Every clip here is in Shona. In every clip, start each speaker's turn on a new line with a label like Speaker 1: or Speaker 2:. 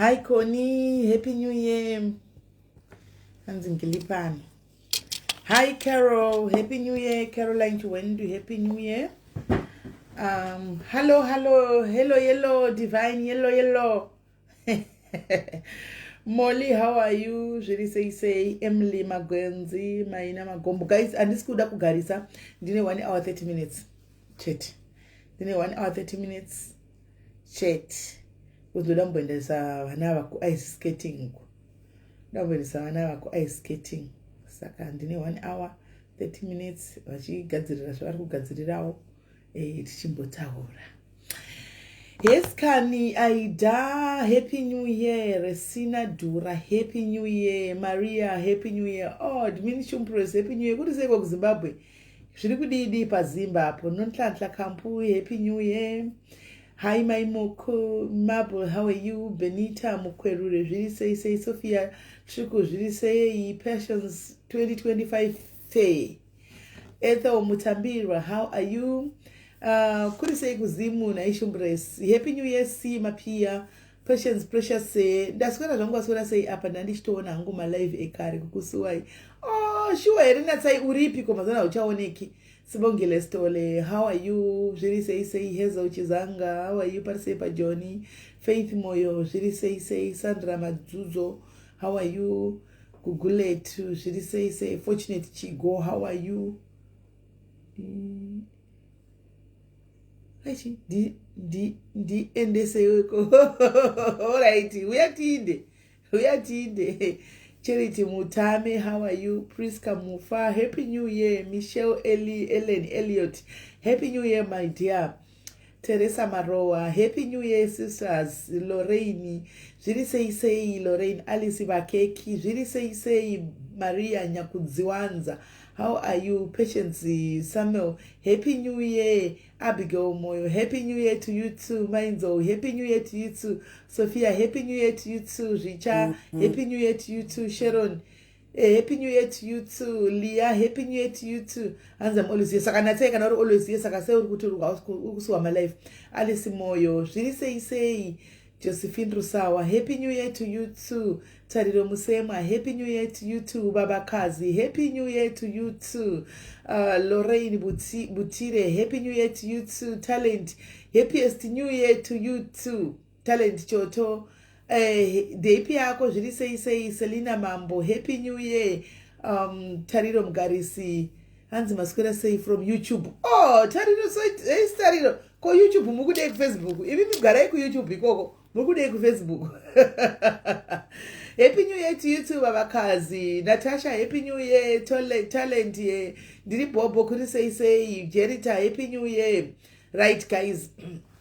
Speaker 1: Hi Connie, happy new year. Hanzi ngilipano. Hi Carol, happy new year. Caroline Chiwendu, happy new year. Hello, hello, hello, yellow, divine, yellow, yellow. Molly, how are you? Zviri sei sei? Emily Magwenzi, Maina Magombo. Guys, handisi kuda kugarisa. Ndine 1 hour 30 minutes. Chete. Ndine 1 hour 30 minutes. Chete. Kuzoda kumboendesa vana ava kuice skating uko. Ndoda kumboendesa vana ava kuice skating. Saka ndine 1 hour 30 minutes vachigadzirira zvavari kugadzirirawo tichimbotaura. Yes, Kani, Aida, Happy New Year. Resina Dura, Happy New Year. Maria, Happy New Year. Oh, Admin Shumpres, Happy New Year. Kuti seiko kuZimbabwe? Zviri kudidi paZimba apo. Nonhlanhla Kampu, Happy New Year. Hi, my Moko, Mabel, how are you? Benita Mukwerure, zviri sei sei. Sophia Triku, zviri sei. Passions 2025 Fair. Ethel Mutambirwa, how are you? Kuri sei kuZimu naishumbres? Happy New Year, C Mapia. Patience Precious sei? Ndaswera zvangu, waswera sei apa? Ndandichitoona hangu malive ekare kukusuwai. Oh, shuwa here natsai uripi ko mazana uchaoneki. Sibongile Stole, how are you? Zviri sei sei? Hazel Chizanga, how are you? Pari sei paJohnny? Faith Moyo, zviri sei sei? Sandra Madzudzo, how are you? Guguletu, zviri sei sei? Fortunate Chigo, how are you? Aichi, ndiendeseweko. Alright, uya tiinde, uya tiinde. Charity Mutame, how are you? Priska Mufa, happy new year. Michelle Eli, Ellen Elliot, happy new year, my dear. Teresa Marowa, happy new year, sisters. Lorraine, zviri sei sei Lorraine? Alice Vakeki, zviri sei sei? Maria Nyakudziwanza, how are you? Patience Samuel, happy new year. Abigail Moyo, happy new year to you too. Mainzo, happy new year to you too. Sophia, happy new year to you too. Richa, happy new year to you too. Sharon, happy new year to you too. Leah, happy new year to you too. Hanzi, I'm always here. Saka natsai kana uri always here, saka sei uri kuti uri kusuwa malife? Alice Moyo, zviri sei sei? Josephine Rusawa, happy new year to you too. Tariro Musemwa, happy new year to you too. Babakazi, happy new year to you too. Lorraine Butire, happy new year to you too. Talent, happiest new year to you too. Talent Choto, ndeipi yako, zviri sei sei? Selina Mambo, happy new year. Tariro Mugarisi, hanzi maswera sei from YouTube? Oh, Tariro, so hey, Tariro, ko YouTube mukudei kuFacebook? Imi migarai kuYouTube ikoko, mukudei kuFacebook? Happy new year to you too, babakazi. Natasha, happy new year. Talent ye ndiri bhobho, kuri sei sei? Jerita, happy new year. Right guys,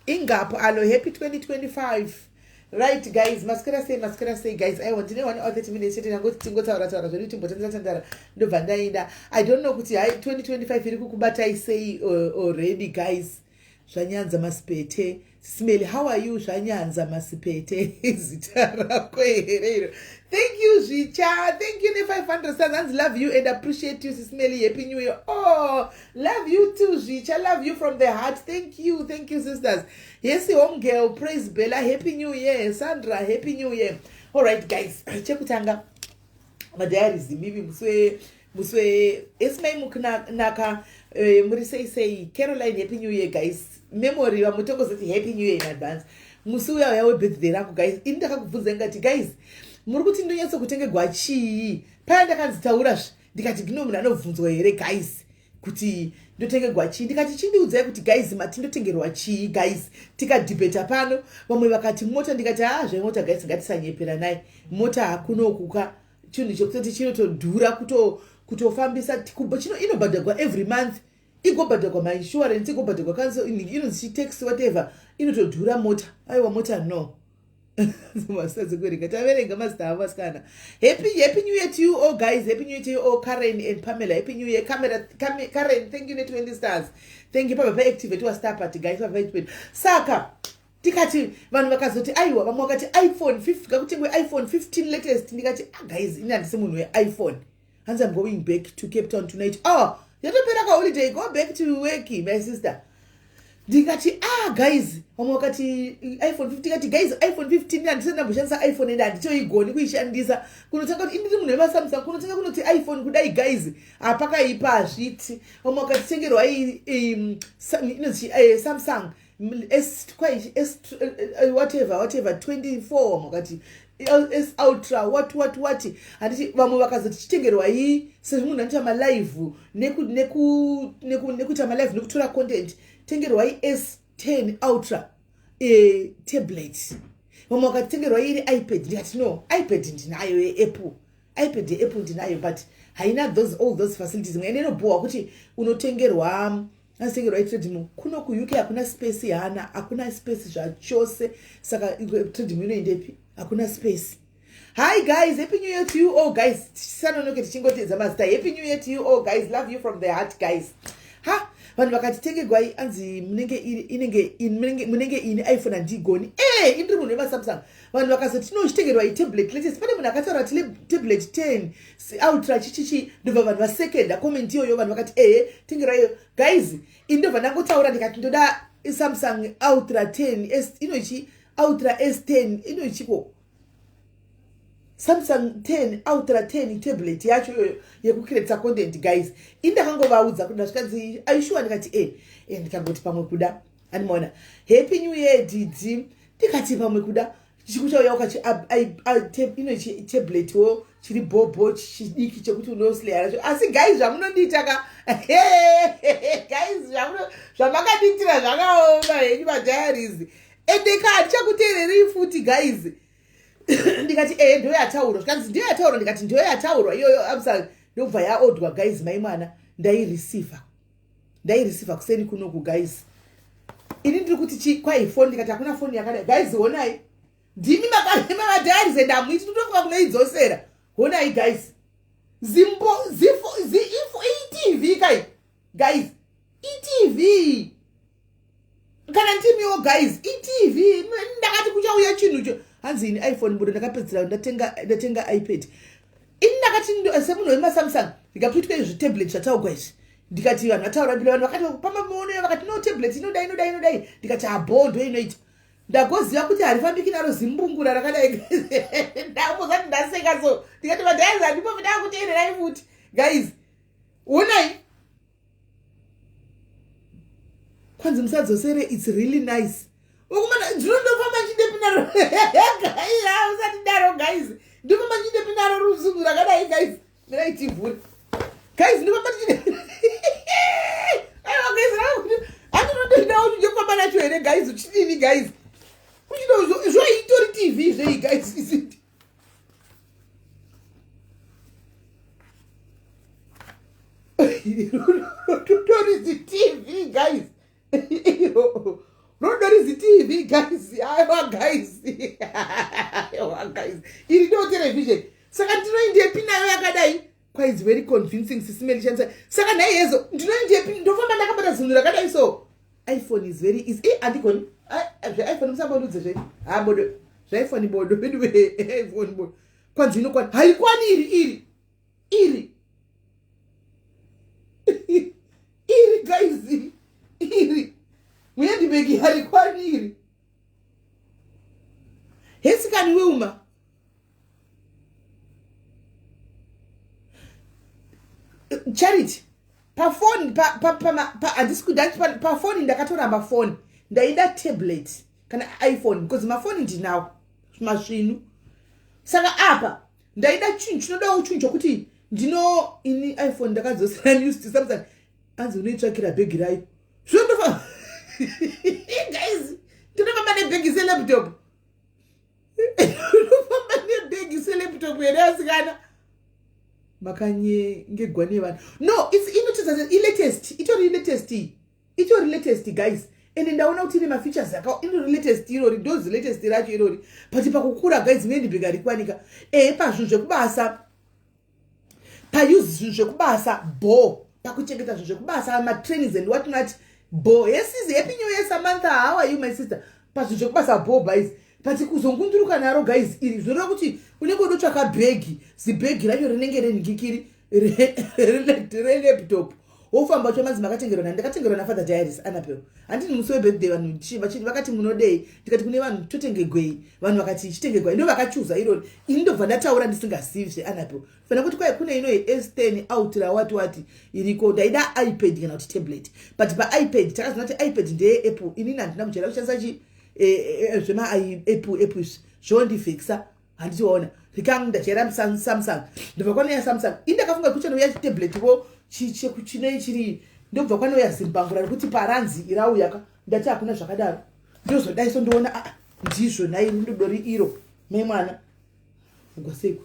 Speaker 1: ingapo alo, happy 2025. Right guys, maswera sei, maswera sei guys? Aiwa, ndine 1 hour 30 minutes chete. Nangoti tingotaura taura zvedu, timbotandara tandara, ndobva ndaenda. I don't know kuti hai 2025 iri kukubatai sei already guys. Zvanyanza Masipete Smeli, how are you? Zvanyanza Masipete, zita rako here iro? Thank you Zvicha, thank you ne500 stars. Hanzi, "Love you and appreciate you, Sismeli. Happy new year." Oh, love you too, Zvicha, love you from the heart. Thank you, thank you sisters. Yes, home girl Praise Bella, happy new year. Sandra, happy new year. All right guys, chekutanga madiaries mimi muswe esimai mukunaka, muri sei sei? Caroline, happy new year guys. Memory vamutongozoti happy new year in advance. Musi uya uya webirthday rangu guys, ini ndakakubvunzai ngati, "Guys, muri kuti ndonyatsokutengegwa chii?" Paya ndakanzi taurazve, ndikati gino munhu anobvunzwa here guys kuti ndotengegwa chii? Ndikati chindiudzai kuti guys, mati ndotengerwa chii guys? Tikadhibheta pano, vamwe vakati mota. Ndikati haa, zvemota guys, ngatisanyepera naye, mota hakunokuka chinhu chekutoti chinotodhura kutofambisa chino inobhadhagwa every month, igobhadhagwa mainsurance, igobhadhagwa council, inonzi chitax, whatever, inotodhura mota. Aiwa, mota no. Mazita dzekuverenga, taverenga mazita avo vasikana. Happy new year to you all guys. Happy new year to you all. Karen and Pamela, happy new year. Camera Karen, thank you ne20 stars, thank you. Pabva paactivate star party guys, pabva paactivate. Saka tikati vanhu vakazoti aiwa, vamwe vakati iPhone ngakutengwe iPhone 15 latest. Ndikati, "Ah guys, ini handisi munhu weiPhone." Hanzi, "I'm going back to Cape Town tonight." Oh, yatopera kaholiday, go back to work, my sister. Ndikati, "Ah guys." Vamwe vakati iPhone 15. Ndikati, "Guys, iPhone 15, handisati ndamboshandisa iPhone ende handitoigoni kuishandisa." Kunotanga kuti indiri munhu wemaSamsung, kunotanga kunoti iPhone kudai, guys, hapakaipa, hazviti. Vamwe vakati tengerwa inonzi Samsung S, S whatever whatever 24, vamwe vakati S Ultra, what what what. Handiti vamwe vakazoti chitengerwa ii sezvo munhu anoita malive, nekuita malive, nekutora content, tengerwai S10 Ultra tablet. Vamwe vakati tengerwai iri iPad. Ndikati, "No, iPad ndinayo yeApple, iPad yeApple ndinayo, but haina all those facilities." Ende inobhohwa kuti unotengerwa, azitengerwa itreadmill. Kuno kuUK hakuna space hana, hakuna space zvachose. Saka treadmill inoendepi? Hakuna space. Hi guys, happy New Year to you all, guys. Tisanonoke, tichingotedza mazita. Happy New Year to you all, guys. Love you from the heart, guys. Ha, vanhu vakati tengegwai, anzi munenge inenge munenge ini iPhone handigoni e indiri munhu wemaSamsung. Vanhu vakazoti tinochitengerwa itablet latest. Pane munhu akataura kuti tablet 10 Ultra chichichi. Ndobva vanhu vasekenda comment iyoyo. Vanhu vakati, "Ehe, tengerwa." Guys, ini ndobva ndangotaura ndikati ndoda Samsung Ultra 10 S, inochi Ultra S10, inochiko Samsung 10 Ultra 10 tablet yacho iyoyo yekucreata content. Guys, ini ndakangovaudza kuti ndasvikanzi, "Aishuwa?" Ndikati, "E e." Ndikangoti pamwe kuda animaona. "Happy New Year, Didi." Ndikati pamwe kuda chikuchauya ukachi inochi tabletwo chiri bhobho, chidiki, chekuti unosleya nacho. Asi guys, zvamunondiita ka, guys, zvamakadiitira zvakaoma henyu, madiaries. Ende ka handichakuteererei futi, guys. Ndikati, "Ehe, ndo yataurwa." Zvikanzi, "Ndiyo yataurwa?" Ndikati, "Ndiyo yataurwa iyoyo." Amsa ndobva yaodwa. Guys, mai mwana, ndaireceiva, ndaireceiva kuseni kunoku, guys. Ini ndiri kuti kwai foni, ndikati hakuna foni yakadai. Guys, honai, ndimi makarema madiaries ende hamuiti, totofunga kunoidzosera. Honai guys, zimbo zifo iTV kai, guys, iTV. Kana ndimiwo, guys, iTV. Ndakati kuchauya chinhu cho hanzi ini iPhone budo. Ndakapedzera ndatenga iPad. Ini ndakati semunhu wemaSamsung ndikakuitwa izvi tablet zvataugwa izvi. Ndikati vanhu vataura mbilo, vanhu vakati pamamuono, vakati, "No, tablet inodai, inodai, inodai." Ndikati, "Habo, ndo inoita." Ndagoziva kuti harifambiki naro zimbungura rakadai. Ndambozati ndaseka so, ndikati, "Madiaries, handipo ndakuteererai futi." Guys, onai, kwanzi musadzosere, it's really nice. Ukumana ndinondofamba nchindepinaro, usati daro guys, ndinofamba nchindepinaro ruzungu rakadai. Guys, mirai tivhure. Guys, ndinofamba ndichinde, aiwa guys, handinotoendawo chijekufamba nacho here, guys? Uchidini, guys? Zvoitori TV zvei, guys? Isiti rotori ziTV, guys, iro rodori ziTV, guys. Aiwa guys, aiwa guys, iri ndo television. Saka ndinoindepi nayo yakadai? Kwai very convincing, sisimelishandisa. Saka naiyezo ndinoindepi? Ndofamba ndakabata zinhu rakadai. So iPhone is very easy. I handigoni zveiPhone, musambondudze zve. Ha, bodo, zveiPhone bodo veduwe, iPhone bodo. Kwanzi inokwani? Haikwani iri, iri, iri, iri, guys, iri muhandbag harikwani iri. Hesikani Wilma, Charity, pafoni handisi kuda pafoni. Ndakatoramba foni, ndaida tablet kana iPhone because mafoni ndinawo masvinu. Saka apa ndaida chinhu chinodawo chinhu chokuti ndino ini iPhone ndakadzosera news to Samsung. Anzi unoitsvakira bhegi rayo. Zvinondofa, guys, ndinofamba nebhegi selaptop, ndinofamba nebhegi selaptop here, asikana? Makanyengegwa nevanhu. No, inotoza ilatest, itori latest iyi, itori latest, guys. Ende ndaona kuti ine mafeatures aka itori latest irori, ndozi latest racho irori. But pakukura, guys, muhandbag harikwanika. Ehe, pazvinhu zvekubasa, pause zvinhu zvekubasa bo, pakuchengeta zvinhu zvekubasa, matrainings and what not, bo. Yes, happy New Year, Samantha. How are you, my sister? Pazvinhu zvekubasa bo, guys, but kuzongunduruka naro, guys, iri zvinoreva kuti unenge udotsvaka bhegi, zibhegi racho rinenge renhikikiri relaptop. Wofamba uchiva manzi makatengerwa nani? Ndakatengerwa naFather Diaries Annabel. Handini musi webirthday vanhu vakati munodei, ndikati kune vanhu totenge gwei, vanhu vakati chitenge gwei, ndo vakachuza irori. Ini ndobva ndataura ndisingazivi zveAnnabel. Fanira kuti kwai kune inoyi S10 Ultra wati wati iriko. Ndaida iPad kana kuti tablet, but paiPad takazoona kuti iPad ndeye Apple. Inini handina kujaira kushandisa chi zvema-Apple Apple izvi, zvondivhekisa. Handitiona rikangu ndajaira Samsung. Ndobva kwanouya Samsung, ini ndakafunga kuchanouya chitablet vo chinei chiri, ndobva kwanouya zimbangura rekuti paranzi irauya ka. Ndati hakuna zvakadaro. Ndozodai so ndoona, aa, ndizvo nhai, rindodori iro mai mwana ugwaseiko.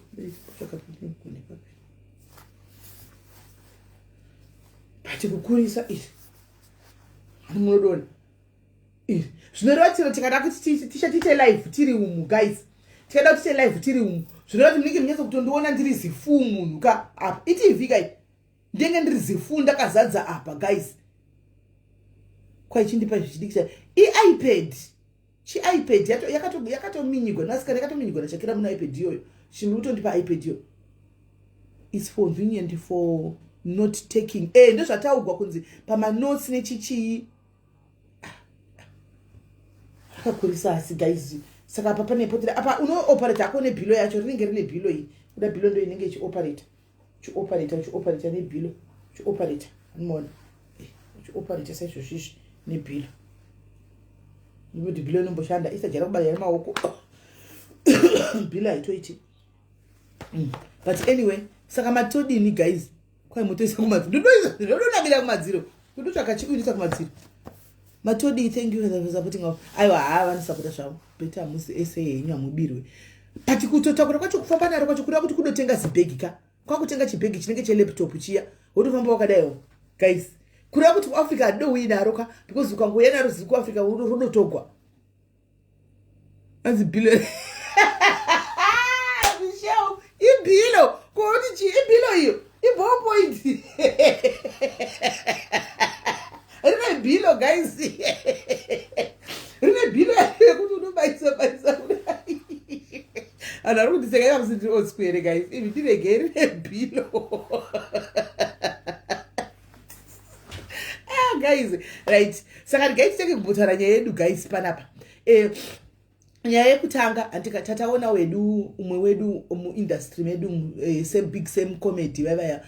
Speaker 1: But kukurisa iri hani munodona iri, zvinoreva chero tikada kuti tiite live tiri umu, guys, tikada kuti tiite live tiri umu, zvinoreva kuti munenge munyatso kutondiona ndiri zifu munhu ka apa. ITV kai, ndenge ndiri zifu ndakazadza apa, guys. Kwaichindipa zvichidiki cha iiPad, chiiPad yakatominyigwa nasikana, yakatominyigwa naShakira muna iPad iyoyo. Chimuri kutondipa iPad iyo is convenient for note taking. Ndozvataugwa kunzi pamanotes nechichii. Akakurisa asi, guys. Saka apa pane potera apa unooperate ako nebhilo yacho, rinenge rine bhilo iyi. Kuda bhilo ndo inenge ichioperata, uchioperata, uchioperata nebhilo, uchioperata, anomaona, uchioperata saizvozvizvi nebhilo, nekuti bhilo inomboshanda isajara kubaya nemaoko, bhilo haitoiti. But anyway, saka matodini, guys? Kwai motoisa kumadziro, ndodonamira kumadziro, ndodotsvaka chiuinisa kumadziro. Matodii? Thank you for supporting our. Aiwa, haa, vanosapota zvavo beta. Hamusi ese henyu, hamubirwe. But kutotakura kwacho, kufamba naro kwacho, kureva kuti kudotenga zibhegi ka, kwakutenga chibhegi chinenge chelaptop chiya, wotofamba wakadaiwo, guys. Kureva kuti kuAfrica hadidouyi naro ka, because ukangouya naro ziri kuAfrica rodotogwa. Anzi bhilo, Michelle, ibhilo kuoti chi ibhilo iyo, iballpoint rine bhilo, guys, rine bhilo yekuti unobaisa baisa kudai. Vanhu vari kundiseka ivamusi ndiri osquare, guys. Ivi ndiregei, rine bhilo. Ah, guys, right, saka regai titenge kumbotaura nyaya yedu, guys, panapa. Nyaya yekutanga, handika tataona wedu, umwe wedu muindustry medu, same Big Same Comedy vaivaya,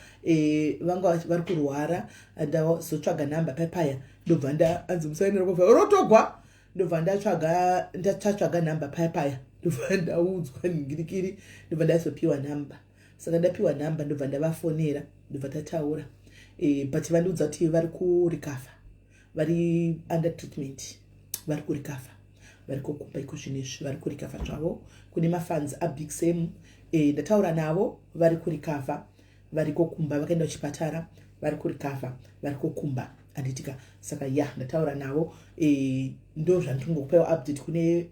Speaker 1: vanga vari kurwara. Ndazotsvaga nhamba papaya, ndobva nda anzi musainira rotogwa, ndobva ndatsvaga, ndatsvaga nhamba paya paya, ndobva ndaudzwa nhingirikiri, ndobva ndazopiwa nhamba. Saka ndapiwa nhamba, ndobva ndavafonera, ndobva tataura. But vandiudza kuti vari kurecover, vari under treatment, vari kurecover, vari kokumba iko zvinezvi, vari kurecover zvavo. Kune mafans aBig Sam, ndataura navo, vari kurecover, vari kokumba, vakaenda kuchipatara, vari kurecover, vari kokumba, handitika? Saka ya, ndataura navo. Ndo zvandingokupawo update kune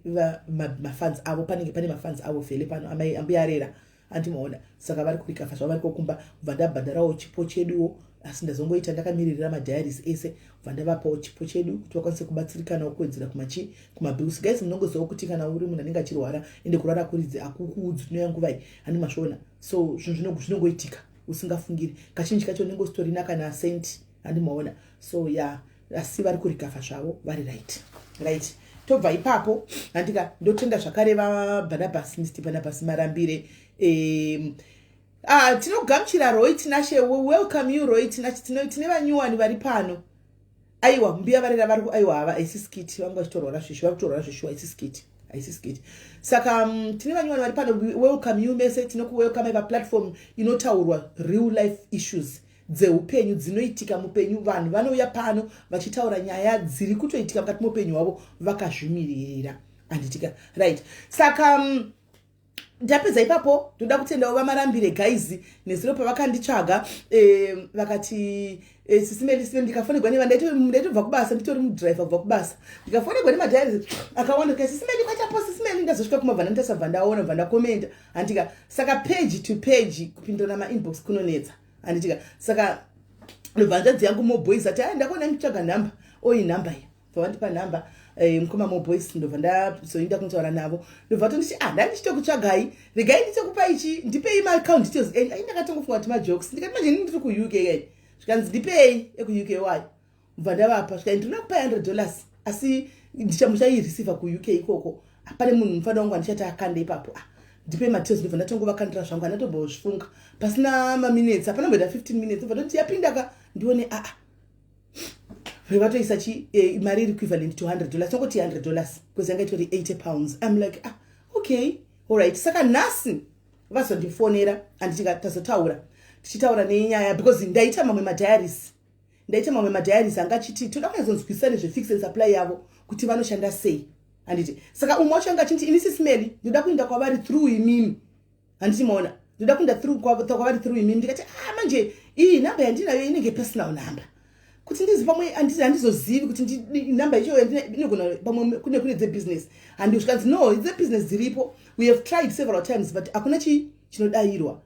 Speaker 1: mafans avo. Panenge pane mafans avo vhele pano, amai ambuyarera, andimaona. Saka vari kurecover zvavo, vari kokumba. Kubva ndabhadharawo chipo cheduwo, asi ndazongoita ndakamiririra madiaries ese, kubva ndavapawo chipo chedu kuti vakwanise kubatsirikanawo kuwedzera kumachi kumabills. Guys, munongozivawo kuti kana uri munhu anenge achirwara, ende kurwara kuridzi akukuudzi tinoya nguvai, handi mazviona? So zvinhu zvinongoitika usingafungiri. Kazhinji kacho unenge usitorina kana senti, handimaona? So ya, yeah, asi vari kurecover zvavo, vari right. Tobva ipapo, handika, ndotenda zvakare vaBarnabas, Mr Barnabas Marambire. Tinogamuchira Roy Tinashe. We welcome you, Roy Tinashe. Tine vanyuwani vari pano. Aiwa, mbuya varera vari, aiwa, hava haisi skit, vanga vachitorwara zvishu, vari kutorwara zvishuwa, haisi skit, haisi skit. Saka tine vanyuwani vari pano. We welcome you mese. Tinokuwelcome paplatform inotaurwa real life issues dzeupenyu dzinoitika mupenyu. Vanhu vanouya pano vachitaura nyaya dziri kutoitika mukati meupenyu hwavo vakazvimiririra, handitika? Right, saka ndapedza ipapo. Ndoda kutendawo vaMarambire, guys, nezuro pavakanditsvaga, vakati, "Sisi Melly, Sisi." Ndikafonegwa neva, ndaitobva kubasa, nditori mudhiraivha kubva kubasa, ndikafonegwa nemadiaries akawanda kai, "Sisi Melly, kwachapo, Sisi Melly." Ndazosvika kumabva ndandasabva ndaona, bva ndakomenda, handitika? Saka page to page kupindura mainbox kunonetsa, handitika? Saka ndobva hanzvadzi yangu Moboys ati, "Ai, ndakuona nditsvaga nhamba, oi nhamba iyi." Bva vandipa nhamba, mukoma Moboys, ndobva ndazoenda kunotaura navo. Ndobva tonditi, "Ah, ndandichitokutsvagai, regai nditokupa ichi, ndipei maaccount details enyu." Ai, ndakatongofunga kuti majokes. Ndikati, "Manje ini ndiri kuUK kai." Zvikanzi, "Ndipei ekuUK wayo." Bva ndavapa. Zvikanzi, "Ndinoda kupai $100, asi muchaireceiva kuUK ikoko. Pane munhu mufana wangu andichati akande ipapo." Ah, ndipe madetails. Ndobva ndatongovakandira zvangu, handatombozvifunga. Pasina maminutes, hapana mboita 15 minutes, bva toti yapinda ka. Ndione, aa, vatoisa chi mari iri equivalent to $100, tongoti $100, because yanga itori £80. I'm like, "Ah, okay, alright." Saka nhasi vazondifonera, handitika tazotaura, tichitaura nenyaya, because ndaita mamwe madiaries, ndaita mamwe madiaries anga achiti toda kunyazonzwisisa nezvefix and supply yavo kuti vanoshanda sei, handiti? Saka umwe wacho anga achiti, "Ini Sis Melly ndoda kuenda kwavari through imimi." Handiti maona? "Ndoda kuenda kwavari through imimi." Ndikati, "Ah, manje iyi nhamba yandinayo inenge personal number, kuti ndizi pamwe handizozivi kuti nhamba ichoyo inogona pamwe kune dzebusiness." Handi zvikanzi, "No, dzebusiness dziripo. We have tried several times, but hakuna chi chinodayirwa."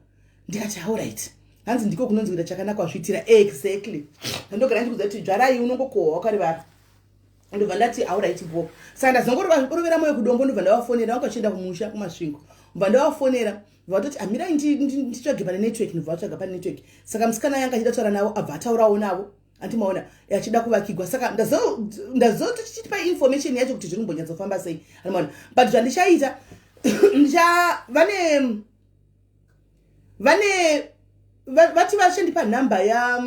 Speaker 1: Ndikati, "Alright." Hanzi ndiko kunonzi kuita chakanaka wazviitira. Exactly, ndogara ndikuudza kuti dzvarai, unongokohwa wakarivara. Ndobva ndati, "Alright bo." Saka ndazongorovera mwoyo kudombo. Ndobva ndavafonera. Vanga vachienda kumusha kuMasvingo. Ndobva ndavafonera, vatoti, "Amirai nditsvage pane network." Ndobva vatsvaga pane network. Saka musikana yanga achida kutaura navo, abva ataurawo navo, andimaona achida kuvakigwa. Saka ndazoti tichitipa information yacho kuti zviri kumbonyatsofamba sei, andimaona? But zvandichaita, vane vati vachandipa nhamba ya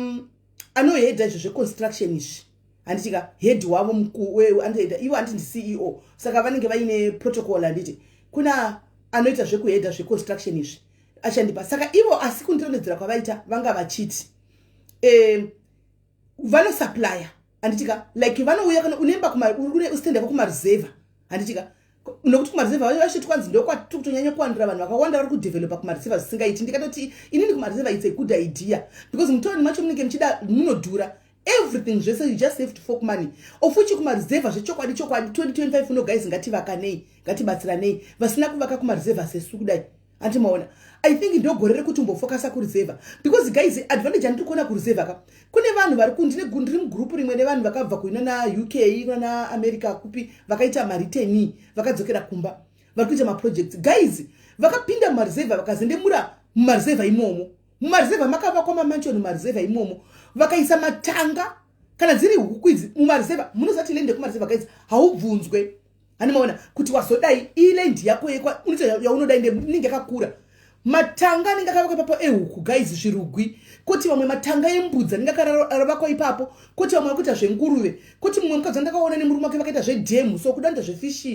Speaker 1: anoheadha izvo zveconstruction izvi, handitika? Head wavo anoheadha ivo, handiti ndiCEO? Saka vanenge vaine protocol, handiti? Kuna anoita zvekuheadha zveconstruction izvi, achandipa. Saka ivo, asi kundirondedzera kwavaita, vanga vachiti vanosupplya, handitika? Like vanouya kana unemba une stand yako kumareserva, handitika? Nokuti kumareserva vachiti kwanzi ndokwatiri kutonyanya kuwandira vanhu vakawanda vari kudevelopa kumareserva zvisingaiti. Ndikatoti inini kumareserva it's a good idea, because mutauni macho munenge muchida munodhura everything zvese. You just have to fork money, of which kumareserva zvechokwadi chokwadi 2025 uno, guys, ngativakanei, ngatibatsiranei vasina kuvaka kumareserva sesu kudai, andimaona? I think ndogore rekuti umbofocusa kureserva, because guys, advantage andiri kuona kureserva ka, kune vanhu vari ndiri mugurupu rimwe nevanhu vakabva kuina naUK, kuna naAmerica, kupi, vakaita mareturnee, vakadzokera kumba, vari kuita maprojects. Guys, vakapinda mumareserva, vakazendemura mumareserva imomo. Mumareserva makavakwa mamansion, mumareserva imomo vakaisa matanga. Kana dziri huku idzi mumareserva, munozati land yekumareserva, guys, haubvunzwe, handimaona, kuti wazodai iland yako yekwa unoita yaunodai, inenge yakakura. Matanga anenge akavakwa ipapo ehuku, guys, zvirugwi, kuti vamwe matanga embudzi anenge akavakwa ipapo, kuti vamwe vakuita zvenguruve, kuti mumwe mukadzi andakaona nemurume wake vakaita zvedhemu, so kuda kuita zvefish,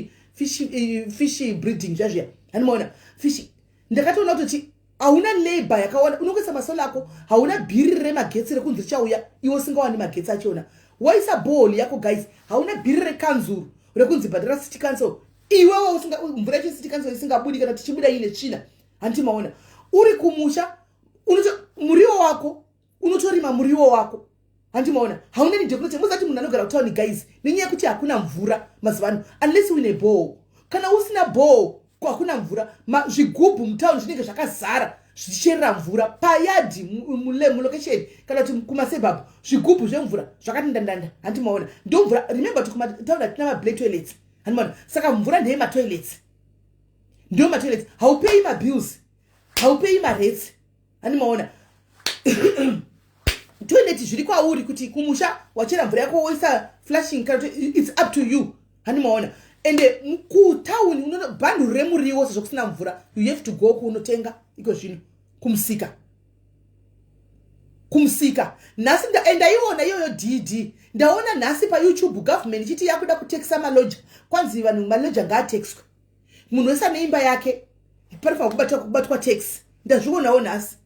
Speaker 1: fish breeding zvazviya, handimaona? Fish. Ndakatoona kutoti hauna labor yakawanda, unongoisa masolar ako, hauna bhiri remagetsi rekunzi richauya iwe usingawani magetsi achona. Waisa borehole yako, guys, hauna bhiri rekanzuru rekunzi bhadhara city council, iwewe mvura yacho city council isingabudi, kana tichibuda ine tsvina, handiti maona? Uri kumusha, muriwo wako unotorima muriwo wako, handiti maona? Hauna need. Muzati munhu anogara kutauni, guys, nenyaya yekuti hakuna mvura mazuva ano, unless uine borehole. Kana usina borehole, hakuna mvura. Zvigubhu mutauni zvinenge zvakazara zvichicherera mvura payadhi, mulocation kana kuti kumasuburbs, zvigubhu zvemvura zvakati ndandanda, handiti maona? Ndo mvura. Remember kuti kumatauni hatina mablack toilets, handiti maona? Saka mvura ndeyematoilets, ndo matoilets. Haupei mabills, haupei marates, handiti maona? Toilet zviri kwauri kuti kumusha wachera mvura yako, woisa flushing, kana kuti it's up to you, handiti maona? Ende kutauni bhanduru remuriwo, sezvo kusina mvura, you have to go kunotenga iko zvino kumusika. Kumusika nhasi ndaiona iyoyo dd. Ndaona nhasi paYouTube government ichiti yakuda kutaxa malodger. Kwanzi vanhu malodger ngaataxwe, munhu wese ane imba yake panofanira kubatwa tax. Ndazvionawo nhasi.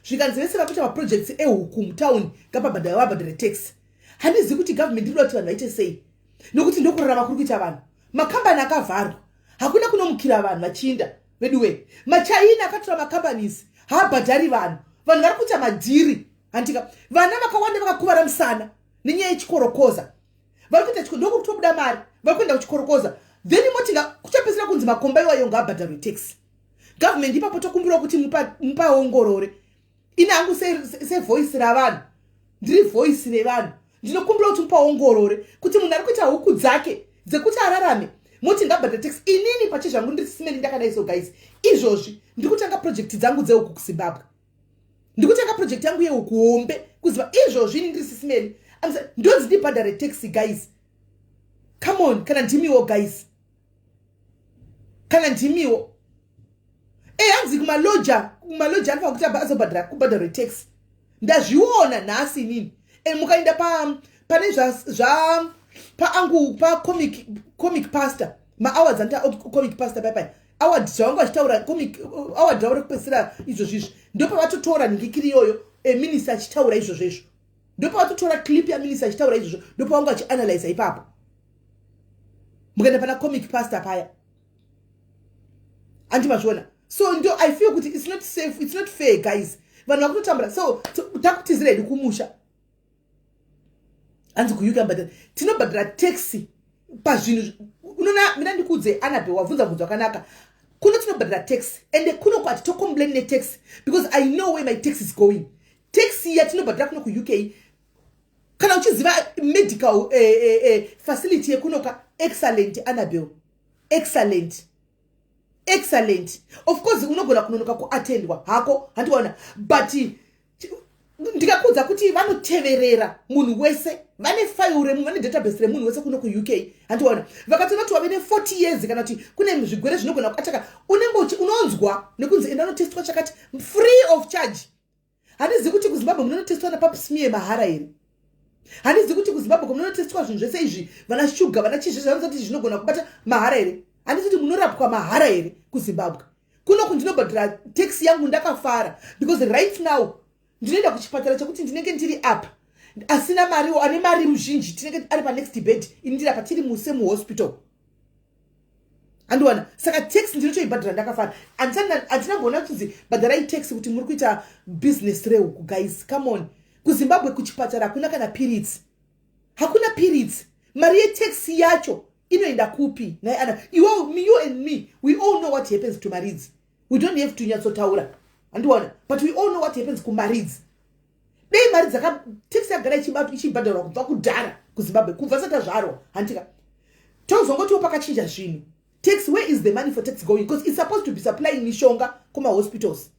Speaker 1: Zvikanzi vese vakuita maprojects ehuku mutauni ngapabhadhara, vabhadhare tax. Handizivi kuti government inoda kuti vanhu vaite sei, nokuti ndokurarama kuri kuita vanhu. Makambani akavharwa, hakuna kunomukira vanhu vachiinda veduwe. MaChina akatora macompanies, haabhadhari vanhu. Vanhu vari kuita madhiri, handika? Vana vakawanda vakakuvara musana nenyaya yechikorokoza. Vari kuita ndokutobuda mari, vari kuenda kuchikorokoza. Then motinga kuchapedzisira kunzi makomba iwayo ngaabhadharwe tax. Government ipapo tokumbirawo kuti mupaongorore. Ini hangu sevoice ravanhu, ndiri voice revanhu, ndinokumbira kuti mupaongorore kuti munhu ari kuita huku dzake dzekuti ararame, moti ngabhadhare tax. Inini pachezvangu ndiri Sis Melly ndakadai. So guys, izvozvi ndiri kutanga project dzangu dzehuku kuZimbabwe. Ndiri kutanga project yangu yehuku hombe. Kuziva izvozvi ini ndiri sisimeri, ndonzi ndibhadhare taxi, guys. Come on, kana ndimiwo, guys, kana ndimiwo. E, hanzi kumaloja, kumaloja anofanira kuti azobhadhara, kubhadharwe tax. Ndazviona nhasi inini. E, mukaenda pa pane zva paangu pacomic, Comic Pastor, maawards anoita Comic Pastor paipai, award zvavanga vachitaura, comic award ravo rekupedzisira izvozvizvi, ndopavatotora nhingikiri iyoyo, eminista achitaura izvozvo izvo, ndopavatotora clip yaminista achitaura izvozvo, ndopavanga vachianalyza ipapo. Mukaenda pana Comic Pastor paya, handi mazviona? So ndo I feel kuti it's not safe, it's not fair, guys. Vanhu vakutotambura, so takutizira hedu kumusha. Hanzi kuUK ambadhara, tinobhadhara taxi pazvinhu. Unoona, mina ndikuudze, Anabe, wabvunza bvunzo wakanaka. Kuno tinobhadhara tax, ende kuno kwati tocomplain netax because I know where my tax is going. Tax yatinobhadhara kuno kuUK, kana uchiziva medical facility yekunoka, excellent, Annabel, excellent, excellent. Of course unogona kunonoka kuatendwa hako, handiona, but ndikakudza kuti vanoteverera munhu wese, vane file remunhu, vane database remunhu wese kuno kuUK, handiona? Vakatoona kuti wave ne40 years kana kuti kune zvigwere zvinogona kuataka, unenge unonzwa nekunzi enda unotestwa chakati free of charge. Handizivi kuti kuZimbabwe munonotestwa napap smear mahara here. Handizivi kuti kuZimbabwe munonotestwa zvinhu zvese izvi, vana shuga, vana chii, zvese vanozati zvinogona kubata mahara here. Handizi kuti munorapwa mahara here kuZimbabwe. Kuno kundinobhadhara taxi yangu ndakafara, because right now ndinoenda kuchipatara chekuti ndinenge ndiri apa, asina mariwo, ane mari muzhinji tinenge ari panext bed, ini ndiri apa, tiri muse muhospital, andiwana. Saka taxi ndinotoibhadhara ndakafara. Handina mboona kuchinzi bhadharai taxi kuti muri kuita business rehuku. Guys, come on. KuZimbabwe kuchipatara hakuna kana piritsi, hakuna piritsi. Mari yetaxi yacho inoenda kupi nai ana? Iwo, you and me, we all know what happens to maridzi. We don't have to nyatsotaura, handiwana, but we all know what happens kumaridzi. Dei mari dzaka taxi yagara ichibhadharwa kubva kudhara kuZimbabwe, kubva sati azvarwa, handika? Tozongotiwo pakachinja zvinhu, tax, where is the money for tax going? Because it's supposed to be supplying mishonga kumahospitals.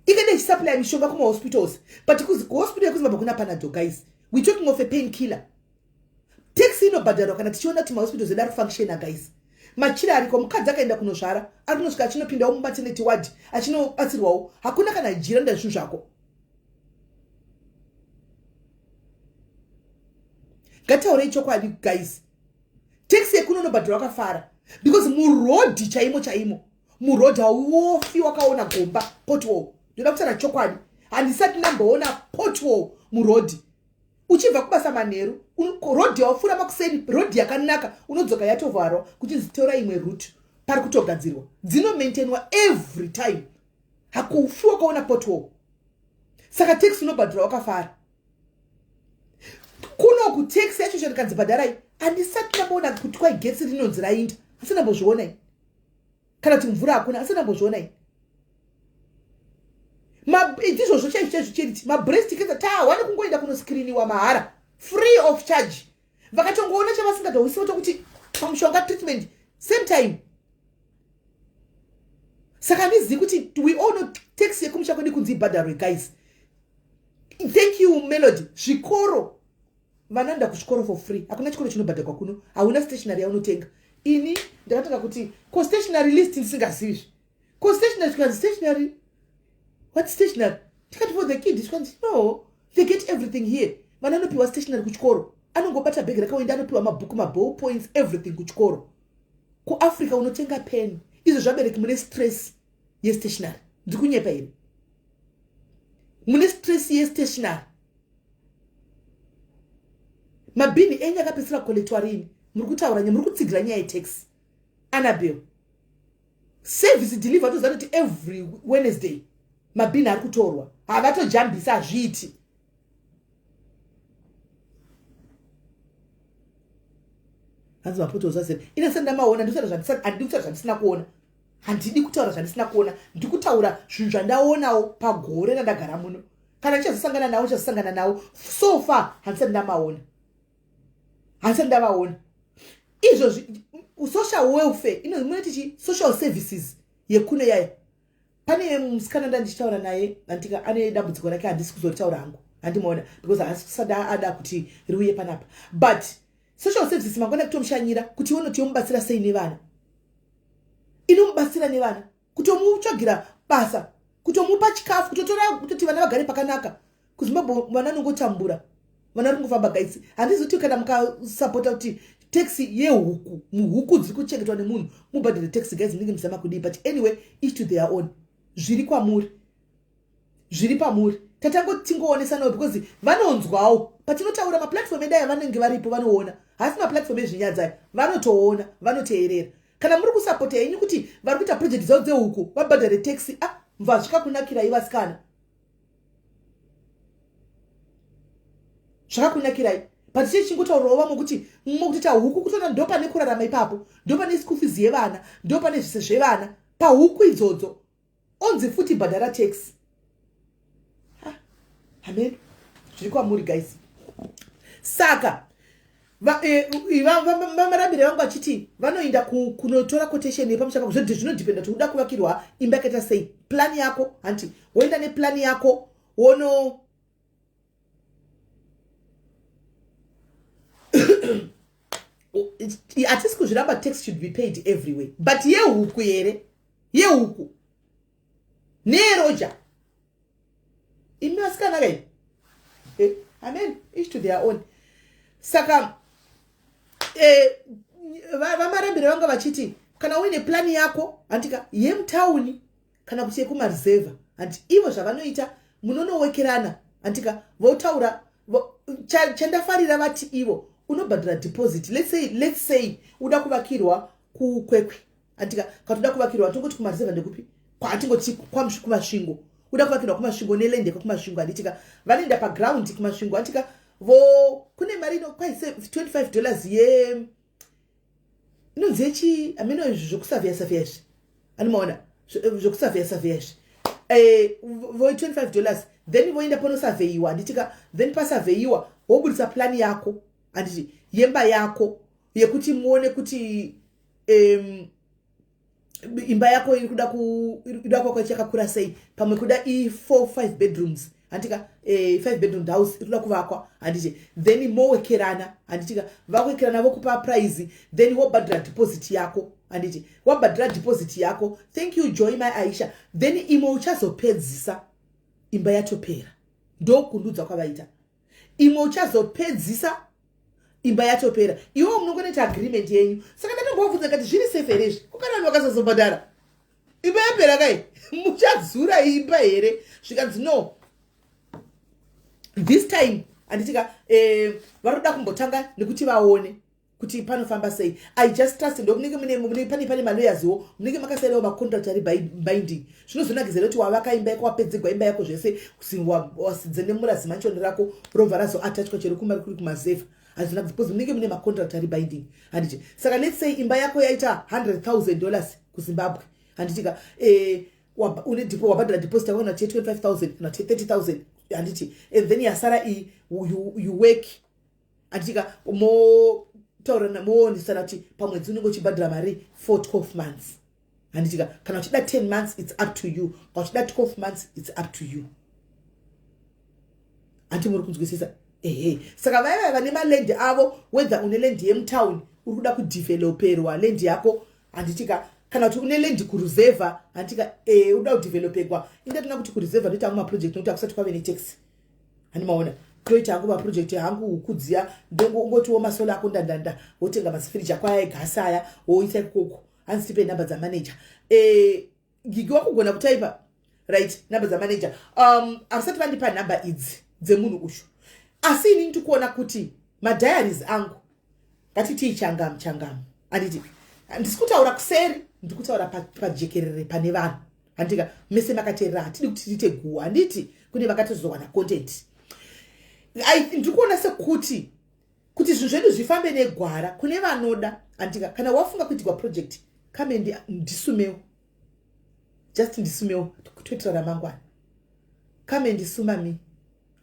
Speaker 1: Ikade ichisupply mishonga kumahospitals, but kuhospital yekuZimbabwe kuna Panado. Guys, we talking of a pain killer. Tax inobhadharwa kana tichiona kuti mahospitals edu ari functiona. Guys, machira ariko. Mukadzi akaenda kunozvara, ari kunosvika achinopindawo mumaternity ward, achinobatsirwawo. Hakuna kana jira nda zvinhu zvako. Ngataurei chokwadi, guys. Taxi yekuno unobhadharwa wakafara, because murodhi chaimo chaimo, murodhi hauofi wakaona gomba, pothole. Ndoda kutaura chokwadi, handisati ndamboona pothole murodhi. Uchibva kubasa manheru, rodhi yawapfuura makuseni, rodhi yakanaka, unodzoka yatovharwa kuchinzi tora imwe route, pari kutogadzirwa. Dzinomaintainwa every time, hakufi wakaona pothole. Saka taxi unobhadhura wakafara. Kuno kutaxi yacho chanikanzi bhadharai, handisati ndamboona kuti kwai getsi rinonzi rainda, asi ndambozvionai, kana kuti mvura hakuna, asi ndambozvionai. Ndizvozvo chaizvo chaizvo cheriti mabreast cancer tawane kungoenda kunoscreeniwa mahara, free of charge. Vakatongoona chavasingatohwisi, votokuti pamushonga, treatment same time. Saka handizivi kuti we all know tax yekumusha kwedu kunzi ibhadharwe. Guys, thank you, Melody. Zvikoro, vanoenda kuzvikoro for free, hakuna chikoro chinobhadharwa kuno. Hauna stationary yaunotenga. Ini ndakatanga kuti ko stationary list ndisingazivizve, ko stationary, tikanzi stationary, what stationary? Tikati for the kid, tikanzi no, they get everything here. Vana anopiwa stationary kuchikoro, anongobata bhegi rakaoenda, anopiwa mabhuku, maball points, everything kuchikoro. KuAfrica unotenga pen, izvo zvabereki mune stress yestationary. Ndiri kunyepa here? Mune stress yestationary. Mabhini enyu akapedzisira kucollectwa rini? Muri kutaura nye, muri kutsigira nyaya yetax. Annabel, service deliver, toziva kuti every Wednesday mabhini ari kutorwa, havatojambisa, hazviiti. Hanzi mapotholes azere, ine sendamaona. Handidi kutaura zvandisina kuona, handidi kutaura zvandisina kuona. Ndiri kutaura zvinhu zvandaonawo pagore randagara muno. Kana ndichazosangana nawo, ndichazosangana nawo. So far handisati ndamaona, handisati ndavaona. Izvozvi social welfare, munoti chi social services. Yekuno yaya pane musikana ndandichitaura naye, andika ane dambudziko rake, handisi kuzotaura hangu, handimaona, because haasi kusada ada kuti riuye panapa. But social services mangwana kutomushanyira kuti ionoti yomubatsira sei nevana, inomubatsira nevana, kutomutsvagira basa, kutomupa chikafu, kutotora kutoti vana vagare pakanaka. KuZimbabwe vana nongotambura, vana ri kungofamba. Guys, handizoti kana mukasapota kuti tax yehuku, muhuku dziri kuchengetwa nemunhu, mubhadhare tax. Guys, munenge muzama kudii? But anyway, each to their own. Zviri kwamuri, zviri pamuri. Tatangotingoonesanawo because vanonzwawo patinotaura. Maplatform edu aya, vanenge varipo, vanoona. Hasi maplatform ezvinyadzai, vanotoona, vanoteerera. Kana muri kusapota henyu kuti vari kuita project dzavo dzehuku vabhadhare tax, ah, mva zvikakunakirai vasikana, zvakakunakirai. But chii chingotaurawo vamwe kuti mumwe kuti tahuku kutoona ndopane kurarama ipapo, ndopane school fees yevana, ndopane zvise zvevana pahuku idzodzo, onzi futi bhadhara tax. Amen, zviri kwamuri, guys. Saka vamarambire vangu vachiti vanoenda kunotora quotation yepamusha pako. Zvinodhipenda kuti uda kuvakirwa imba yakaita sei, plan yako, hanti woenda neplan yako wono hatisi kuzviramba. Tax should be paid everywhere, but yehuku here? Yehuku neyeroja, imi vasikana kai? Amen, each to their own. Saka vamarambire vanga vachiti kana uine plani yako, handika, yemutauni kana kuti yekumareserva, handi ivo zvavanoita, munonowekerana, handika, votaura. Chandafarira, vati ivo unobhadhara deposit. Let's say uda kuvakirwa kuKwekwe, handika, kana uda kuvakirwa, tongoti kumareserva, ndekupi kwatingoti, kuMasvingo, uda kuvakirwa kuMasvingo neland yekwakuMasvingo, handitika, vanoenda paground kuMasvingo, handitika, vo kune mari ino kwaise $25 ye inonzi yechi hameno izvi zvokusavhiya savhiya izvi, anomaona zvokusavhiya savhiya izvi, vo $25, then voenda panosavheyiwa, handitika. Then pasavheyiwa wobudisa plani yako, handiti, yemba yako, yekuti muone kuti imba yako iri kuda kuvakwa chakakura sei. Pamwe kuda i4 5 bedrooms, handika, 5 bedroom house iri kuda kuvakwa, handiti. Then mowekerana, handitika, vawekerana vokupa price, then wobhadhira deposit yako, handiti. Wabhadhira deposit yako, thank you Joy, my Aisha, then imwe uchazopedzisa imba yatopera. Ndokundudza kwavaita, imwe uchazopedzisa imba yatopera. Iwo munongonoita agreement yenyu. Saka ndatombovabvunza kati zviri safe here izvi? Kukana vanhu vakasazobhadhara imba yapera kai, muchadzura imba here? Zvikanzi no, this time, handitika, vari kuda kumbotanga nekuti vaone kuti panofamba sei. I just trust ndokunenge mune pane malawyersiwo, munenge makasainawo macontract ari binding. Zvinozonakizera kuti wavaka imba yako, wapedzegwa imba yako zvese, wasidzenemura zimansion rako, robva razoatachwa chero kumari kuri kumazevha, hazvinakidzi because munenge mune macontract ari binding, handiti. Saka let's say imba yako yaita $100,000 kuZimbabwe, handitika, une depo, wabhadhara deposit yako, kana kuti ye25 000 kana kuti ye30 000, handiti, and then yasara iyi you work, handitika, motaurana, moonesana kuti pamwedzi unenge uchibhadhara mari for 12 months, handitika. Kana uchida 10 months, it's up to you. Kana uchida 12 months, it's up to you. Handi muri kunzwisisa? Ehe. Saka vaiva vane maland avo, whether une land yemutown uri kuda kudhivheloperwa land yako, handitika, kana kuti une land kuruzevha, handitika, uda kudhivhelopegwa. Indatina kuti kuruzevha ndoita hangu maproject nokuti hakusati kwave netax, handimaona. Toita hangu maproject hangu huku dziya, ndongotiwo masolar ako ndandanda, wotenga masifiriji ako aya egasi aya, woisa ikoko. Hanzi tipe namba dzamanager. Gigi wakugona kutaipa, right? Namba dzamanager, havasati vandipa nhamba idzi dzemunhu uyu, asi ini ndikuona kuti madiaries angu, ngatitii changamu changamu, handiti. Handisi kutaura kuseri, ndiri kutaura pajekerere pane vanhu, handika, mese makateerera. Hatidi kuti tiite guwa, handiti kune vakatozowana content. Ndiri kuona sekuti kuti zvinhu zvedu zvifambe negwara kune vanoda, handika. Kana wafunga kuitirwa project, come ndisumewo, just ndisumewo kutoitira ramangwana. Come ndisuma me,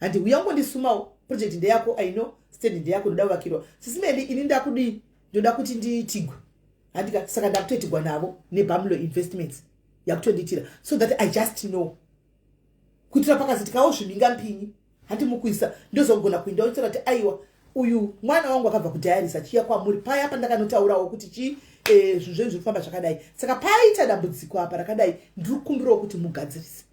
Speaker 1: handi uya ungondisumawo. Project ndeyako, I know stand ndeyako, ndoda kuvakirwa. Sisimeli, ini ndakudii? Ndoda kuti ndiitigwe, handika. Saka ndakutoitigwa navo neBamlo Investments. Yakutondiitira so that I just know, kuitira pakazi tikawo zviminga mpinyi handi mukuisa, ndozogona kuinda uchitaura kuti, "Aiwa, uyu mwana wangu akabva kudiaries achiya kwamuri paya pandakanotaurawo kuti chi zvinhu zvenyu zviri kufamba zvakadai. Saka paita dambudziko apa rakadai, ndiri kukumbirawo kuti mugadzirise."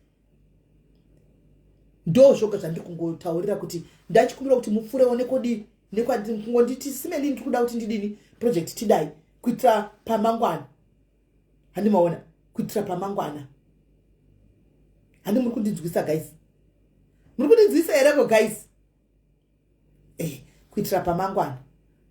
Speaker 1: Ndo zvoga zvandiri kungotaurira, kuti ndachikumbira kuti mupfurewo nekodii nekungonditi simeli, ndiri kuda kuti ndidini project tidai kuitira pamangwana. Handimaona kuitira pamangwana. Handi muri kundinzwisa, guys? Muri kundinzwisa hereko, guys? Kuitira pamangwana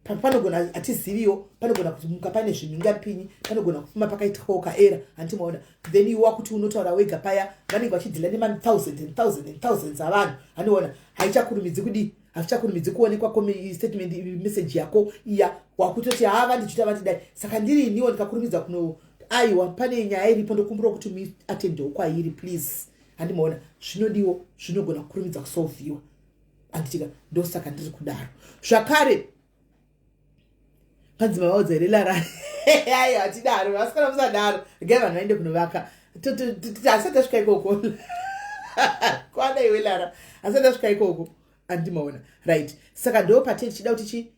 Speaker 1: panogona, hatiziviwo, panogona kumuka pane zvimingapinyi, panogona kufuma pakaitikawo kaerror. Handimaona? Then iwa kuti unotaura wega paya vanenge vachideala nemathousand and thousand and thousands avanhu. Handiona haichakurumidzi kudii, hazvichakurumidzi kuonekwa statement message yako iya, wakutoti, "Ha, vandichita vandidai." Saka ndiri iniwo ndikakurumidza kuno, "Aiwa, pane nyaya iripo, ndokumbirawo kuti muatendewo kwairi, please." Handimaona zvinodiwo, zvinogona kukurumidza kusolviwa, handitika? Ndosaka ndiri kudaro. Zvakare panzi mavaudza here lara? Ai, hatidaro, vasikana, musadaro. Regai vanhu vaende kunovaka. Hasati tasvika ikoko. Kwana iwe Lara, hasati tasvika ikoko. Andimaona? Right, saka ndo patei tichida kuti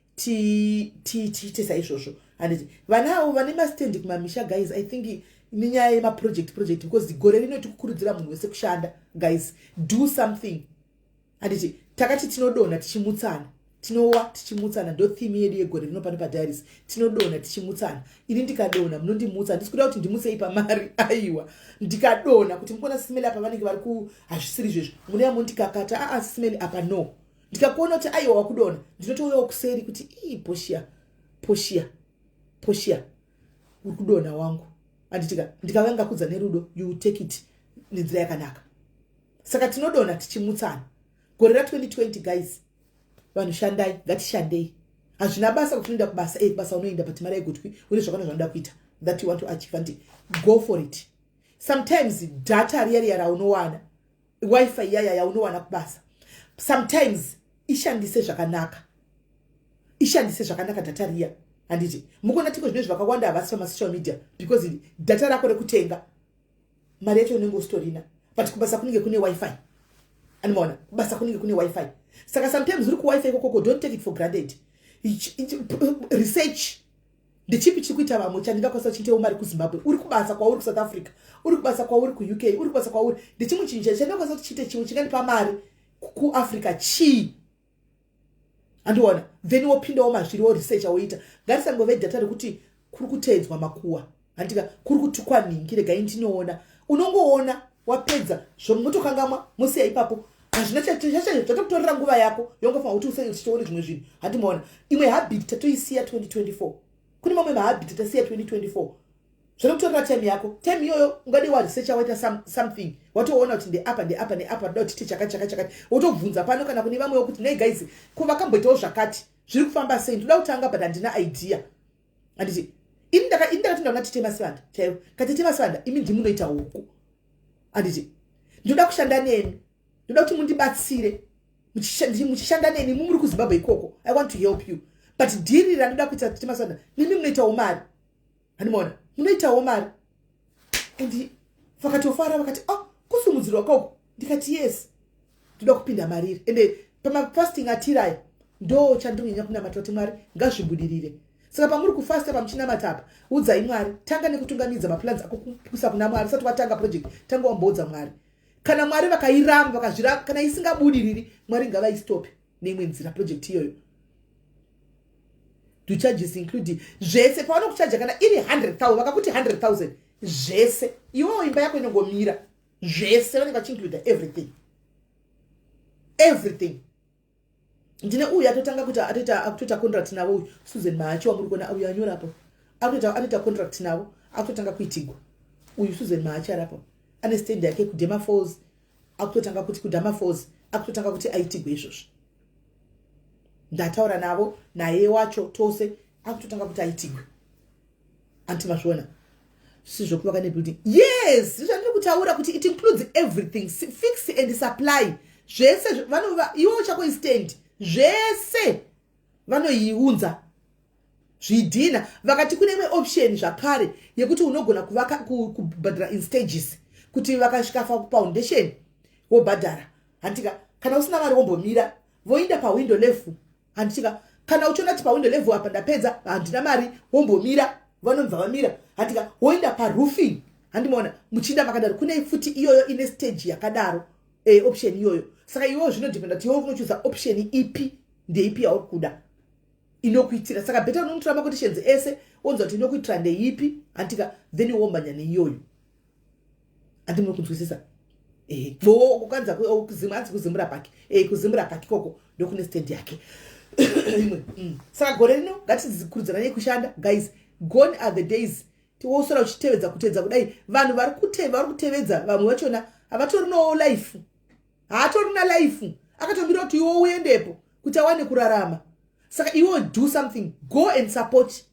Speaker 1: tiite saizvozvo, handiti? Vana avo vane mastendi kumamisha, guys, I think nenyaya yemaproject project, because gore rino tikukurudzira munhu wese kushanda. Guys, do something, handiti? Takati tinodonha tichimutsana, tinowa tichimutsana. Ndo theme yedu yegore rino pano padiaries, tinodonha tichimutsana. Ini ndikadonha, munondimutsa. Handisi kuda kuti ndimutsei pamari, aiwa. Ndikadonha kuti mukuona Sisimeli apa vanenge vari ku, hazvisiri izvezvo, munouya mundikakata, "Aa, Sisimeli apa no." Ndikakuona kuti aiwa, wakudonha, ndinotouyawo kuseri kuti, "Ii, Poshia, Poshia, Poshia, uri kudonha wangu." Handitika? Ndikauya ngakudza nerudo, you take it nenzira yakanaka. Saka tinodonha tichimutsana gore ra2020. Guys, vanhu shandai, ngatishandei. Hazvina basa kuti unoenda kubasa, kubasa unoenda, but mari aigotwi. Une zvakana zvaunoda kuita that you want to achieve, and go for it. Sometimes data riya riya raunowana, WiFi iyaya yaunowana kubasa, sometimes ishandise zvakanaka, ishandise zvakanaka data riya, handiti? Mukuona tiko zvino zvakawanda havasi pamasocial media because data rako rekutenga mari yacho unenge usitorina, but kubasa kunenge kune WiFi. Animaona? Kubasa kunenge kune WiFi. Saka sometimes uri kuWiFi ikokoko, don't take it for granted. Research, ndechipi chiri kuita vamwe chandingakwanisa kuchiitewo mari kuZimbabwe? Uri kubasa kwauri kuSouth Africa, uri kubasa kwauri kuUK, uri kubasa kwauri, ndechimwe chinhu chandingakwanisa kuti chiite chimwe chingandipa mari kuAfrica chii? Handiona? Then wopindawo mazviri, woresearcha, woita. Ngatisangove data rekuti kuri kuteedzwa makuwa, handika? Kuri kutukwa nhingi, regai ndinoona. Unongoona wapedza, zvomutokangamwa, musiya ipapo. Hazvina zvatokutorera nguva yako yongofanira kuti uchitoone zvimwe zvinhu. Handimaona? Imwe habit tatoisiya 2024. Kune mamwe mahabit tasiya 2024, zvinokutorera time yako. Time iyoyo ungadi waresearcha, waita something, watoona kuti ndeapa, ndeapa, neapa, ndoda kuti tiite chakati, chakati, chakati. Wotobvunza pano kana kune vamwewo kuti, "Nei guys, ko vakamboitawo zvakati, zviri kufamba sei? Ndoda kutanga, but handina idea." Handiti ini ndakati ndaona Tete Masivanda chaivo, kaTete Masivanda, imi ndimunoita huku, handiti? Ndoda kushanda nemi, ndoda kuti mundibatsire muchishanda neni mumuri kuZimbabwe ikoko. I want to help you, but deal randoda kuita, Tete Masivanda, nimi munoitawo mari, handimaona? Munoitawo mari. And vakatofara, vakati, "Oh, kusumudzirwa koko." Ndikati, "Yes, ndoda kupinda mariri." Ende pamafasting atiraya, ndo chandinonyanya kunamata kuti Mwari ngazvibudirire. Saka pamuri kufasta, pamuchinamata apa, udzai Mwari. Tanga nekutungamidza maplans ako kuisa kuna Mwari. Usati watanga project, tanga wamboudza Mwari. Kana Mwari vakairamba, vakazviramba, kana isingabudiriri, Mwari ngavaistope neimwe nzira project iyoyo. Do charges include zvese? Pavanokuchaja, kana iri 100,000, vakakuti 100,000 zvese, iwewo imba yako inongomira. Zvese vanenge vachiincluda everything, everything. Ndine uyu atotanga kuita, atoita, akutoita contract navo, uyu Susan Mahachi wamuri kuona uyu anyorapo, akutoita, anoita contract navo, akutotanga kuitigwa. Uyu Susan Mahachi arapo, ane stand yake kuDama Falls, akutotanga kuti kuDama Falls, akutotanga kuti aitigwe izvozvo. Ndataura navo, naye wacho tose, akutotanga kuti aitigwe. Anti mazviona sizvokuvaka nebuilding? Yes, zvandiri kutaura kuti it includes everything, fix and supply, zvese. Vanova iwo chako istand, zvese vanoiunza. Zvidhina vakati kune imwe option zvakare yekuti unogona kuvaka, kubhadhara in stages, kuti vakasvika foundation wobhadhara, handitika? Kana usina mari wombomira, voinda pawindow level, handitika? Kana uchiona kuti pawindow level apa ndapedza, handina mari, wombomira, vanobva vamira, handitika? Woenda paroofing, handimaona? Muchiinda makadaro. Kune futi iyoyo ine stage yakadaro, option iyoyo. Saka iwewo zvinodependa kuti iwewo unochuza option ipi, ndeipi yauri kuda inokuitira. Saka better unonotora maquotations ese, wonzwa kuti inokuitira ndeipi, handitika? Then womhanya neiyoyo. Handi muri kunzwisisa? Kukanza hanzi kuZimura Park, kuZimura Park ikoko ndokune stand yake imwe. Saka gore rino ngatikurudziranei kushanda, guys. Gone are the days wosora uchitevedza, kutevedza kudai. Vanhu vari kutevedza, vamwe vachona havatorinawo life, haatorina life, akatomira kuti iwo uendepo kuti awane kurarama. Saka iwo do something, go and support,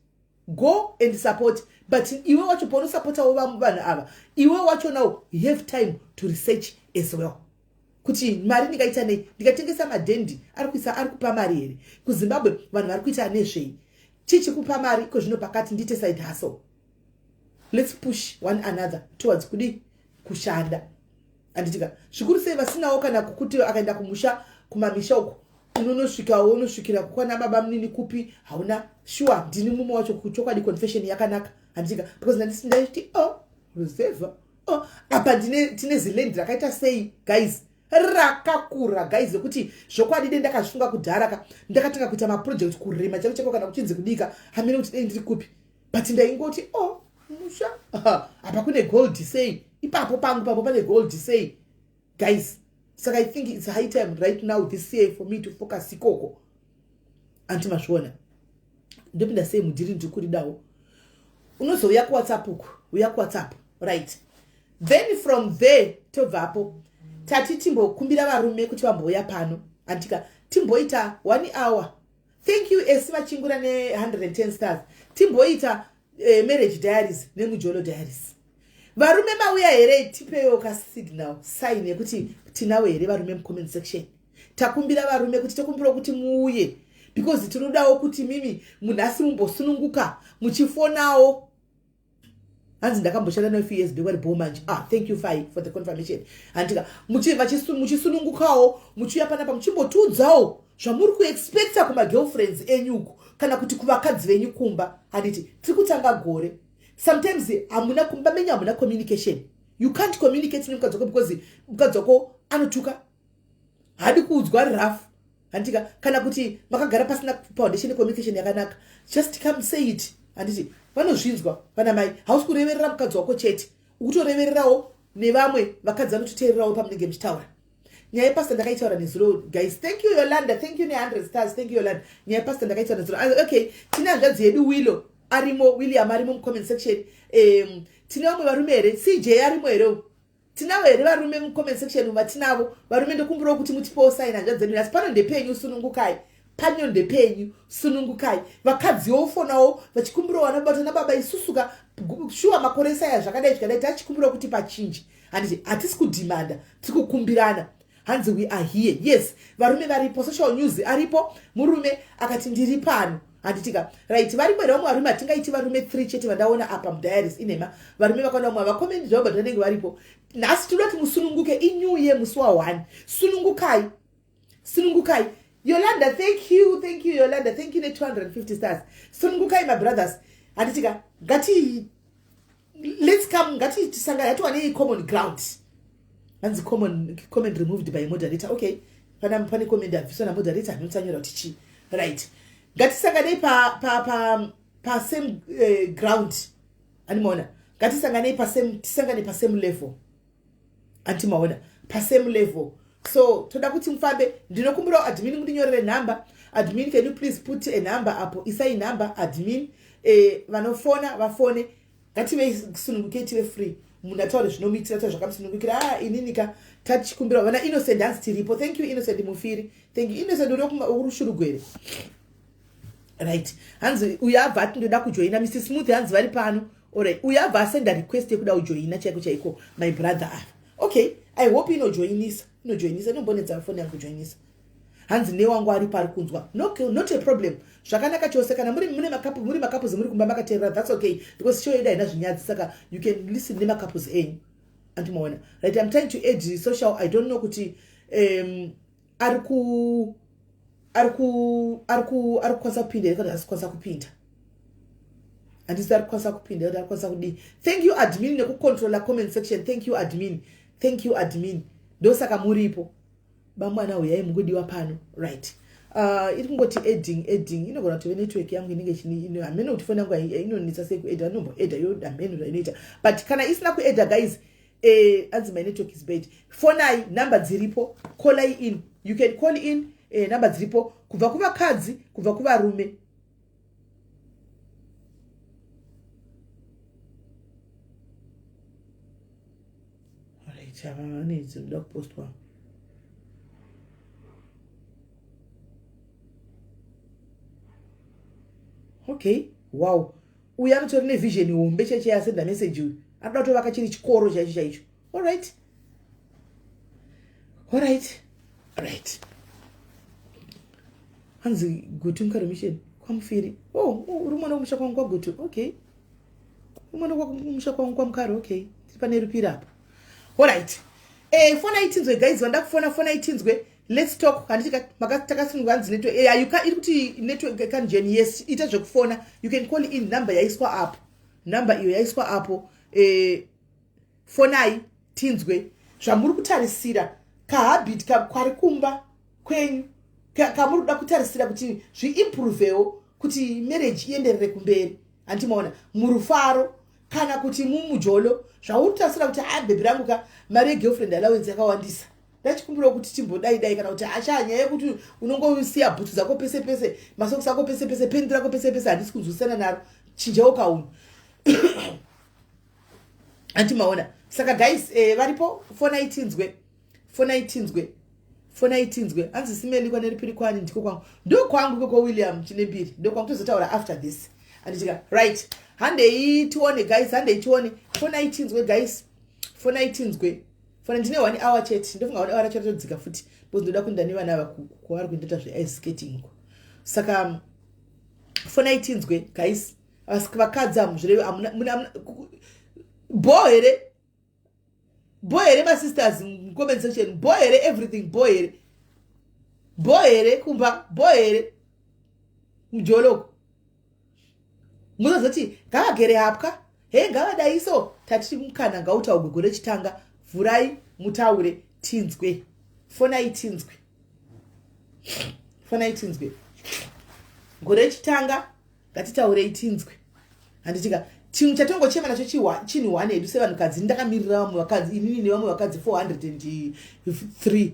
Speaker 1: go and support. But iwe wacho paunosapotawo vanhu ava, iwe wacho now you have time to research as well kuti mari ndingaita nei? Ndikatengesa madhendi ari kuisa, ari kupa mari here? KuZimbabwe vanhu vari kuita nezvei? Chichi kupa mari iko zvino pakati? Ndiite side hustle. Let's push one another towards kudi kushanda, handitika? Zvikuru sei vasinawo kana kukuti akaenda kumusha, kumamisha uko unonosvikawo, unosvikira kukwana baba munini kupi, hauna sure. Ndini mumwe wacho, kuchokwadi, confession yakanaka, handitika? Because ndandisi ndaiti, oh, reserve, oh, apa tine ziland rakaita sei, guys, rakakura, guys, yekuti zvokwadi de ndakazvifunga kudhara ka, ndakatanga kuita maproject, kurima chaiko chaiko, kana kuchinzi kudika hamene kuti dei ndiri kupi. But ndaingoti, oh, musha apa kune gold sei, ipapo pangu papo pane gold sei, guys? Saka I think it's high time right now, this year, for me to focus ikoko. Anti mazviona? Ndopinda sei mudeal? Ndiri kuridawo. Unozouya kuWhatsApp uku, uya kuWhatsApp, right? Then from there tobvapo, tati timbokumbira varume kuti vambouya pano, andika? Timboita one hour. Thank you, esi vachingura ne110 stars. Timboita Marriage Diaries neMujolo Diaries. Varume mauya here? Tipewo kasignal, sign yekuti tinawo here varume mucomment section. Takumbira varume kuti, tokumbirawo kuti muuye, because tinodawo kuti mimi munhasi mumbosununguka muchifonawo. Hanzi ndakamboshanda nayo few years back, vari bo manje. Ah, thank you, Fai, for the confirmation, handika? Muchisunungukawo muchiuya panapa, muchimbotiudzawo zvamuri kuexpecta kumagirlfriends enyu uku, kana kuti kuvakadzi venyu kumba, handiti? Tiri kutanga gore. Sometimes hamuna kumba menyu, hamuna communication. You can't communicate nemukadzi wako because mukadzi wako anotuka, haadi kuudzwa rough, handika? Kana kuti makagara pasina foundation communication yakanaka. Just come say it, handiti? Vanozvinzwa vana mai. Hausi kureverera mukadzi wako chete, ukutorevererawo nevamwe vakadzi vanototeererawo pamunenge muchitaura. Nyaya yepasta ndakaitaura nezuro, guys. Thank you, Yolanda. Thank you ne100 stars. Thank you, Yolanda. Nyaya yepasta ndakaitaura nezuro. Ah, okay, tine hanzvadzi yedu Willo arimo, William arimo mucomment section. Tine vamwe varume here? CJ arimo here? Tinavo here varume mucomment section? Vatinavo varume, ndokumbirawo kuti mutipewo sign, hanzvadzi dzedu. Asi pano ndepenyu, sunungukai. Pano ndepenyu, sunungukai. Vakadziwo fonawo vachikumbirawo vanabata nababa isusuka shuwa makore esaya zvakadai zvikadai, tachikumbirawo kuti pachinji, handiti? Hatisi kudhimanda, tiri kukumbirana. Hanzi we are here. Yes, varume varipo. Social News aripo, murume akati ndiri pano, handitika? Right, varimo here vamwe varume? Hatingaiti varume 3 chete vandaona apa mudiaries, inhema. Varume vakaona vamwe vacommendi zvavo, but vanenge varipo. Nhasi tinoda kuti musununguke. Inew year, musi wa1, sunungukai, sunungukai. Yolanda, thank you, thank you, Yolanda, thank you ne250 stars. Sunungukai, my brothers, handitika? Ngati, let's come, ngatitisangana, ngatiwanei common ground. Hanzi comment removed by moderator. Okay, pana pane comment abviswa namoderator, anotsanyora kuti chii. Right, ngatisanganei pa pa pa pa same ground, andimaona? Ngatisanganei pasame, tisangane pasame level, andimaona? Pasame level. So toda kuti mufambe. Ndinokumbirawo admin mundinyorere nhamba. Admin, can you please put a number apo? Isai nhamba, admin. Vanofona vafone. Ngative sunungukei, tive free, munhu ataure zvinomuitira, taure zvakamusunungukira. Ah, ininika tachikumbira vana Innocent. Hanzi tiripo. Thank you, Innocent Mufiri. Thank you, Innocent. Uri kuShurugwere, right? Hanzi uyo abva ati ndoda kujoina. Mr Smooth hanzi vari pano. Alright, uyo abva asenda request yekuda kujoina chaiko chaiko, my brother ava. Okay, I hope inojoinisa, inojoinisa, inombonetsa foni yangu kujoinisa. Hanzi newangu aripo ari kunzwa. No, not a problem. Zvakanaka chose kana muri mune makapu, muri makapuzi muri kumba makateerera, that's okay because show yedu haina zvinyadzi, saka you can listen nemakapuzi enyu. Andimaona. Right, I'm trying to add social. I don't know kuti ari ku ari ku ari ku ari kukwanisa kupinda here kana asi kukwanisa kupinda. Handisi ari kukwanisa kupinda here, ari kukwanisa kudii. Thank you admin nekucontrola comment section. Thank you admin, thank you admin. Ndosaka muripo bamwana, huyai mukudiwa pano. Right, iri kungoti adding, adding. Inogona kutove network yangu inenge chini, hameno kuti foni yangu inonetsa sei kuadda. Inomboadda yo, hameno zvainoita, but kana isina kuadda, guys, anzi my network is bad. Fonai, number dziripo, callai in. You can call in, number dziripo kubva kuvakadzi, kubva kuvarume. Right, ava vane dzinoda kupostwa. Okay, wow, uyu anotori nevision hombe chaicho. Yasenda message uyu anoda kutovaka chiri chikoro chaicho chaicho. Alright, alright, right. Hanzi Gutu Mukaro Mission kwaMufiri. Oh, uri mwana kumusha kwangu kwaGutu. Okay, uri mwana kumusha kwangu kwaMukaro. Okay, tiri pane rupiri apa. Alright, fona itinzwe guys, vanda kufona, fona itinzwe. Let's talk. Handiti takasununguka? Hanzi network, iri kuti network kanjeni. Yes, ita zvekufona. You can call in, number yaiswa apo, number iyo yaiswa apo. Fonai tinzwe zvamuri kutarisira, kahabit kari kumba kwenyu kamuri kuda kutarisira kuti zviimprovewo, kuti marriage ienderere kumberi. Handimaona murufaro kana kuti mumujolo, zvauri kutarisira kuti a baby rangu ka, mari yegirlfriend allowance yakawandisa, ndachikumbirawo kuti timbodai dai, kana kuti acha nyaya yekuti unongosiya bhutsu dzako pese pese, masokisi ako pese pese, pendi rako pese pese, handisi kunzwisana naro, chinjawo kaunhu. Handimaona. Saka guys, varipo, fonai tinzwe, fonai tinzwe, fonai tinzwe. Hanzi simeli kwaneripiri kwani, ndiko kwangu, ndo kwangu ikoko. William Chinembiri, ndo kwangu. Tozotaura after this, handitika? Right, handei tione guys, handei tione. Fonai tinzwe guys, fonai tinzwe. Fona, ndine one hour chete. Ndofunga one hour chete, todzika futi because ndoda kuenda nevana ava kwavari kuendoita zveice skating. Saka fonai tinzwe guys. Vakadzi hamuzvirevi, bo here, bo here? Masisters, comment section, bo here? Everything bo here? Bo here kumba? Bo here mujoloko? Munozoti ngavagere hapwa he, ngavadai so. Tati mukana ngautaugwe gore chitanga. Vhurai mutaure tinzwe. Fonai tinzwe, fonai tinzwe. Gore chitanga, ngatitaurei tinzwe, handitika? Chinhu chatongochema nacho chinhu one hedu sevanhukadzi. Ndakamirira vamwe vakadzi, inini nevamwe vakadzi 403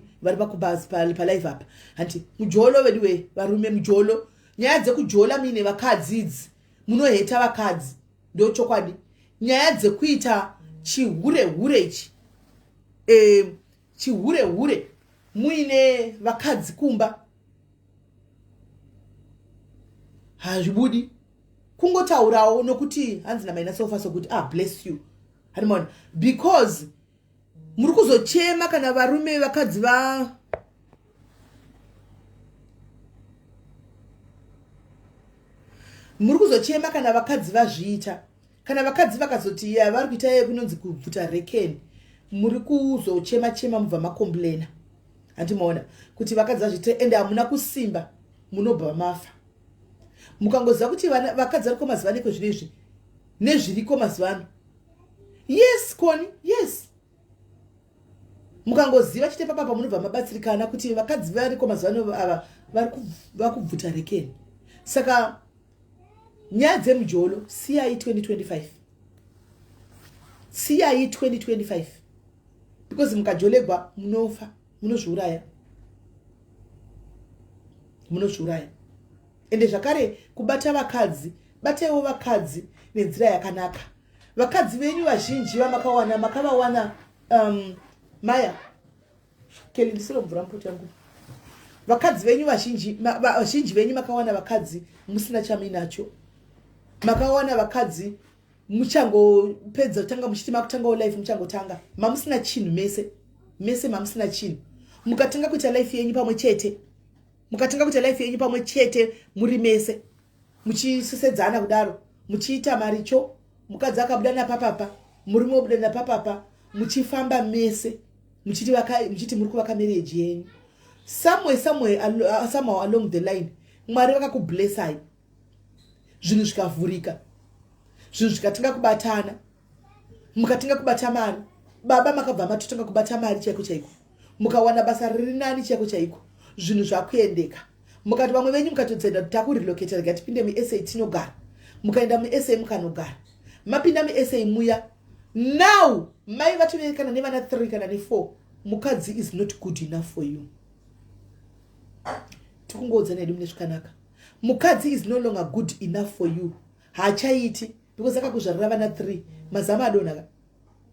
Speaker 1: vari palive apa, hanti? Mujolo vedu we varume, mujolo, nyaya dzekujola muine vakadzi idzi, munoheta vakadzi, ndo chokwadi. Nyaya dzekuita chihure hure ichi, chihure hure muine vakadzi kumba, hazvibudi. Kungotaurawo nokuti hanzi namaina sofa sokuti, ah, bless you, hanimona, because muri kuzochema kana varume vakadzi va muri kuzochema kana vakadzi vazviita, kana vakadzi vakazoti ya vari kuita yekunonzi kubvuta rekeni, muri kuzochema chema, mubva makomplaina. Handimaona kuti vakadzi vazviite, ende hamuna kusimba, munobva mafa. Mukangoziva kuti vakadzi variko mazuva ano, iko zvino izvi nezviriko mazuva ano. Yes, Koni, yes. Mukangoziva chite papapa, munobva mabatsirikana kuti vakadzi variko mazuva ano ava vari kubvuta rekeni. Saka nyaya dzemujolo siyai 2025, siyai 2025, because mukajolegwa munofa, munozviuraya, munozviuraya. Ende zvakare kubata vakadzi, bataiwo vakadzi nenzira yakanaka. Vakadzi venyu vazhinji vamakawana, makavawana, maya Keli, ndisiro mvura mupoto yangu. Vakadzi venyu vazhinji, vazhinji venyu makawana vakadzi musina chamuinacho. Makawana vakadzi muchangopedza kutanga, muchiti makutangawo life, muchangotanga, mamusina chinhu mese, mese mamusina chinhu. Mukatanga kuita life yenyu pamwe chete. Mukatanga kuita life yenyu pamwe chete muri mese, muchisesedzana kudaro, muchiita maricho, mukadzi akabuda napapapa, murume obuda napapapa, muchifamba mese, muchiti muchiti muri kuvaka marriage yenyu. Somewhere, somewhere, somehow along the line, Mwari vakakublessai, zvinhu zvikavhurika, zvinhu zvikatanga kubatana, mukatenga kubata mari. Baba, makabva matotanga kubata mari chaiko chaiko, mukawana basa riri nani chaiko chaiko, zvinhu zvakuendeka. Mukati vamwe venyu mukatodzenda, takurelocata, rega tipinde muSA tinogara. Mukaenda muSA, mukanogara, mapinda muSA muya, now mai vatove kana nevana 3 kana ne4. Mukadzi is not good enough for you. Tikungoudza nedu mune zvakanaka, mukadzi is no longer good enough for you. Haachaiti because akakuzvarira vana 3. Mazama adonha ka,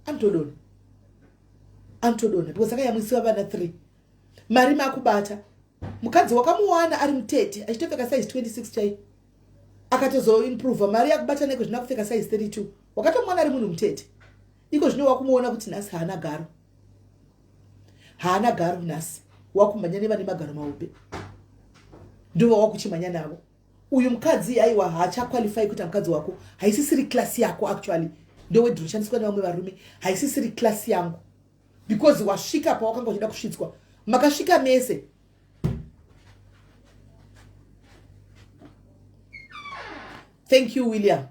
Speaker 1: anotodonha, anotodonha because akayamwisiwa vana 3. Mari makubata, mukadzi wakamuwana ari mutete achitopfeka size 26 chai, akatozoimprova, mari yakubata neko zvina kupfeka size 32. Wakatomuwana ari munhu mutete, iko zvino wakumuona kuti nhasi haana garo, haana garo. Nhasi wakumhanya nevane magaro mahombe, ndova wakuchimhanya navo. Uyu mukadzi, aiwa, haachaqualify kuita mukadzi wako. Haisisiri class yako. Actually, ndoword rinoshandiswa nevamwe varume, haisisiri class yangu, because wasvika pawakanga uchida kusvitswa. Makasvika mese. Thank you, William.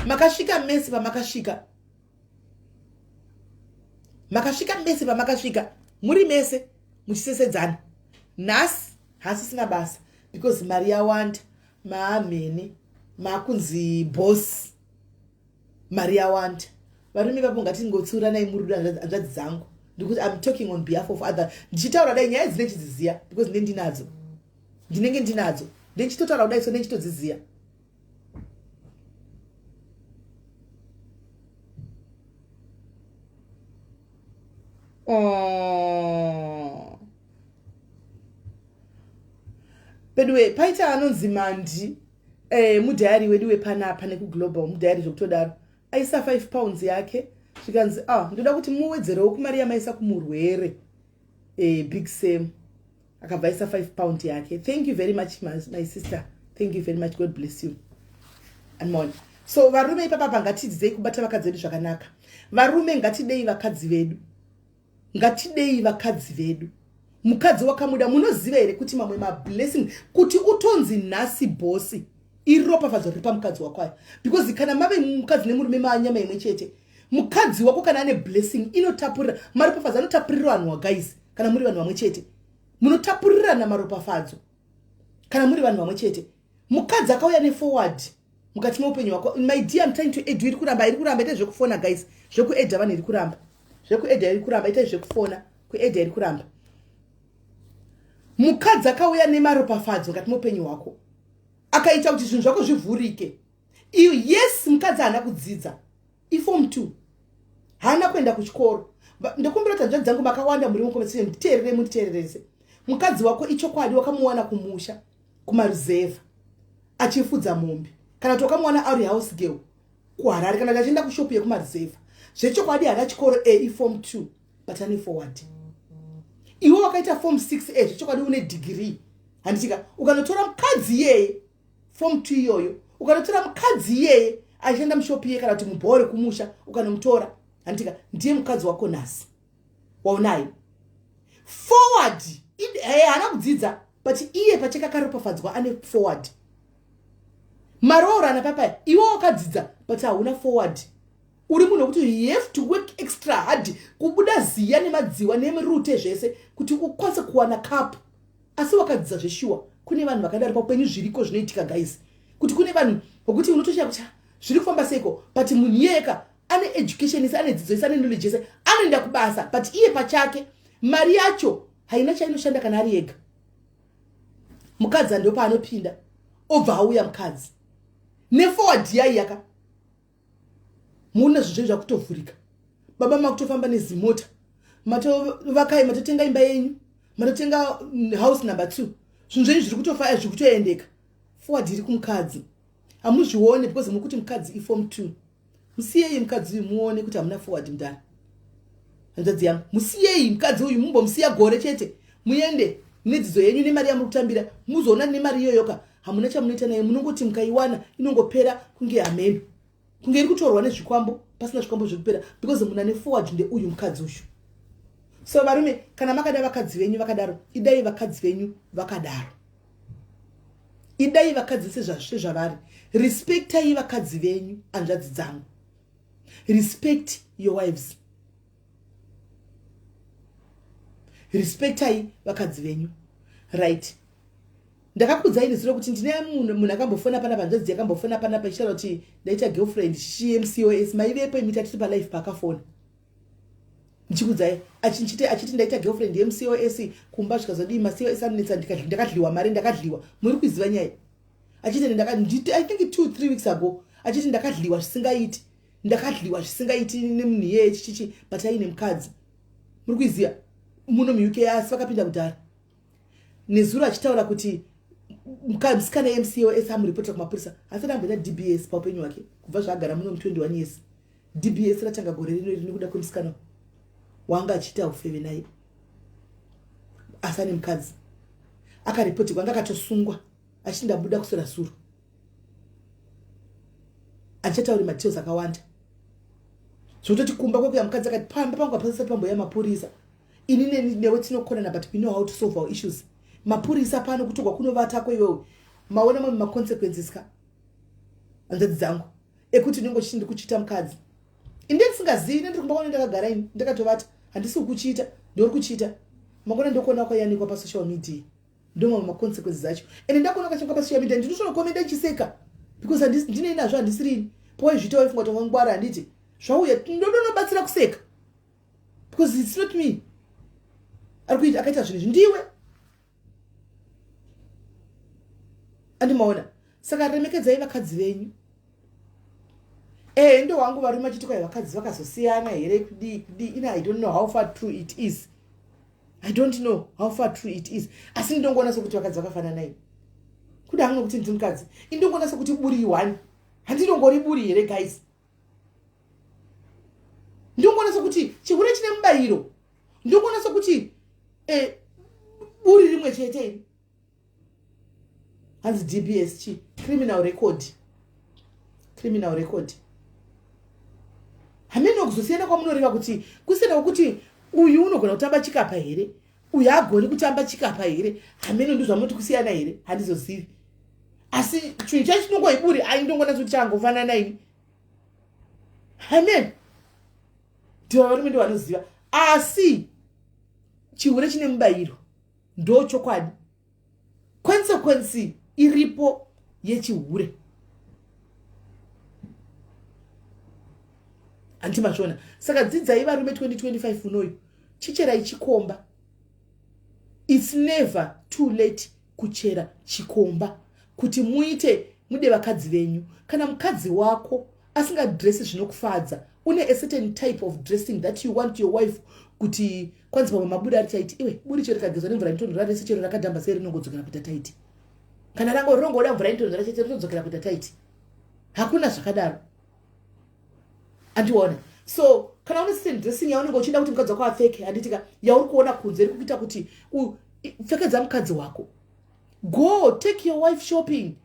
Speaker 1: Makasvika mese pamakasvika, makasvika mese pamakasvika, muri mese muchisesedzana. Nhasi hasisina basa because mari yawanda, maamhene, maakunzi boss, mari yawanda. Varume vapo, ngatingotsiuranai murudo, hanzvadzi dzangu. Ndikuti I'm talking on behalf of other. Ndichitaura dai nyaya dzine chidziziya because ndendinadzo, ndinenge ndinadzo, ndenchitotaura kudai, so ndenchitodziziya. Oh. Beduwe, paita anonzi Mandi, mudhayari wedu wepanapa nekuglobal, mudhayari zvekutodaro, aisa £5 yake, zvikanzi, ah, ndoda kuti muwedzerewo kumari yamaisa kumurwere, Big Sam. Akabva aisa £5 yake. Thank you very much, my sister. Thank you very much. God bless you. Anmon. So varume ipapapa, ngatidzidzei kubata vakadzi vedu zvakanaka. Varume, ngatidei vakadzi vedu, ngatidei vakadzi vedu. Mukadzi wakamuda, munoziva here kuti mamwe mablessing kuti utonzi nhasi boss, iri ropafadzo riri pamukadzi wako ayo? Because kana mave mukadzi nemurume, maanyama imwe chete, mukadzi wako kana ane blessing, inotapurira maropafadzo, anotapurira vanhu waguys. Kana muri vanhu vamwe chete, munotapurirana maropafadzo. Kana muri vanhu vamwe chete, mukadzi akauya neforward mukati meupenyu hwako. My dear, I'm trying to add, iri kuramba, iri kuramba. Itai zvekufona, guys. Zvekuadda vanhu iri kuramba, zvekuadda iri kuramba. Itai zvekufona, kuadda iri kuramba. Mukadzi akauya nemaropafadzo mukati meupenyu hwako, akaita kuti zvinhu zvako zvivhurike iyo. Yes, mukadzi haana kudzidza, iform 2, haana kuenda kuchikoro. Ndokumbira kuti hanzvadzi dzangu makawanda muri mucomment, nditeerere, munditeererese. Mukadzi wako, ichokwadi, wakamuwana kumusha kumaruzevha achifudza mombe, kana kuti wakamuwana ari house girl kuHarare, kana kuti achienda kushopu yekumaruzevha. Zvechokwadi haana chikoro, a iform 2, but ane forward. Iwe wakaita form 6 a, zvechokwadi une degree, handitika? Ukanotora mukadzi iyeye, form 2 iyoyo, ukanotora mukadzi iyeye achienda mushopu iye kana kuti mubhore kumusha, ukanomutora, handitika, ndiye mukadzi wako nhasi waunaye. Forward, haana kudzidza, but iye pachake akaropafadzwa, ane forward. Maroorana papaya, iwe wakadzidza but hauna forward. Uri munhu wekuti you have to work extra hard, kubuda ziya nemadziwa nemirute zvese kuti ukwanise kuwana cup, asi wakadzidza zveshuwa. Kune vanhu vakadaro paupenyu, zviriko, zvinoitika, guys, kuti kune vanhu vokuti unotoshaya kuti zviri kufamba seiko, but munhu iyeka ane education yese, ane dzidzo yese, ane knowledge yese, anoenda kubasa, but iye pachake mari yacho haina chainoshanda kana ari ega. Mukadzi ando paanopinda, obva auya mukadzi neforward yaiyaka, muona zvinhu zvenyu zvakutovhurika. Baba, makutofamba nezimota, matovakai, matotenga imba yenyu, matotenga house number 2, zvinhu zvenyu zviri kutofaya, zviri kutoendeka. Forward iri kumukadzi, hamuzvione because muri kuti mukadzi iform 2. Musiyei mukadzi uyu, muone kuti hamuna forward. Mudhara, hanzvadzi yangu, musiyei mukadzi uyu, mumbomusiya gore chete, muende. Nedzidzo yenyu nemari yamuri kutambira, muzoona nemari iyoyoka hamuna chamunoita nayo. Munongoti mukaiwana inongopera kunge hameno, kunge iri kutorwa nezvikwambo, pasina zvikwambo zvekupera, because munhu ane forward ndeuyu mukadzi uyu. So varume, kana makada vakadzi venyu vakadaro, idai vakadzi venyu vakadaro, idai vakadzi sezvavari. Respectai vakadzi venyu, hanzvadzi dzangu. Respect your wives, respectai vakadzi venyu, right? Ndakakudzai nezuro kuti ndine munhu akambofona panapa, hanzvadzi yakambofona panapa ichitaura kuti ndaita girlfriend chichiMCOS. Maivepo imita tiri palive paakafona ndichikudzai achiti ndaita girlfriend yeMCOS, kumba zvikazodii, maCOS anonetsa, ndakadliwa mari, ndakadliwa. Muri kuziva nyaya? Achiti, I think 2, 3 weeks ago, achiti ndakadliwa zvisingaiti, ndakadliwa zvisingaiti nemunhu iyeye, chichichi, but aine mukadzi. Muri kuiziva muno muUK, asi vakapinda kudhara. Nezuro achitaura kuti musikana yeMCOS amuripotera kumapurisa. Asati amboita DBS paupenyu hwake kubva zvaagara muno mu21 years. DBS ratanga gore rino iri nekuda kwemusikana wanga achiita ufeve naye, asi ane mukadzi. Akaripotirwa, anga akatosungwa, achiti ndabuda kuswera suro. Handichatauri madetails akawanda, zvokutoti kumba kwekuya mukadzi akati pamba pangu hapasati pamboya mapurisa. Ini newe tinokonana, but we know how to solve our issues. Mapurisa pano kutogwa kunovatako iwewe. Maona mamwe maconsequences ka, hanzvadzi dzangu, ekuti unenge uchiti ndikuchita mukadzi. Inde ndisingazivi, ine ndiri kumba kwano, ndakagara ini ndakatovata, handisi kukuchita, ndori kuchita. Mangwana ndokuona kwayanikwa pasocial media. Ndo mamwe maconsequences acho. Ende ndakuona kachangwa pasocial media, ndinotonokomenda ndichiseka because ndinei nazvo, handisirini. Pawaizviita waifunga kuti wangwara, handiti? Zvauya ndodonobatsira kuseka because it's not me ari kuita akaita zvinhu izvi, ndiwe. Andimaona? Saka remekedzai vakadzi venyu. Ehe, ndo wangu varume achiti kwai vakadzi vakazosiyana here, kudii kudii. Ina I don't know how far true it is, I don't know how far true it is, asi ndinongoona sekuti vakadzi vakafananai. Kuda hangu nokuti ndiri mukadzi, indongoona sekuti buri one. Handinongori buri here, guys? Ndinongoona sekuti chihure chine mubayiro. Ndinongoona sekuti buri rimwe chete ini. Hanzi DBS chi? Criminal record, criminal record. Hameno kuzosiyana kwamunoreva kuti kusiyana kwekuti uyu unogona kutamba chikapa here, uyu agoni kutamba chikapa here. Hameno ndo zvamunoti kusiyana here, handizozivi. Asi chinhu chacho chinongoiburi, ai, ndongoona kuti changofanana ini. Amen, ndiva varume ndo vanoziva. Asi chihure chine mubayiro, ndo chokwadi. Consequence iripo yechihure, handiti mazviona? Saka dzidzai varume, 2025 unoyu chicherai chikomba. It's never too late kuchera chikomba kuti muite mude vakadzi venyu. Kana mukadzi wako asingadresi zvinokufadza, une a certain type of dressing that you want your wife kuti kwanzi pamwe mabuda ari tight, iwe buri chero rikagezwa nemvura inotonhora rese, chero rakadhamba sei, rinongodzokera kuita tight. Kana rango rinongoda mvura inotonhora chete, rinodzokera kuita tight. Hakuna zvakadaro, andiona? So kana une certain dressing yaunenge uchida kuti mukadzi wako apfeke, handitika, yauri kuona kunze iri kuita kuti pfekedza mukadzi wako. Go take your wife shopping,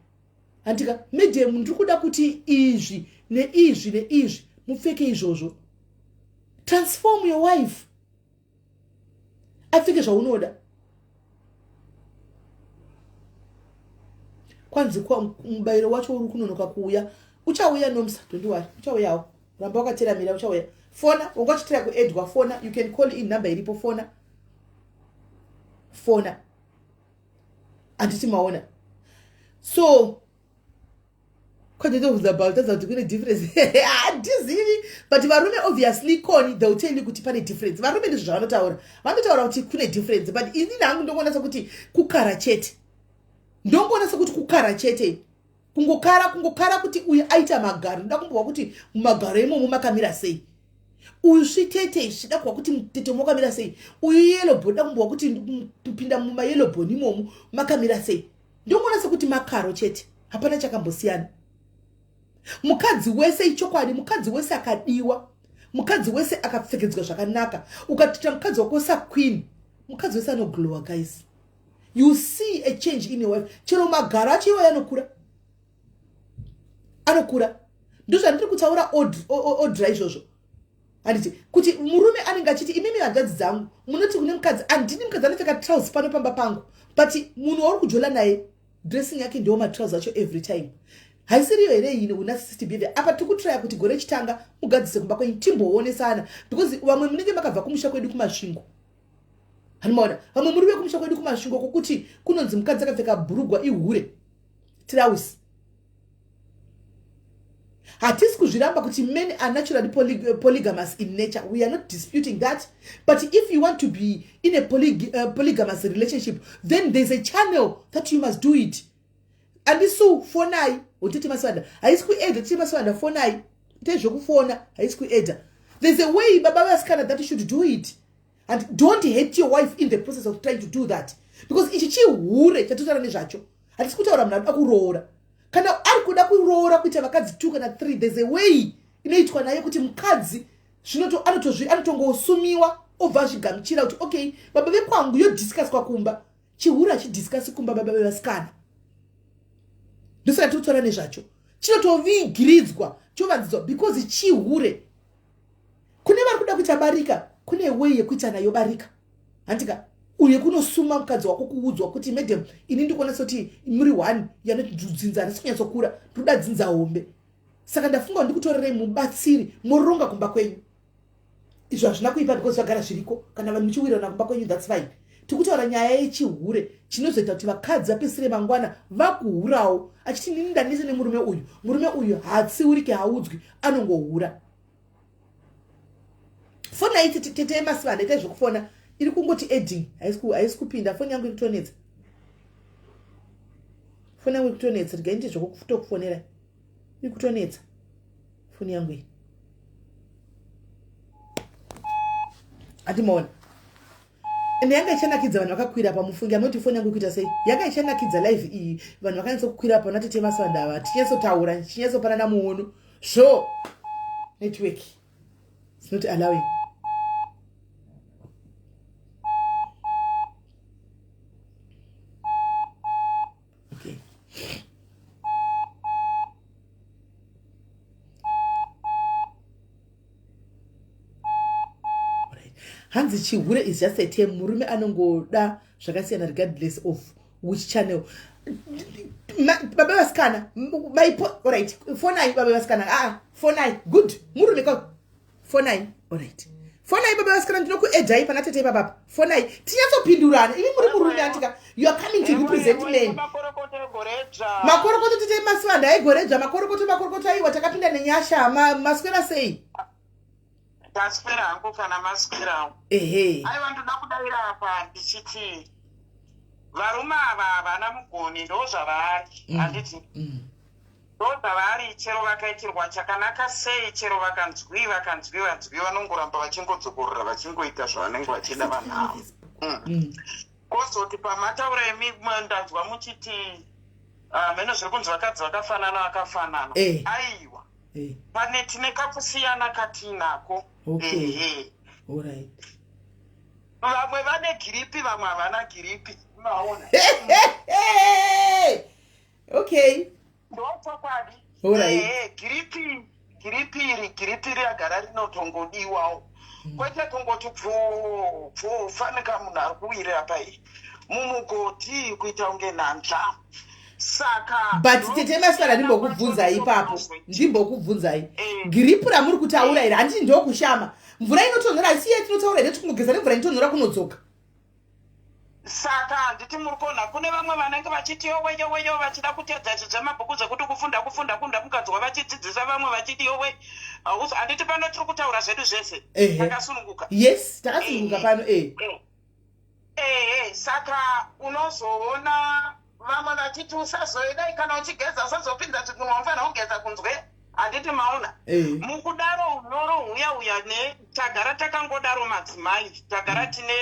Speaker 1: handika? Madam, ndiri kuda kuti izvi neizvi neizvi mupfeke izvozvo. Transform your wife apfeke zvaunoda. Kwanzi mubayiro wacho uri kunonoka kuuya. Uchauya, Nomsa, don't worry, uchauyawo. Ramba wakateramira, uchauya. Fona, wanga uchitira kuedwa, fona. You can call in, number iripo, fona, fona, handiti maona? So kwanditobvunza about taza kuti kune difference, handizivi. But varume obviously koni they will tell you kuti pane difference. Varume ndizvo zvavanotaura, vanotaura kuti kune difference, but ini hangu ndongoona sekuti kukara chete. Ndongoona sekuti kukara chete, kungokara, kungokara kuti uyu aita magaro, ndoda kumbowa kuti mumagaro imomo makamira sei. Uyu svitete, zvida kuwa kuti mutete makamira sei. Uyu yellow bone, da kumbowa kuti kupinda mumayellow bone imomo makamira sei. Ndongoona sekuti makaro chete, hapana chakambosiyana. Mukadzi wese, ichokwadi, mukadzi wese akadiwa, mukadzi wese akapfekedzwa zvakanaka, ukatita mukadzi wako saqueen, mukadzi wese anoglowa, guys. You see a change in your wife. Chero magaro acho iwayo anokura, anokura. Ndozvandiri kutaura odra izvozvo, handiti? Kuti murume anenge achiti, imimi hanzvadzi dzangu, munoti kune mukadzi, handini mukadzi anopfeka trouse pano pamba pangu, but munhu wauri kujola naye, dressing yake ndiwo matrouse acho every time. Haisiriyo here iyi unarcissist behavior? Apa tiri kutraya kuti gore chitanga mugadzise kumba kwenyu, timboonesana, because vamwe munenge makabva kumusha kwedu kuMasvingo, hanimaona? Vamwe muri vekumusha kwedu kuMasvingo, kwokuti kunonzi mukadzi akapfeka bhurugwa ihure, tirausi. Hatisi kuzviramba kuti men are naturally polygamous in nature. We are not disputing that. But if you want to be in a polygamous relationship, then there's a channel that you must do it. Andisu fonai utete Maswanda, haisi kuedha. Tete Maswanda, fonai ite zvekufona, haisi kuedha. There's a way, baba vasikana, that you should do it, and don't hate your wife in the process of trying to do that, because ichi chihure chatotaura nezvacho. Hatisi kutaura munhu anoda kuroora. Kana ari kuda kuroora kuita vakadzi two kana three, there's a way inoitwa naye kuti mukadzi anotongosumiwa, obva azvigamuchira kuti okay, baba vekwangu, yodiscusswa kumba. Chihure hachidiscussi kumba, baba vevasikana. Ndosaka tiri kutaura nezvacho. Chinotovigiridzwa, chovanzidzwa, because chihure. Kune vari kuda kuita barika, kune way yekuita nayo barika, handika? Uye kunosuma mukadzi wako, kuudzwa kuti, madam, ini ndikuona sekuti muri one yanoti dzinza harisi kunyatsokura, ndoda dzinza hombe, saka ndafunga ndikutorerei mubatsiri, moronga kumba kwenyu. Izvo hazvina kuipa because zvagara zviriko. Kana vanhu muchiwirirana kumba kwenyu, that's fine. Tikutaura nyaya yechihure chinozoita kuti vakadzi vapesire mangwana vakuhurawo, achiti, nini ndanise nemurume uyu, murume uyu haatsiuriki, haudzwi, anongohura. Foni aiti tete Masivanda, itai zvekufona, iri kungoti adding, haisi kupinda. Foni yangu iri kutonetsa, foni yangu iri kutonetsa. Regai ndite zvekutokufonera, iri kutonetsa foni yangu iyi. Handimaona ende yanga ichanakidza, vanhu vakakwira pamufungi. Anoti foni yangu ikuita sei? Yanga ichanakidza live iyi, vanhu vakanyatsokukwira pa natete Masivanda ava, tichinyatsotaura, tichinyatsopanana muono. So network is not allowing. Okay, hanzi chihure is just a term, murume anongoda zvakasiyana regardless of which channel. Baba vasikana, maipo. Alright, fonai baba vasikana. Aa, fonai. Good, murume ka, fonai. Alright, fonai baba vasikana, ndinokuedhai pana tete ipapapa. Fonai tinyatsopindurana. Imi muri murume, andika? You are coming to represent men. Makorokoto, tete Masivanda aigoredzva. Makorokoto, makorokoto. Aiwa, takapinda nenyasha. Maswera sei?
Speaker 2: Ndaswera hangu, kana maswerawo?
Speaker 1: Ehe.
Speaker 2: Aiwa, ndoda kudayira apa ndichiti varume ava havana mugoni, ndo zvavari. Handiti? Ndo zvavari. Chero vakaitirwa chakanaka sei, chero vakanzwi vakanzwi vanzwi, vanongoramba vachingodzokorora, vachingoita zvavanenge vachida vanhu ava. Kozoti pamataura imi, ndanzwa muchiti mheno zviri kunzi vakadzi vakafanana, vakafanana. Aiwa, pane tine kakusiyana katinako. Ehe. Vamwe vane grip, vamwe havana grip, maona? Ndochokwadi. Ehe, grip, grip iri, grip ragara rinotongodiwawo, kwete kungoti pfu pfu, fanika munhu ari kuwirira pai mumugodhi, kuita kunge nhanzva. Saka
Speaker 1: But tete Masara, ndimbokubvunzai ipapo, ndimbokubvunzai. Grip ramuri kutaura iri, handiti ndokushama mvura inotonhora? Haisi iye tinotaura here tikungogeza nemvura inotonhora kunodzoka?
Speaker 2: Saka handiti muri kuona kune vamwe vanenge vachiti yowe, yowe, yo, vachida kutedza izvi zvemabhuku zvekuti kufunda, kufunda, kunda mukadzwa, vachidzidzisa vamwe vachiti yowe. Handiti pano tiri kutaura zvedu zvese takasununguka?
Speaker 1: Yes, takasununguka pano e.
Speaker 2: Ehe, saka unozoona vamwe vachiti usazoedai, kana uchigeza usazopinza chigunwe, unofanira kugeza kunzwe. Handiti maona? Mukudaro unyoro huya uya ne tagara takangodaro. Madzimai tagara tine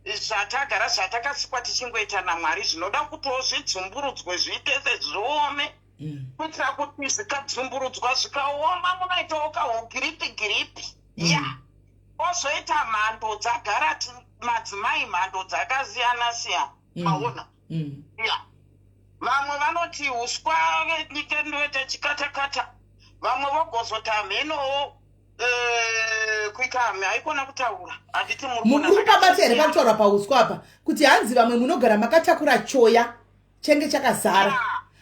Speaker 2: zvatagara zvatakasikwa tichingoita naMwari, zvinoda kutiwo zvidzumburudzwe, zviite sezviome, kuitira kuti zvikadzumburudzwa zvikaoma, munoitawo kahugirip grip ya. Ozoita mhando dzagara madzimai, mhando dzakasiyana siyana. Maona? Ya, vamwe vanoti uswa ndoita chikatakata, vamwe vogozota mhenowo kuita haikona kutaura, handiti?
Speaker 1: Muri kupabata here pakutaura pauswa apa, kuti hanzi vamwe munogara makatakura choya chenge chakazara,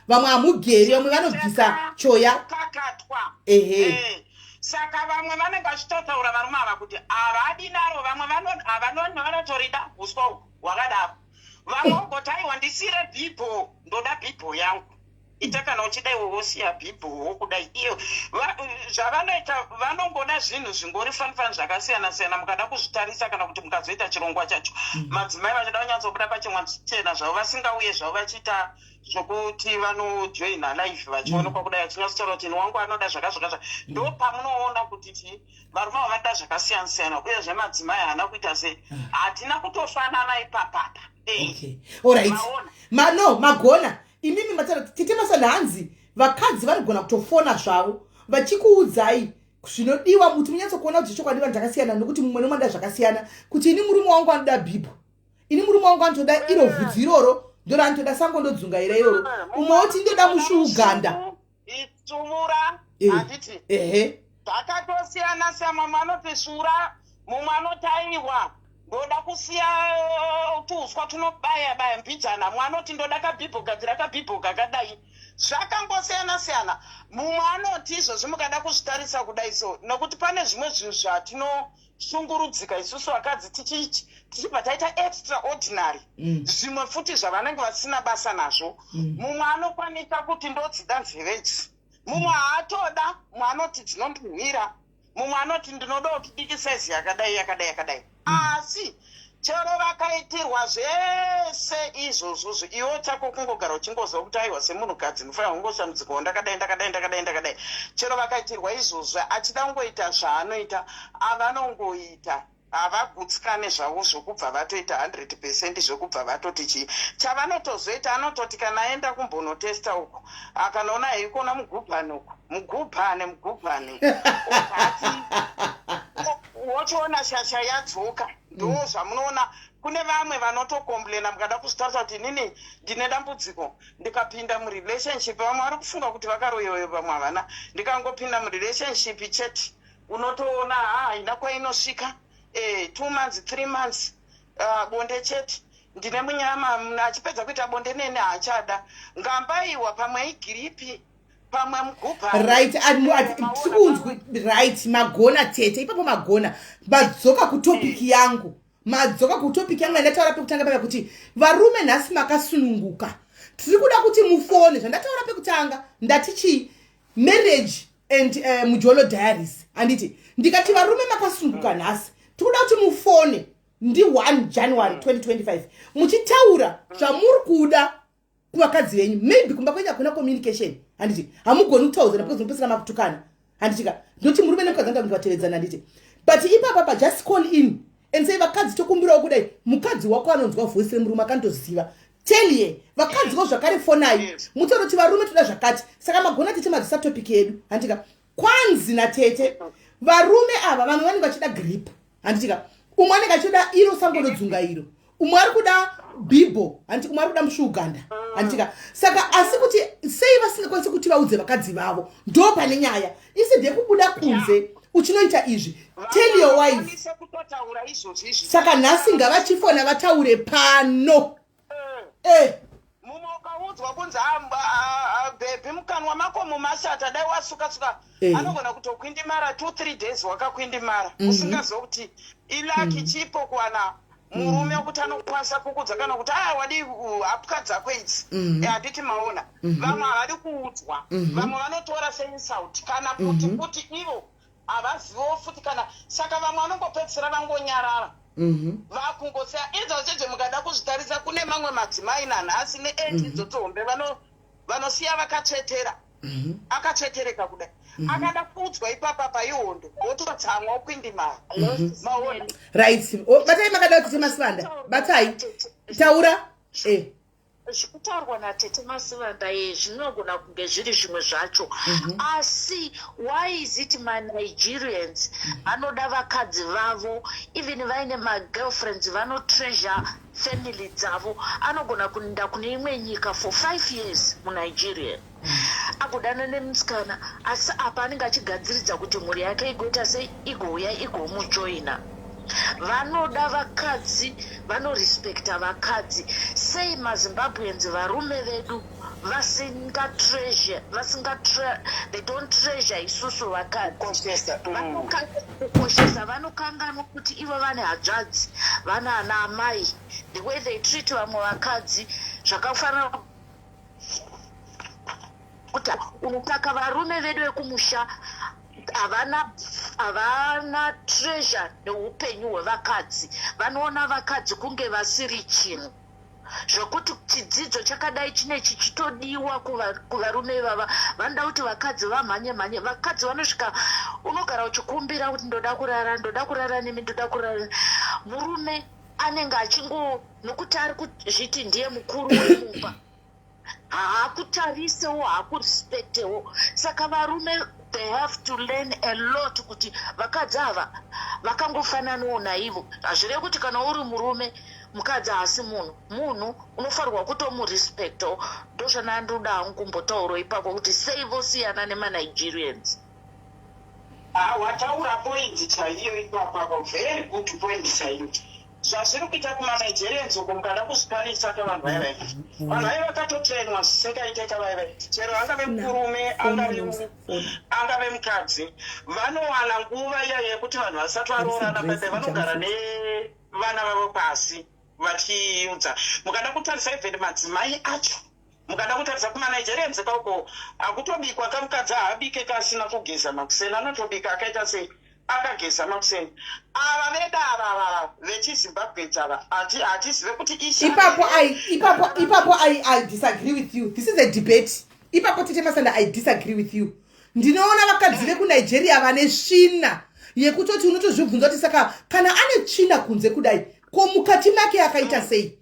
Speaker 1: vamwe hamugeri, vamwe vanobvisa choya?
Speaker 2: Kakatwa.
Speaker 1: Ehe.
Speaker 2: Saka vamwe vanenge vachitotaura, varume ava, kuti havadi naro. Vamwe vanotorida uswa uhu hwakadaro. Vamwe vogoti, "Aiwa, ndisire bhibho, ndoda bhibho yangu." Ita kana uchida iwe wosiya bhibho wokudai iyo. Zvavanoita, vanongoda zvinhu zvingori fanifani, zvakasiyana siyana. Mukada kuzvitarisa kana kuti mukazoita chirongwa chacho, madzimai vachida kunyatsobuda pachimwa chena zvavo, vasingauye zvavo vachiita zvokuti vanojoina live vachionekwa kudai, vachinyatsotaura kuti, "Ini wangu anoda zvakazvakazva." Ndo pamunoona kuti chii, varume ava vanoda zvakasiyana siyana. Uyezve madzimai haana kuita sei, hatina kutofanana ipapapa.
Speaker 1: Okay, alright.
Speaker 2: Maona.
Speaker 1: No, magona imimi mataura, tete Masanda. Hanzi vakadzi vanogona kutofona zvavo vachikuudzai zvinodiwa kuti munyatsokuona kuti chokwadi vanhu takasiyana, nokuti mumwe nomwe anoda zvakasiyana, kuti ini murume wangu anoda bhibho, ini murume wangu anotoda iro vhudzi iroro, ndoraanotoda, sango ndodzungaira iroro. Umwe woti ndoda mushuuganda.
Speaker 2: Itsumura. Handiti?
Speaker 1: Ehe.
Speaker 2: Zvakatosiyana siyana. Mumwe anoti svura, mumwe anoti, "Aiwa, ndoda kusiya tuuswa tunobaya baya mbijana." Mumwe anoti, "Ndoda kabhibho, gadzira kabhibho kakadai." Zvakangosiyana siyana. Mumwe anoti izvozvi, mukada kuzvitarisa kudai so, nokuti pane zvimwe zvinhu zvatinoshungurudzika isusu vakadzi, tichibva taita extraordinary. Zvimwe futi zvavanenge vasina basa nazvo. Mumwe anokwanisa kuti, "Ndodzida nzeve idzi." Mumwe haatoda. Mumwe anoti, "Dzinondihwira." Mumwe anoti, "Ndinoda kuti diki, saizi yakadai, yakadai, yakadai." Asi chero vakaitirwa zvese izvozvozvo, iwe chako kungogara uchingoziva kuti, aiwa, semunhukadzi ndinofanira kungoshambudzikawo, ndakadai, ndakadai, ndakadai, ndakadai. Chero vakaitirwa izvozvo, achida kungoita zvaanoita, avanongoita, havagutsikane zvavo zvokubva vatoita 100%, zvokubva vatoti chii chavanotozoita. Anototi kana aenda kumbonotesta uko, akanoona haikona mugubhani uko, mugubhane, mugubhane, obati wotoona shasha yadzoka. Ndo zvamunoona kune vamwe vanotocomplaina, mukada kuzvitarisa, kuti, "Inini ndine dambudziko, ndikapinda murelationship." Vamwe vari kufunga kuti vakaroyiwa, vamwe havana. "Ndikangopinda murelationship chete, unotoona ha, haina kwainosvika. 2 months, 3 months, bonde chete. Ndine munyama. Munhu achipedza kuita bonde neni haachada. Ngambaiwa, pamwe igiripi, pamwe mugubhani."
Speaker 1: Right, tikunzwi. Right, magona tete ipapo, magona. Madzoka kutopic yangu, madzoka kutopic yangu yandataura pekutanga paya, kuti varume nhasi makasununguka, tiri kuda kuti mufone. Zvandataura pekutanga, ndati chii? Marriage and Mujolo Diaries, handiti? Ndikati varume makasununguka nhasi, tiri kuda kuti mufone ndi1 January 2025 muchitaura zvamuri kuda kuvakadzi venyu. Maybe kumba kwenyu hakuna communication, handiti? Hamugoni kutaudzana because munopesera makutukana, handitika? Ndoti murume nemukadzi anoda kunge vatevedzana, handiti? But ipapa pa just call in and say, "Vakadzi, tokumbirawo kudai." Mukadzi wako anonzwa voice remurume, akandoziva. Tell vakadziwo zvakare, fonai mutaura kuti, "Varume, toda zvakati." Saka magona tete, madzisa topic yedu, handitika? Kwanzi natete, varume ava vamwe vanenge vachida grip, handitika? Umwe anenge achida iro sangonodzunga iro, umwe ari kuda bhibho, handiti? Umwe ari kuda mushuuganda, handitika? Saka asi kuti sei vasingakwanisi kuti vaudze vakadzi vavo? Ndo pane nyaya isi ndekubuda kunze uchinoita izvi. Tell your wife.
Speaker 2: Vakwanise kutotaura izvozvo izvi.
Speaker 1: Saka nhasi ngavachifona vataure pano.
Speaker 2: Mumwe ukaudzwa kunzi, "Ah, ah, baby, mukanwa mako mumashata, dai wasuka-suka," anogona kutokwindimara 2, 3 days wakakwindimara, usingaziva kuti ilucky chipo kuwana murume wekuti anokwanisa kukudza, kana kuti, "Aya, wadi hapwa dzako idzi." Handiti maona? Vamwe havadi kuudzwa. Vamwe vanotora seinsult, kana kuti kuti ivo havaziviwo futi kana. Saka vamwe vanongopedzisira vangonyarara, vakungosiya izvozvo. Mukada kuzvitarisa, kune mamwe madzimai nanhasi neage idzodzo hombe vanosiya vakatsvetera, akatsvetereka kudai. Akada kuudzwa ipapa paihondo, wototsamwa, wokwindimara. Maona?
Speaker 1: Right. Oh, batai makada tete Masivanda, batai, taura.
Speaker 3: Zvikutaurwa natete Masivanda ye zvinogona kunge zviri zvimwe zvacho, asi why is it maNigerians anoda vakadzi vavo even vaine magirlfriends, vanotreasure? Family dzavo, anogona kuenda kune imwe nyika for 5 years muNigeria, agodana nemusikana, asi apa anenge achigadziridza kuti mhuri yake igoita sei, igouya igomujoina. Vanoda vakadzi, vanorespekta vakadzi. Sei maZimbabweans, varume vedu, vasingatreasure, vasinga, they don't treasure isusu vakadzi?
Speaker 2: Kukoshesa.
Speaker 3: Kukoshesa, vanokanganwa kuti ivo vane hanzvadzi, vana ana amai. The way they treat vamwe vakadzi zvakafanira kuti unotaka varume vedu vekumusha havana treasure neupenyu hwevakadzi. Vanoona vakadzi kunge vasiri chinhu, zvokuti chidzidzo chakadai chine chichitodiwa kuvarume ivava. Vanoda kuti vakadzi vamhanye mhanye. Vakadzi vanosvika, unogara uchikumbira kuti ndoda kurara, ndoda kurara nemi, ndoda kurara. Murume anenge achingo, nokuti ari kuzviti ndiye mukuru wemumba, haakutarisewo, haakurespektewo. Saka varume, they have to learn a lot kuti vakadzi ava vakangofananawo naivo. Hazvirevi kuti kana uri murume, mukadzi haasi munhu. Munhu unofanirwa kutomurespektawo. Ndozvandandoda hangu kumbotaurawo ipapo, kuti sei vosiyana nemaNigerians.
Speaker 2: Ah, wataura point chaiyo ipapapo, very good point chaiyo. Zvazviri kuita kumaNigerians uko, mukada kuzvitarisa ka, vanhu vaivai, vanhu vai vakatotrainwa zvisingaiteka vaivai. Chero angave murume, angave mukadzi, vanowana nguva iya yekuti vanhu vasati varoorana pepe, vanogara nevana vavo pasi vachiudza. Mukada kutarisa, even madzimai acho, mukada kutarisa kumaNigerians kauko, hakutobikwa kamukadzi haabike kasina kugeza makuseni. Anotobika akaita sei? Akageza makuseni. Ava veda ava ava vechiZimbabweans ava, hatizive kuti
Speaker 1: Ipapo ipapo I disagree with you. This is a debate ipapo, Tete Masanda. I disagree with you. Ndinoona vakadzi vekuNigeria vane svina yekutoti unotozvibvunza kuti saka kana ane tsvina kunze kudai, ko mukati make akaita sei?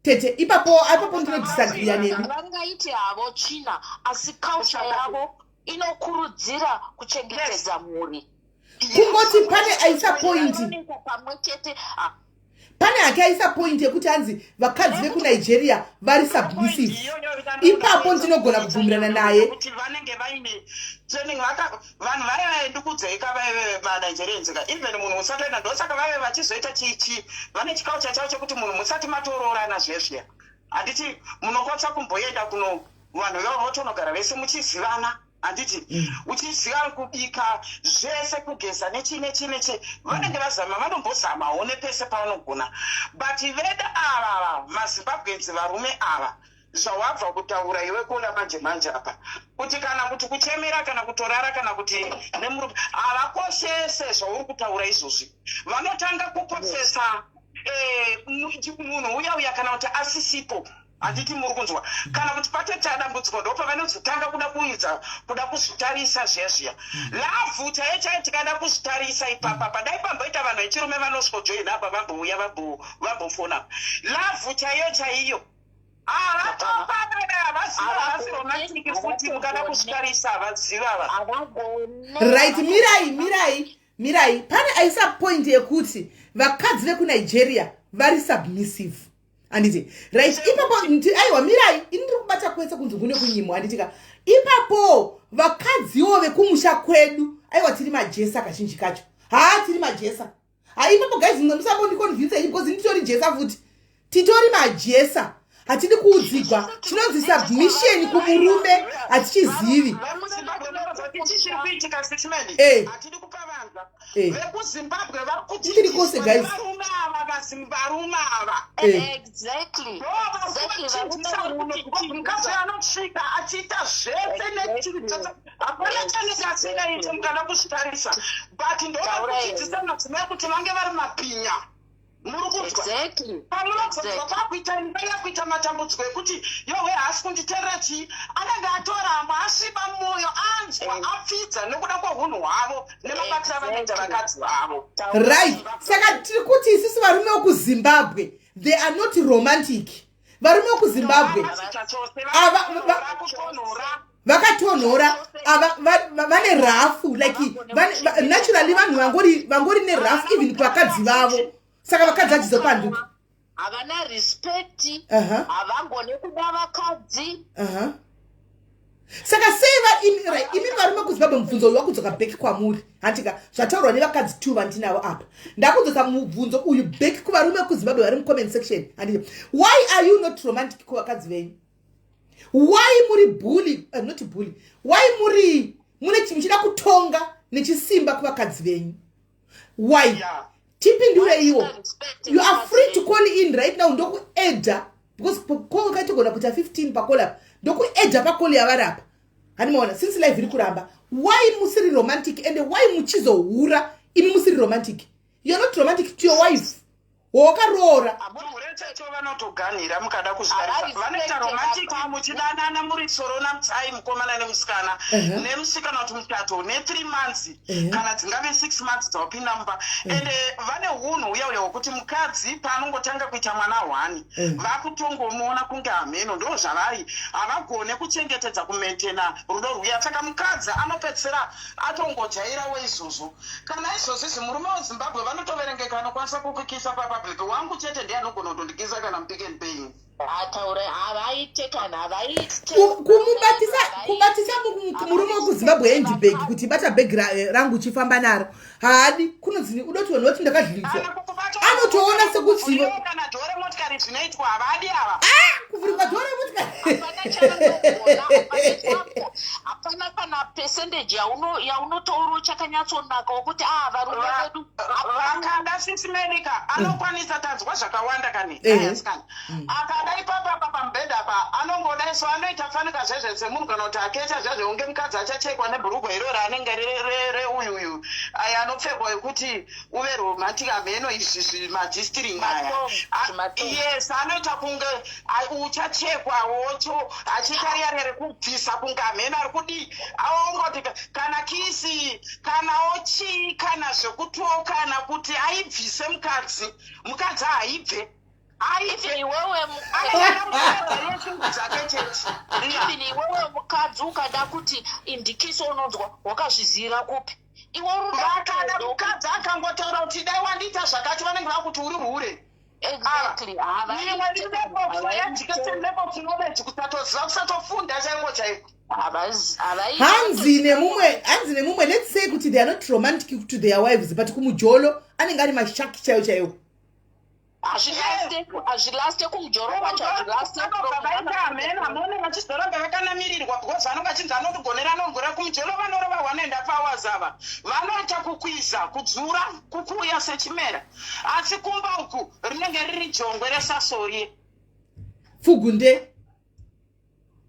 Speaker 1: Tete, ipapo ndinodisagreeya nemi.
Speaker 3: Vangaiti havo tsvina, asi culture yavo inokurudzira kuchengetedza mhuri.
Speaker 1: Kungoti pane aisa point.
Speaker 3: Pamwe chete.
Speaker 1: Pane hake aisa point yekuti hanzi vakadzi vekuNigeria vari submissive. Ipapo ndinogona kubvumirana naye.
Speaker 2: Kuti vanenge vaine training, vanhu vaya vaendikudzeka vaive maNigerians ka, even munhu usatoenda, ndosaka vaive vachizoita chichi, vane chiculture chavo chekuti munhu musati matoroorana zvezviya, handiti munokwanisa kumboenda kuno, vanhu vavo votonogara vese muchizivana, handiti? Uchiziva kubika zvese, kugeza, nechii nechii nechii. Vanenge vazama, vanombozamawo nepese pavanogona. But veda ava maZimbabweans, varume ava, zvawabva kutaura iwe kuona manje manje apa, kuti kana kuti kuchemera, kana kutorara, kana kuti nemurume, havakoshese zvauri kutaura izvozvi. Vanotanga kukoshesa munhu uya uya kana kuti asisipo, handiti muri kunzwa? Kana kuti patoita dambudziko, ndo pavanozotanga kuda kuidza, kuda kuzvitarisa zviya zviya. Love chaiyo chaiyo, tikada kuzvitarisa ipapa, padai pamboita vanhu vechirume vanosvikojoina apa, vambouya, vambofona. Love chaiyo chaiyo havatopanana, havaziva, havasi romantic futi. Mukada kuzvitarisa, havaziva ava.
Speaker 1: Right, mirai, mirai, mirai. Pane aisa point yekuti vakadzi vekuNigeria vari submissive, handiti? Right, ipapo aiwa, mirai. Ini ndiri kubata kwese kunzi kune kunyimwa, handitika? Ipapo vakadziwo vekumusha kwedu, aiwa, tiri majesa kazhinji kacho. Haa, tiri majesa. Ha, ipapo guys, musambondiconvince because nditori jesa futi. Titori majesa, hatidi kuudzigwa chinonzi submission kumurume, hatichizivi.
Speaker 2: Chiri kuitika, statement. Hatidi kupavanza. VekuZimbabwe vari
Speaker 1: Tiri kose, guys.
Speaker 2: Varume ava, varume ava
Speaker 3: Exactly.
Speaker 2: Mukadzi anosvika achiita zvese nechinhu chose, hapana chanenge asingaite mukada kuzvitarisa, but ndovakudzidzisa madzimai kuti vange vari mapinya. Muri kunzwa?
Speaker 3: Exactly.
Speaker 2: Pamunobvunzwa kwakuita imba, yakuita matambudziko ekuti yowe, haasi kunditeerera chii, anenge atoramba, asviba mwoyo, anzwa, apfidza nekuda kweunhu hwavo nemabatiro avanoita vakadzi vavo.
Speaker 1: Right, saka tiri kuti isusu varume vekuZimbabwe, they are not romantic. Varume vekuZimbabwe
Speaker 2: Vakutonhora.
Speaker 1: Vakatonhora ava, vane rough, like naturally vanhu vangori neraf even kuvakadzi vavo. Saka vakadzi vachizopanduka.
Speaker 3: Havana respect. Havangone kuda vakadzi.
Speaker 1: Saka sei imi varume kuZimbabwe, mubvunzo uyu wakudzoka back kwamuri, handika? Zvataurwa nevakadzi two vandinavo apa, ndakudzosa mubvunzo uyu back kuvarume kuZimbabwe vari mucomment section, handiti? Why are you not romantic kuvakadzi venyu? Why muri bully, not bully, why muri mune muchida kutonga nechisimba kuvakadzi venyu? Why? Tipindure iwo. You are free to call in right now. Ndokuedha because call kaitogona kuita 15 pacall apa, ndokuedha pacall yavari apa, handimaona? Since live iri kuramba, why musiri romantic and why muchizohura imi musiri romantic? You are not romantic to your wife wawakaroora.
Speaker 2: Hure chacho vanotoganhira. Mukada kuzvitarisa, vanoita romantic muchidanana, muri sorona mutsai, mukomana nemusikana, nemusikana kuti muchato ne3 months kana dzingave 6 months dzawapinda mumba. Ende vane unhu uya uya hwekuti mukadzi paanongotanga kuita mwana one, vakutongomuona kunge hameno. Ndo zvavari, havagone kuchengetedza, kumaintaina rudo rwuya. Saka mukadzi anopedzisira atongojairawo izvozvo. Kana izvozvo izvi, murume weZimbabwe vanotoverengeka anokwanisa kukukisa papublic. Wangu chete ndiye anogona kutondikisa kana muPick n Pay.
Speaker 3: Ataura, havaite kana havaite.
Speaker 1: Kumubatisa, kubatisa murume wekuZimbabwe handbag, kuti bata bhegi rangu uchifamba naro, haadi. Kunonzi udoti vanhu vati ndakadhlidzwa, anotoona sekuti
Speaker 2: Kana door remotikari zvinoitwa, havadi ava.
Speaker 1: Kuvhurikwa door remotikari.
Speaker 3: Hapana chavanogona, hapana chako, hapana kana percentage yaunotaura chakanyatsonaka wokuti a varume vedu.
Speaker 2: Vakada sisimelika anokwanisa, tanzwa zvakawanda kani. Asikana akada ipapa pamubhedha apa, anongodai so, anoita fanika zvezve semunhu kana kuti akecha zvezve unge mukadzi achachekwa nebhurugwa iro raanenge reuyuyu aya anopfekwa ekuti uve romantic, hameno izvi zvimaG-string aya.
Speaker 3: Zvimathong.
Speaker 2: Yes, anoita kunge uchachekwa wocho, achiita riya riya rekubvisa kunge hameno ari kudii. Aongoti kana kiss kana ochii kana zvekutiwo kana kuti aibvise mukadzi, mukadzi haibve.
Speaker 3: Even iwewe
Speaker 2: Aishungu dzake chete.
Speaker 3: Even iwewe mukadzi ukada kuti indikise, unonzwa wakazviziyira kupi iwe uri.
Speaker 2: Vakada mukadzi akangotaura kuti dai wandiita zvakati, vanenge vakuti uri hure.
Speaker 3: Exactly.
Speaker 2: Education, level of knowledge, kusatoziva, kusatofunda chaiko chaiko.
Speaker 1: Hanzi nemumwe, let's say kuti they are not romantic to their wives, but kumujolo anenge ari mashaki chaiwo chaiwo.
Speaker 3: Hazvilaste kumujolo kwacho, hazvilaste.
Speaker 2: Vanobva vaita hameno hamone, vachizoramba vakanamirirwa because vanonge vachinzi anotigonera, anogora. Kumujolo vanorova 1.5 hours ava, vanoita kukwiza, kudzura, kukuya sechimera, asi kumba uku rinenge riri jongwe resasori.
Speaker 1: Pfugunde.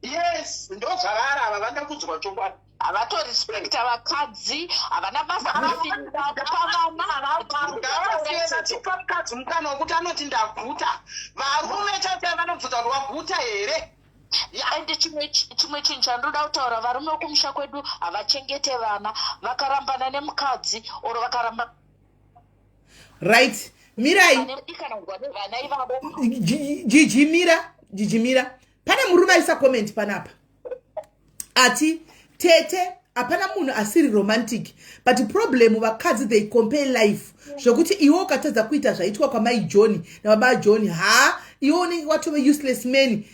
Speaker 2: Yes, ndo zvavari ava, vada kunzwa chokwadi.
Speaker 3: Havatorespecta vakadzi, havana basa kufinda kupa vana.
Speaker 2: Ngavasiye vachipa mukadzi mukana wekuti anoti ndaguta. Varume chaichai vanobvunza kuti waguta here.
Speaker 3: Ende chimwe chinhu chandoda kutaura, varume vekumusha kwedu havachengete vana. Vakarambana nemukadzi or vakaramba
Speaker 1: Right, mirai.
Speaker 3: Nemudikana nevana ivavo.
Speaker 1: Jijimira, jijimira. Pane murume aisa comment panapa ati, "Tete, hapana munhu asiri romantic, but problem vakadzi, they compare life zvokuti iwe ukatadza kuita zvaitwa kwamai John nababa John, ha, iwe unenge watove useless man."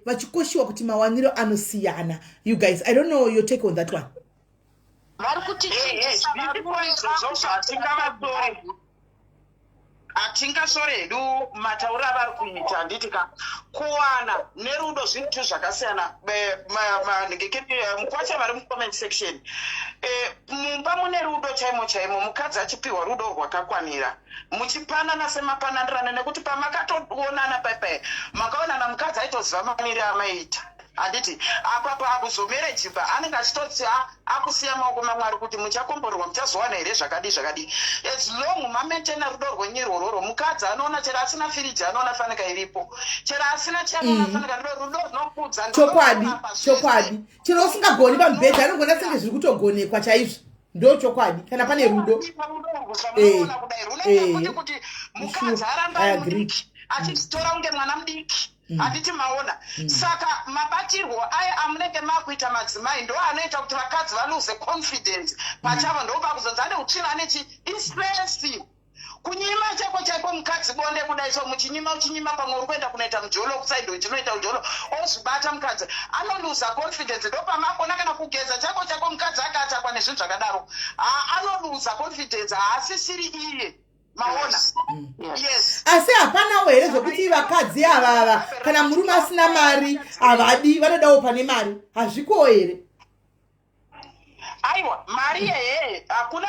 Speaker 1: Vachikoshiwa kuti mawaniro anosiyana. You guys, I don't know your take on that one.
Speaker 3: Vari kutichinjisa.
Speaker 2: Zviripo izvozvo, hatingavasori, hatingasori hedu matauro avari kuita, handiti ka? Kuwana nerudo zvinhu tu zvakasiyana. Mukwacha vari mucomment section, mumba mune rudo chaimo chaimo, mukadzi achipiwa rudo rwakakwanira, muchipanana semapananirana, nekuti pamakatoonana paipai makaonana, mukadzi aitoziva mamiriro amaiita, handiti? Apa pakuzomarriage pa anenge achitoti akusiya maoko maMwari kuti muchakomborerwa, muchazowana here, zvakadii zvakadii. As long mamaintaina rudo rwenyu irwororo, mukadzi anoona chero asina firiji, anoona fanika iripo, chero asina chianoona fanika. Rudo runokudza.
Speaker 1: Chokwadi, chokwadi. Chero usingagoni pamubhedha, anogona senge zviri kutogonekwa chaizvo. Ndo chokwadi kana pane rudo.
Speaker 2: Runoona kudai runoita kuti mukadzi aramba ari mudiki, achizitora kunge mwana mudiki, handiti maona? Saka mabatirwo aya amunenge makuita madzimai ndo anoita kuti vakadzi valuze confidence pachavo. Ndo pakuzonzi ane utsvina, anechi istress. Kunyima chako chaiko mukadzi bonde kudai so, muchinyima, uchinyima, pamwe uri kuenda kunoita mujolo kuside, uchinoita mujolo, ozvibata mukadzi anoluza confidence. Ndopamakona kana kugeza chako chako, mukadzi akatakwa nezvinhu zvakadaro, anoluza confidence, haasisiri iye, maona? Yes.
Speaker 1: Asi hapanawo here zvokuti vakadzi avava, kana murume asina mari havadi, vanodawo pane mari? Hazvikowo here?
Speaker 2: Aiwa, mari yehe hakuna.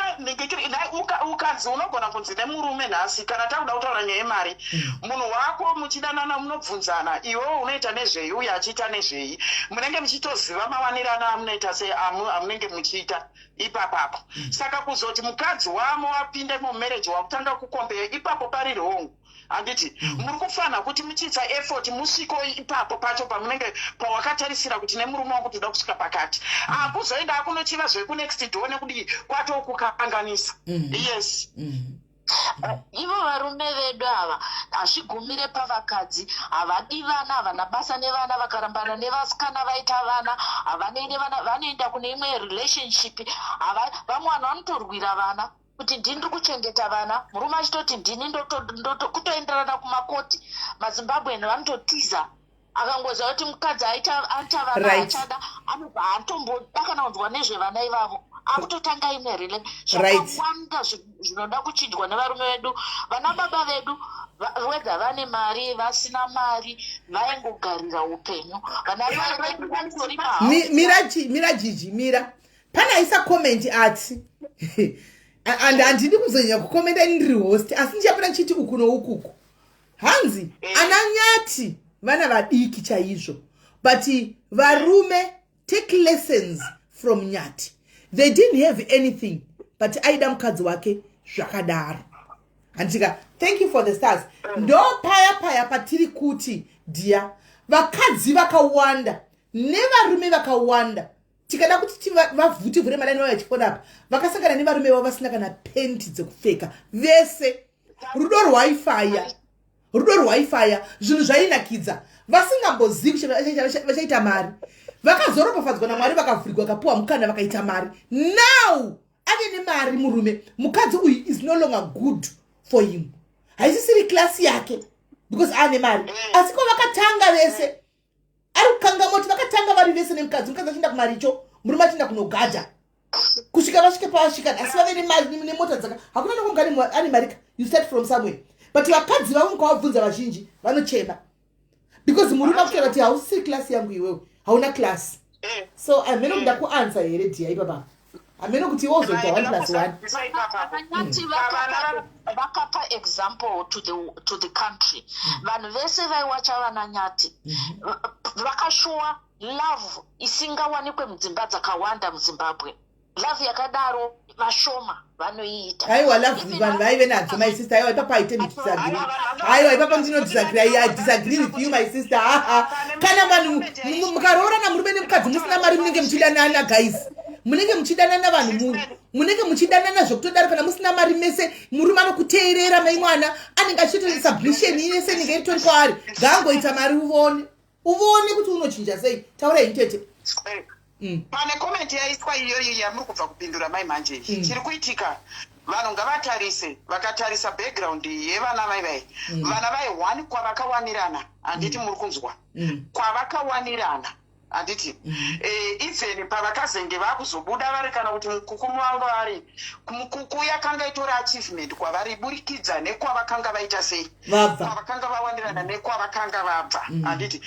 Speaker 2: Ukanzi unogona kunzi nemurume nhasi, kana takuda kutaura nyaya yemari, munhu wako muchidanana munobvunzana, iwewe unoita nezvei, uye achiita nezvei, munenge muchitoziva mawanirano amunoita sei, amunenge muchiita ipapapo. Saka kuzoti mukadzi wamo wapinde mumarriage wakutanga kucompare, ipapo pari wrong, handiti? Muri kufanira kuti muchiisa effort musviko ipapo pacho pamunenge pawakatarisira kuti nemurume wangu toda kusvika pakati. Akuzoenda akunochiva zvekunext door nekudii, kwatokukanganisa. Yes.
Speaker 3: Ivo varume vedu ava, hazvigumire pavakadzi. Havadi vana, havana basa nevana. Vakarambana nevasikana vaita vana, havanei nevana, vanoenda kune imwe relationship. Vamwe vanhu vanotorwira vana kuti ndini ndiri kuchengeta vana, murume achitoti ndini, kutoenderana kumakoti. MaZimbabwean vanototiza akangoziva kuti mukadzi aita vana achada, anobva atomboda kana kunzwa nezvevana ivavo, akutotanga imwe rela. Zvakawanda zvinoda kuchinjwa nevarume vedu. Vana baba vedu, whether vane mari, vasina mari, vaingogarira upenyu. Vana mai vedu vatori
Speaker 1: Mira, Jiji, mira. Pane aisa comment ati, and handidi kuzonyanya kucommenta ini ndiri host, asi ndichapota ndichiti uku noukuku. Hanzi ana Nyati vana vadiki chaizvo, but varume, take lessons from Nyati. They didn't have anything, but aida mukadzi wake zvakadaro, handika? Thank you for the stars. Ndo paya paya patiri kuti dhiya vakadzi vakawanda nevarume vakawanda, tikada kuti vavhutivhure malaini vavo vachifona apa, vakasangana nevarume vavo vasina kana penti dzekupfeka vese. Rudo rwaifaya, rudo rwaifaya, zvinhu zvainakidza, vasingambozivi kuti vachaita mari. Vakazoropafadzwa naMwari, vakavhurigwa, vakapiwa mukana, vakaita mari. Now ave nemari murume, mukadzi uyu is no longer good for him, haisisiri class yake because ane mari. Asi ko vakatanga vese, ari kukangamwa kuti vakatanga vari vese nemukadzi, mukadzi achienda kumaricho, murume achienda kunogadha, kusvika vasvike pavasvika. Asi vave nemari nemota dzaka, hakuna nokunga ane marika. You start from somewhere. But vakadzi vavo, mukavabvunza, vazhinji vanochema because murume akutaura kuti hausisiri class yangu, iwewe hauna class. So hameno kuda kuanswer here dhiya ipapa, hameno kuti iwe uzoita one plus one.
Speaker 3: Nyati vakapa example to the country. Vanhu vese vaiwacha vana Nyati vakashowa love isingawanikwe mudzimba dzakawanda muZimbabwe. Love yakadaro vashoma vanoiita.
Speaker 1: Aiwa, love vanhu vaive nadzo, my sister. Aiwa, ipapa haitemi disagree. Aiwa, ipapa ndinodisagree. I disagree with you, my sister. Haha, kana vanhu mukaroorana, murume nemukadzi, musina mari, munenge muchidanana. Guys, munenge muchidanana, vanhu munenge muchidanana zvekutodaro. Kana musina mari mese, murume anokuteerera, mai mwana anenge achiita submission yese inenge iritori kwaari. Ngaangoita mari, uvone, uvone kuti unochinja sei. Taurai, tete.
Speaker 2: Pane comment yaiswa iyoyo yamuri kubva kupindura mai manje iyi. Chiri kuitika, vanhu ngavatarise, vakatarisa background yevana vai vai, vana vai one kwavakawanirana, handiti? Muri kunzwa? Kwavakawanirana, handiti? Even pavakazenge vakuzobuda vari, kana kuti mukuku vanga vari mukuku, yakanga itori achievement kwavari burikidza nekwavakanga vaita sei,
Speaker 1: vabva,
Speaker 2: kwavakanga vawanirana nekwavakanga vabva, handiti?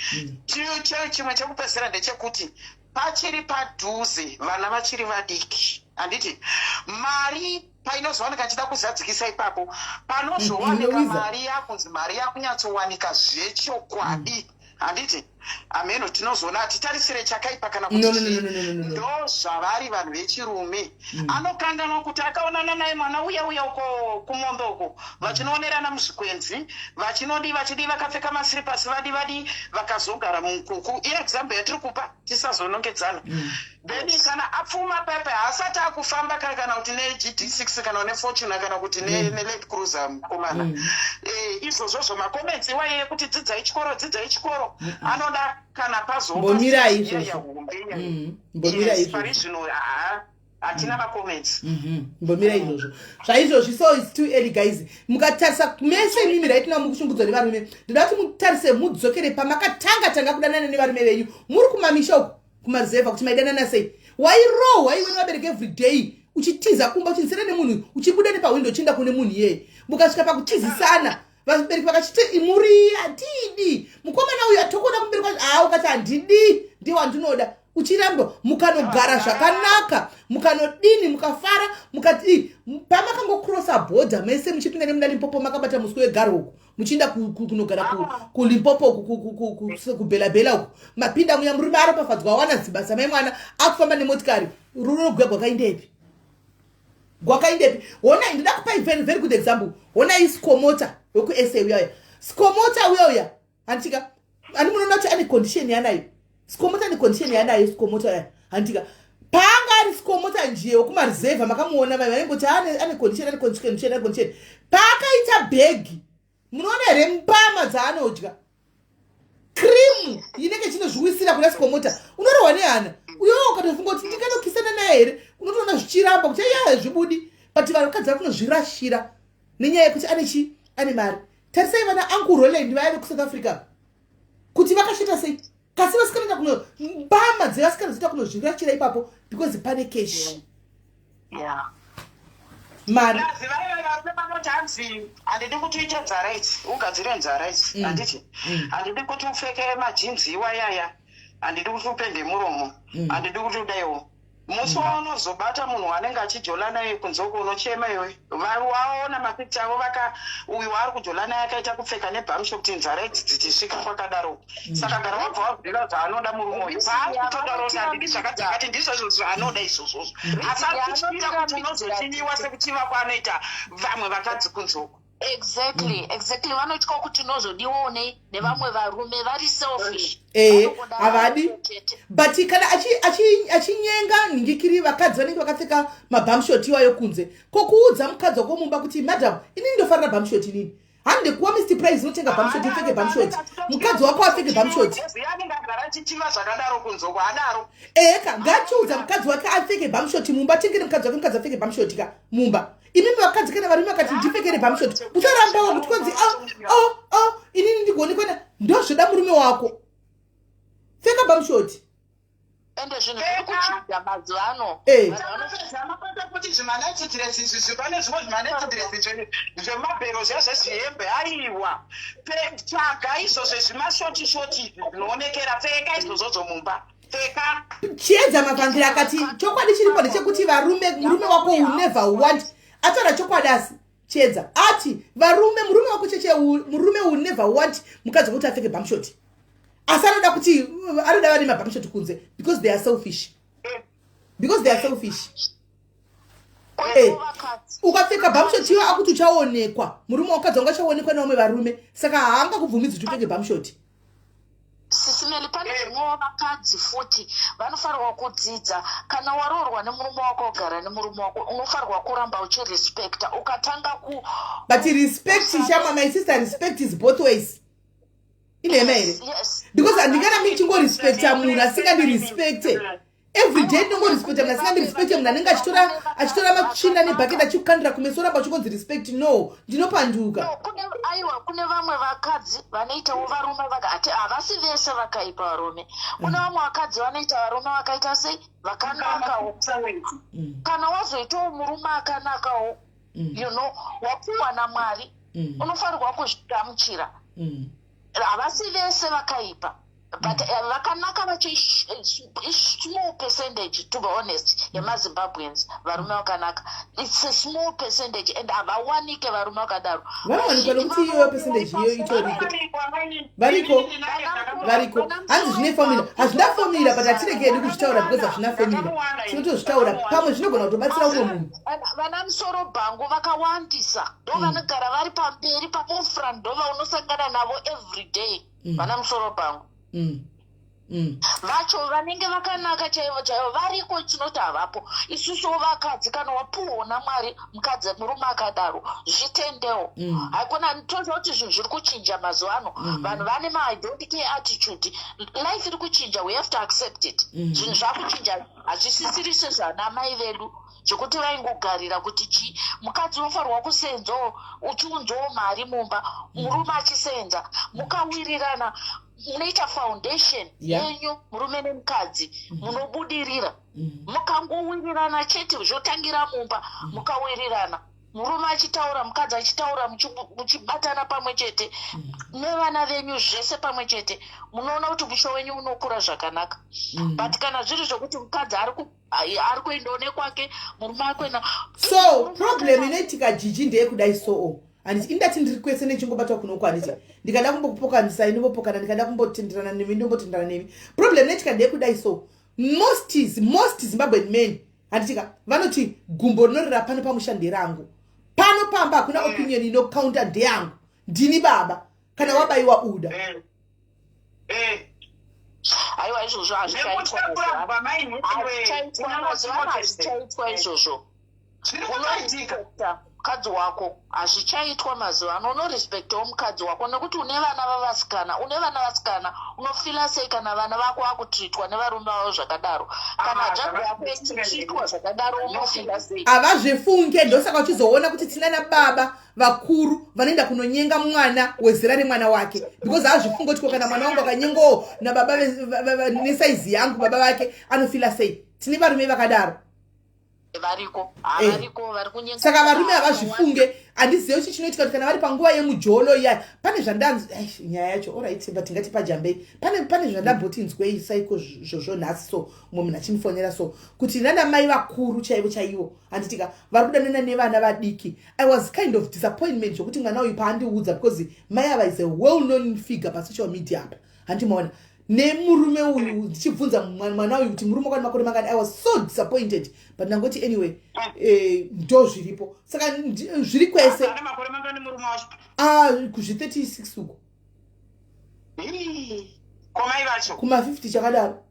Speaker 2: Chimwe chekupedzisira ndechekuti pachiri padhuze, vana vachiri vadiki, handiti? Mari painozowanika, chida kuzadzikisa ipapo, panozowanika
Speaker 1: Louisa.
Speaker 2: mari yakunzi mari yakunyatsowanika zvechokwadi, handiti? Hameno, tinozoona. Hatitarisire chakaipa kana kuti
Speaker 1: No, no, no,
Speaker 2: chii.
Speaker 1: no, no, no, no, no.
Speaker 2: Ndo zvavari vanhu vechirume. Anokanganwa kuti akaonana naye mwana uya uya uko kumombe uko, vachinoonerana muzvikwenzi, vachinodii, vachidii, vakapfeka masiripasi, vadi vadi, vakazogara mukuku. Iexample yatiri kupa, tisazonongedzana. Then kana apfuma pepe, haasati akufamba kana kuti neGD6, kana neFortuner, kana kuti neLand Cruiser mukomana. Izvozvozvo macomments iwaye ekuti dzidzai chikoro, dzidzai chikoro, anoda kana
Speaker 1: Mbomirai
Speaker 2: pazopa
Speaker 1: izvozvo. Mbomira
Speaker 2: pari
Speaker 1: izvozvo.
Speaker 2: zvino haa. Hatina macomments.
Speaker 1: Mbomira izvozvo zvaizvozvi. So it's too early, guys. Mukatarisa mese imimi right now mukushungudzwa nevarume, ndoda kuti mutarise, mudzokere pamakatanga tanga kudanana nevarume venyu muri kumamisha uku, kumaruzevha, kuti maidanana sei. Wairohwa iwe nevabereki every day, uchitiza kumba, uchinzisana nemunhu, uchibuda nepahwindo uchienda kune munhu iyeye. Mukasvika pakutizisana, vabereki vakachiti muri hatidi mukomana uyu, atokona kumberi kwacho, haa, ukati handidi, ndiye wandinoda, uchiramba, mukanogara zvakanaka, mukanodini, mukafara, mukati pamakangocrossa border mese muchipinda nemuna Limpopo, makabata muswe wegaro uku, muchiinda kunogara kuLimpopo, kuBelabela uku, mapinda muya, murume aropafadzwa, awana zibasa, mai mwana akufamba nemotikari, rudo rwuya gwakaindepi? Gwakaindepi? Honai, ndoda kupai very, very good example. Honai Skomota wekuSA uyauya, Skomota uya uya, handitika? Ani munoona kuti ane condition yanayo Skomota? Ane condition yanayo Skomota uya, handitika? Paanga ari Skomota njiye wekumaruzevha, makamuona vai vaingoti ane condition, ane condition, ane condition. Paakaita bhegi, munoona here mbama dzaanodya, cream inenge chinozviwisira kuna Skomota? Unorohwa nehana uyowo, ukatofunga kuti ndinganokisana naye here, unotoona zvichiramba kuti iya hazvibudi. But vanhukadzi vari kunozvirashira nenyaya yekuti ane chi ane mari. Tarisai vana Uncle Roland vaya vekuSouth Africa, kuti vakashata sei, kasi vasikana kuno mbama dzevasikana dzinoita kunozvirashira ipapo because pane cash. Mari.
Speaker 2: Nazi vaiva varume vanoti hanzi handidi kuti uite nzara idzi, ugadzire nzara idzi, handiti? Handidi kuti upfeke majinzi iwayaya, handidi kuti upende muromo, handidi kuti udaiwo. Musi waunozobata munhu wanenge achijola naye kunze uko, unochema iwe. Waona mapicture avo, vaka uyu waari kujola naye akaita kupfeka nebumshort, kuti nzara idzi dzichisvika kwakadaro. Saka gara wabva waziva zvaanoda murume uyu. Paari kutodaro kuti handidi zvakati zvakati, ndizvozvo zvaanoda izvozvozvo, asi ari kutyira kuti unozochiviwa sekuchiva kwaanoita vamwe vakadzi kunze uko.
Speaker 3: Exactly, vanotya kuti unozodiwawo nevamwe varume vari selfish.
Speaker 1: Eh,
Speaker 3: Vanongoda
Speaker 1: havadi.
Speaker 3: varume chete.
Speaker 1: But kana achinyenga nhingikiri vakadzi vanenge vakapfeka mabumshort iwayo kunze, kokuudza mukadzi wako mumba kuti, "Madam, inini ndofarira bumshort, inini handekuwa Mr Price, unotenga bumshort, upfeke bumshort," mukadzi wako apfeke bumshort?
Speaker 2: Anenge agara achichiva zvakadaro kunze uko, adaro.
Speaker 1: Eka ngachiudza mukadzi wake apfeke bumshort mumba, atengere mukadzi wake, mukadzi apfeke bumshort ka mumba. Imimi vakadzi, kana varume vakati ndipfekere bumshort, ucharambawo kuti kwanzi, Oh, inini ndigoni kwena." Ndozvoda murume wako, pfeka bumshort.
Speaker 3: Ende zvinhu zviri kuchinja mazuva ano. Vanhu
Speaker 2: Zamapata kuti zvimanight dress izvi, pane zvimwe zvimanight dress zvemabhero zviya zvezvihembe, aiwa, tsvaga izvozvo zvimashort short izvi zvinoonekera, pfeka izvozvozvo mumba, pfeka.
Speaker 1: Chiedza Mavhangiri akati chokwadi chiripo ndechekuti varume, murume wako will never want, ataura chokwadi. Asi Chiedza ati varume, murume wako cheche, murume will never want mukadzi wekuti apfeke bumshort, asi anoda kuti anoda vane mabumshort kunze because they are selfish, because they are selfish.
Speaker 3: Kwevo vakadzi.
Speaker 1: Ukapfeka bumshort iwe, akuti uchaonekwa, murume wakadzi wanga achaonekwa nevamwe varume, saka haangakubvumidzi kuti upfeke bumshort.
Speaker 3: Sisi Melly, pane zvimwewo vakadzi futi vanofanirwa kudzidza. Kana waroorwa nemurume wako, wagara nemurume wako, unofanirwa kuramba uchirespecta. Ukatanga ku
Speaker 1: But respect, shama, my sister, respect is both ways. Inhema here?
Speaker 3: Yes.
Speaker 1: Because handingarami ndichingorespecta munhu asingandirespecte. Every day ndinongorespecta munhu asingandirespecte, munhu anenge achitora matsvina nebhaketi achikukandira kumeso, ramba uchingonzi respect. No, ndinopanduka.
Speaker 3: No, kune, aiwa, kune vamwe vakadzi vanoitawo varume ati havasi vese vakaipa varume. Kune vamwe vakadzi vanoita varume vakaita sei, vakanakawo. Kana wazoitawo murume akanakawo, wapuwa naMwari, unofanirwa kuzvigamuchira. Havasi vese vakaipa, but vakanaka vacho small percentage, to be honest, yemaZimbabweans. Varume vakanaka, it's a small percentage and havawanike varume vakadaro.
Speaker 1: Vanowanikwa, nokuti iyoyo percentage iyoyo itoriko. Variko, variko. Hanzi zvine formula, hazvina formula, but hatiregedu kuzvitaura because hazvina formula. Tinotozvitaura, pamwe zvinogona kutobatsira umwe munhu.
Speaker 3: Vana musoro bhangu vakawandisa, ndo vanogara vari pamberi paforefront, ndo vaunosangana navo every day, vana musoro bhangu. Vacho vanenge vakanaka chaivo chaivo variko, tinoti havapo. Isusuwo vakadzi, kana wapuhwa naMwari mukadzi, murume akadaro, zvitendewo. Haikona toziva kuti zvinhu zviri kuchinja mazuva ano. Vanhu vane ma don't care attitude. Life iri kuchinja, we have to accept it. Zvinhu zvakuchinja, hazvisisiri sezvana mai vedu zvekuti vaingogarira kuti chi mukadzi unofanirwa kusenzawo, uchiunzawo mari mumba, murume achisenza. Mukawirirana, munoita foundation yenyu, murume nemukadzi, munobudirira. Mukangowirirana chete, zvotangira mumba. Mukawirirana, murume achitaura, mukadzi achitaura, muchibatana pamwe chete nevana venyu, zvese pamwe chete, munoona kuti musha wenyu unokura zvakanaka. But kana zviri zvokuti mukadzi ari kuendawo nekwake, murume ari kuenda
Speaker 1: So problem inoitika, Jiji, ndeyekudai. So handiti indati ndiri kwese nechingobatwa kunoku, handiti ndikada kumbokupokanisai ndombopokana, ndikada kumbotenderana nemi ndombotenderana nemi. Problem inoitika ndeyekudai. So most Zimbabwean men, handitika, vanoti gumbo rinorira pano pamusha nderangu, pano pamba hakuna opinion inokaunta, ndeyangu, ndini baba, kana wabayiwa uda.
Speaker 3: Aiwa, izvozvo hazvichaitwa mazuva ano, hazvichaitwa izvozvo.
Speaker 2: Zviri kutoitika.
Speaker 3: Unorespecta mukadzi wako, hazvichaitwa mazuva ano. Unorespectawo mukadzi wako nekuti une vana vavasikana, une vana vasikana. Unofeela sei kana vana vako vakutreatwa nevarume vavo zvakadaro? Kana
Speaker 2: Ah,
Speaker 3: hanzvadzi yako ichitreatwa zvakadaro, unofeela sei?
Speaker 1: Havazvifunge. Ndosaka uchizoona kuti tina nababa vakuru vanoenda kunonyenga mwana wezera remwana wake, because haazvifunge kuti ko kana mwana wangu akanyengawo nababa nesaizi yangu, baba vake anofeela sei? Tine varume vakadaro.
Speaker 3: Variko, havariko vari kunyenga.
Speaker 1: Saka varume havazvifunge. Handizivi kuti chinoitika kuti kana vari panguva yemujolo iya, pane zvandanzi, ai, nyaya yacho, alright, but ngati pajambei. Pane zvandamboti nzwei saiko zvozvo nhasi. So mumwe munhu achindifonera, so kuti nana mai vakuru chaivo chaivo, handitika, vari kudanana nevana vadiki. I was kind of disappointment zvokuti mwana uyu paandiudza, because mai ava is a well known figure pasocial media apa, handimaona nemurume uyu. Ndichibvunza mwana uyu kuti murume wako ane makore mangani, I was so disappointed, but ndangoti anyway, ndo zviripo. Saka zviri kwese.
Speaker 2: Ane makore mangani murume wacho?
Speaker 1: Ah, kuzvi36 uko.
Speaker 2: Ii, ko mai vacho?
Speaker 1: Kuma50 chakadaro.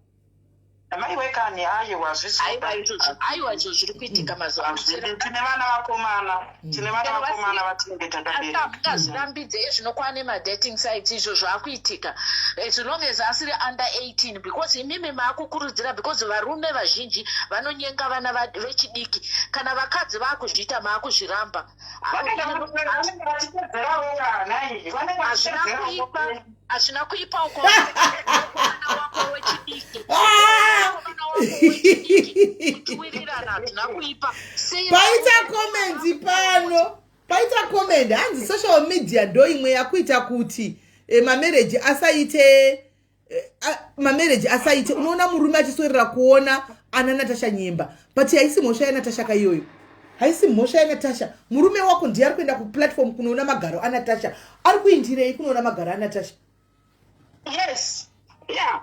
Speaker 2: Mai wekani, aiwa.
Speaker 3: Aiwa, izvozvo, aiwa, izvo zviri kuitika mazuva ano.
Speaker 2: Tine vana vakomana, tine vana vakomana vatinenge takabereka.
Speaker 3: Akazvirambidzei zvino kwane madating sites? Izvo zvaakuitika, as long as asiri under 18, because imimi maakukurudzira, because varume vazhinji vanonyenga vana vechidiki. Kana vakadzi vaakuzviita, maakuzviramba.
Speaker 2: Vanenge vachitedzerawo kanai, vanenge
Speaker 3: Hazvina
Speaker 2: vachitedzerawo.
Speaker 3: kuipa, hazvina kuipa. Ukaona mwana wako wechidiki, mwana wako wechidiki, muchiwirirana, hazvina kuipa. Sei
Speaker 1: Paita comment pano, paita comment, hanzi social media ndo imwe yakuita kuti mamarriage asaite, mamarriage asaite. Unoona murume achiswerera kuona ana Natasha Nyemba, but haisi mhosva yaNatasha kaiyoyo, haisi mhosva yaNatasha. Murume wako ndiye ari kuenda kuplatform kunoona magaro aNatasha. Ari kuindirei kunoona magaro aNatasha?
Speaker 2: Yes, yeah.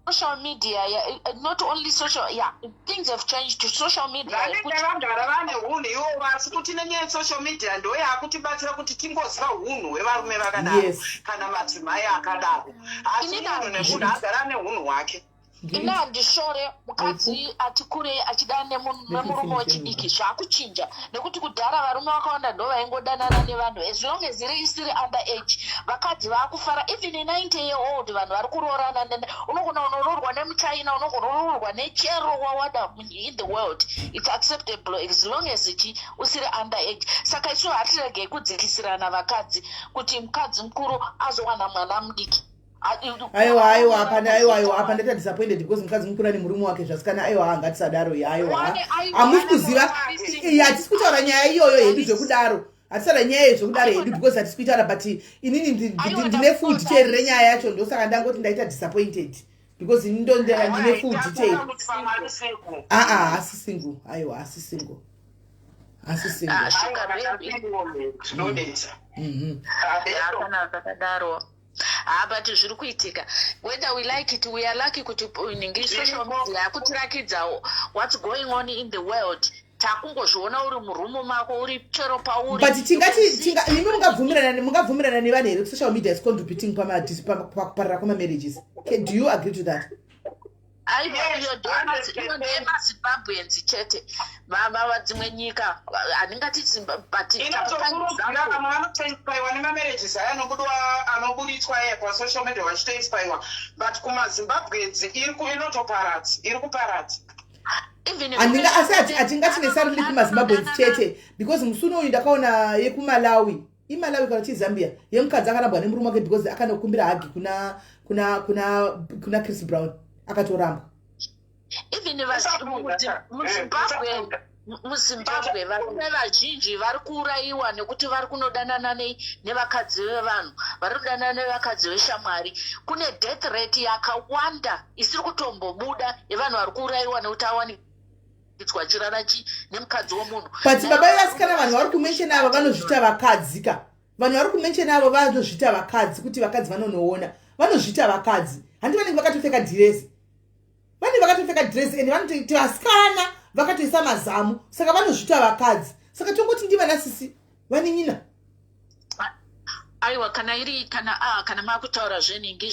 Speaker 3: Social media, yeah, not only social, yeah, things have changed to social media.
Speaker 2: Vanenge vagara vane hunhu ivovo, asi kuti nenyaya yesocial media ndo yakutibatsira kuti tingoziva hunhu hwevarume vakadaro kana madzimai akadaro, asi munhu nemunhu agara ane hunhu hwake.
Speaker 3: Ini handishore mukadzi ati kurei achidana nemurume wechidiki. Zvakuchinja, nekuti kudhara varume vakawanda ndo vaingodanana nevanhu, as long as iri isiri under age. Vakadzi vaakufara, even 90 year old vanhu vari kuroorana. Unogona unoroorwa nemuChina, unogona uroorwa nechero wawada in the world, it's acceptable as long as ichi usiri under age. Saka isu hatiregei kudzikisirana vakadzi kuti mukadzi mukuru azowana mwana mudiki.
Speaker 1: Aiwa, aiwa, hapana, aiwa, aiwa, apa ndaita disappointed because mukadzi mukuru ane murume wake zvasikana. Aiwa, ngatisadaro. Aiwa, hamusi kuziva, hatisi kutaura nyaya iyoyo hedu zvekudaro, hatisara nyaya yezvekudaro hedu because hatisi kuitaura, but inini ndine full detail renyaya yacho. Ndosaka ndangoti ndaita disappointed because ini ndondera ndine full detail. Aa, haasi single, aiwa, haasi single, haasi single.
Speaker 3: Ah, sugar baby.
Speaker 2: Zvinonetsa.
Speaker 3: Kana zvakadaro, ha, but zviri kuitika whether we like it. We are lucky kuti ningi social media yakutirakidza what's going on in the world. Takungozviona uri murumu mako, uri chero pauri.
Speaker 1: But tingati imi mungabvumirana nevanhu here kuti social media is contributing pakuparara kwemamarriages? Do you agree to that?
Speaker 3: Aiwa.
Speaker 2: Yes,
Speaker 3: Iyo
Speaker 2: 100%.
Speaker 3: ndeyemaZimbabweans chete. Dzimwe nyika handingati, but
Speaker 2: Inotokurudzira. Vamwe vanotoinspirwa nemamarriages aya anoburitswa aya pasocial media, vachitoinspirwa, but kumaZimbabweans inotoparadza, iri kuparadza.
Speaker 3: Even
Speaker 1: Handinga, asi hatingati necessarily kumaZimbabweans chete, because musi unoyu ndakaona yekuMalawi, iMalawi kana kuti iZambia, yemukadzi akarambwa nemurume wake because akanokumbira hug kuna Chris Brown, akatorambwa.
Speaker 3: Even
Speaker 2: Usabuda,
Speaker 3: muZimbabwe,
Speaker 2: usabuda.
Speaker 3: muZimbabwe varume vazhinji vari kuurayiwa nekuti vari kunodanana nevakadzi vevanhu, vari kudanana nevakadzi veshamwari. Kune death rate yakawanda isiri kutombobuda yevanhu vari kuurayiwa nekuti awanikidzwa achirara chi nemukadzi womunhu.
Speaker 1: But baba vevasikana, vanhu vari kumentiona ava vanozvita vakadzi ka. Vanhu vari kumentiona avo vanozvita vakadzi, kuti vakadzi vanonoona, vanozvita vakadzi. Handi vanenge vakatopfeka dhirezi? Vanenge vakatopfeka dhirezi and vanototi vasikana, vakatoisa mazamu, saka vanozvita vakadzi. Saka tongoti ndivana sisi, vanin'ina.
Speaker 3: Aiwa, kana iri kana makutaura zvenhingi,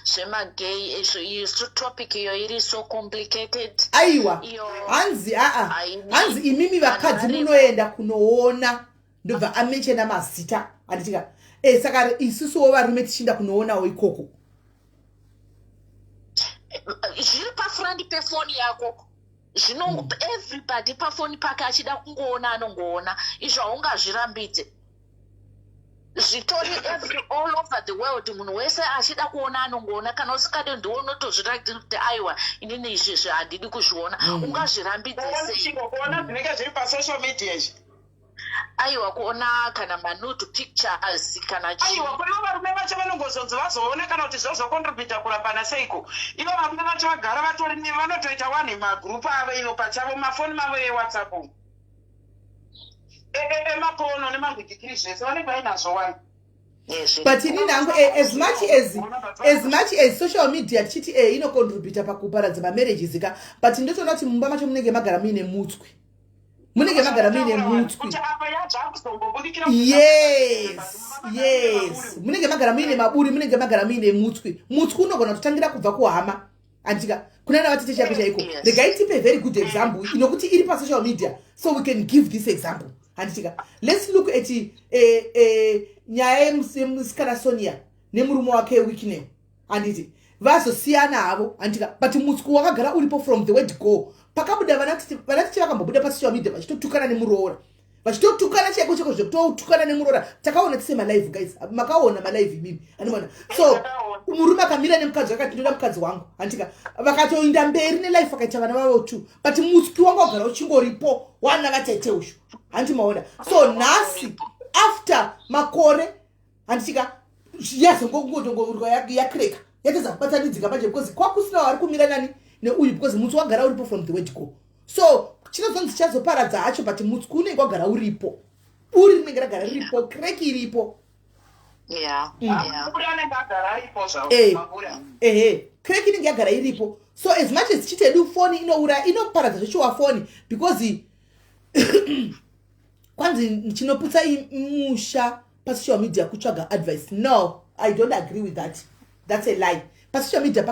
Speaker 3: zvemagay izvo, iyo topic iyo iri so complicated.
Speaker 1: Aiwa.
Speaker 3: Iyo
Speaker 1: Hanzi aa hanzi imimi
Speaker 3: Vanhu
Speaker 1: vakadzi munoenda kunoona, ndobva amentiona mazita, handitika? Saka isusuwo varume tichienda kunoonawo ikoko?
Speaker 3: Zviri pafront pefoni yako zvino. Everybody pafoni pake achida kungoona anongoona. Izvo haungazvirambidze, zvitori all over the world. Munhu wese achida kuona anongoona. Kana usingade, ndiwo unotozviratidza kuti aiwa, inini izvizvi handidi kuzviona. Ungazvirambidze sei?
Speaker 2: Chiko kuona zvinenge zviri pasocial media izvi?
Speaker 3: Aiwa, kuona kana manude pictures kana chii.
Speaker 2: Aiwa, kuivo varume vacho vanongozonzi vazoona kana kuti zvozocontributa kurambana seiko? Ivo varume vacho vagara vatori vanotoita wanhu magrupu avo ivo pachavo, mafoni mavo eWhatsApp umu, emapono nemangwidikiri, zvese vanenge vainazvo wani.
Speaker 1: But inini hangu, as much as social media tichiti inocontributa pakuparadza mamarriages ka, but ndotoona kuti mumba macho munenge magara muine mutswi, munenge magara muine mutswi.
Speaker 2: Kuti apa yazvakuzombobudikira.
Speaker 1: Yes, munenge magara muine maburi, munenge magara muine mutswi. Mutswi unogona kutotangira kubva kuhama, andika kuna navatete chaiko chaiko. Regai tipe very good example inokuti iri pasocial media, so we can give this example, handitika? Let's look at nyaya yemusikana Sonia nemurume wake Wicknell, handiti? Vazosiyana havo, handika? But mutswi wakagara uripo from the word go. Pakabuda vanatete vakambobuda pasocial media vachitotukana nemuroora, vachitotukana chaiko chaiko, zvekutotukana nemuroora. Takaona tise malive, guys, makaona malive imimi, andimona? So murume akamira nemukadzi, akati, "Ndoda mukadzi wangu," handika? Vakatoinda mberi nelife, vakaita vana vavo two, but mutswi wanga wagara uchingoripo wana vatete ushu, handi maona? So nhasi after makore, handitika, yazongongotongourwa yakreka, yatadza kubatanidzika manje, because kwakusina vari kumira nani neuyu, because mutswi wagara uripo from the word go. So chinozonzi chazoparadza hacho, but mutswi unenge wagara uripo, uri rinenge ragara riripo, crack iripo.
Speaker 2: Maburi anenge agara aripo zvavo. Maburi.
Speaker 1: Ehe, crack inenge yagara iripo. So as much as chitedu foni inouraya, inoparadza zvechiwa foni, because kwanzi chinoputsa musha pasocial media kutsvaga advice. No, I don't agree with that. That's a lie. Pasocial media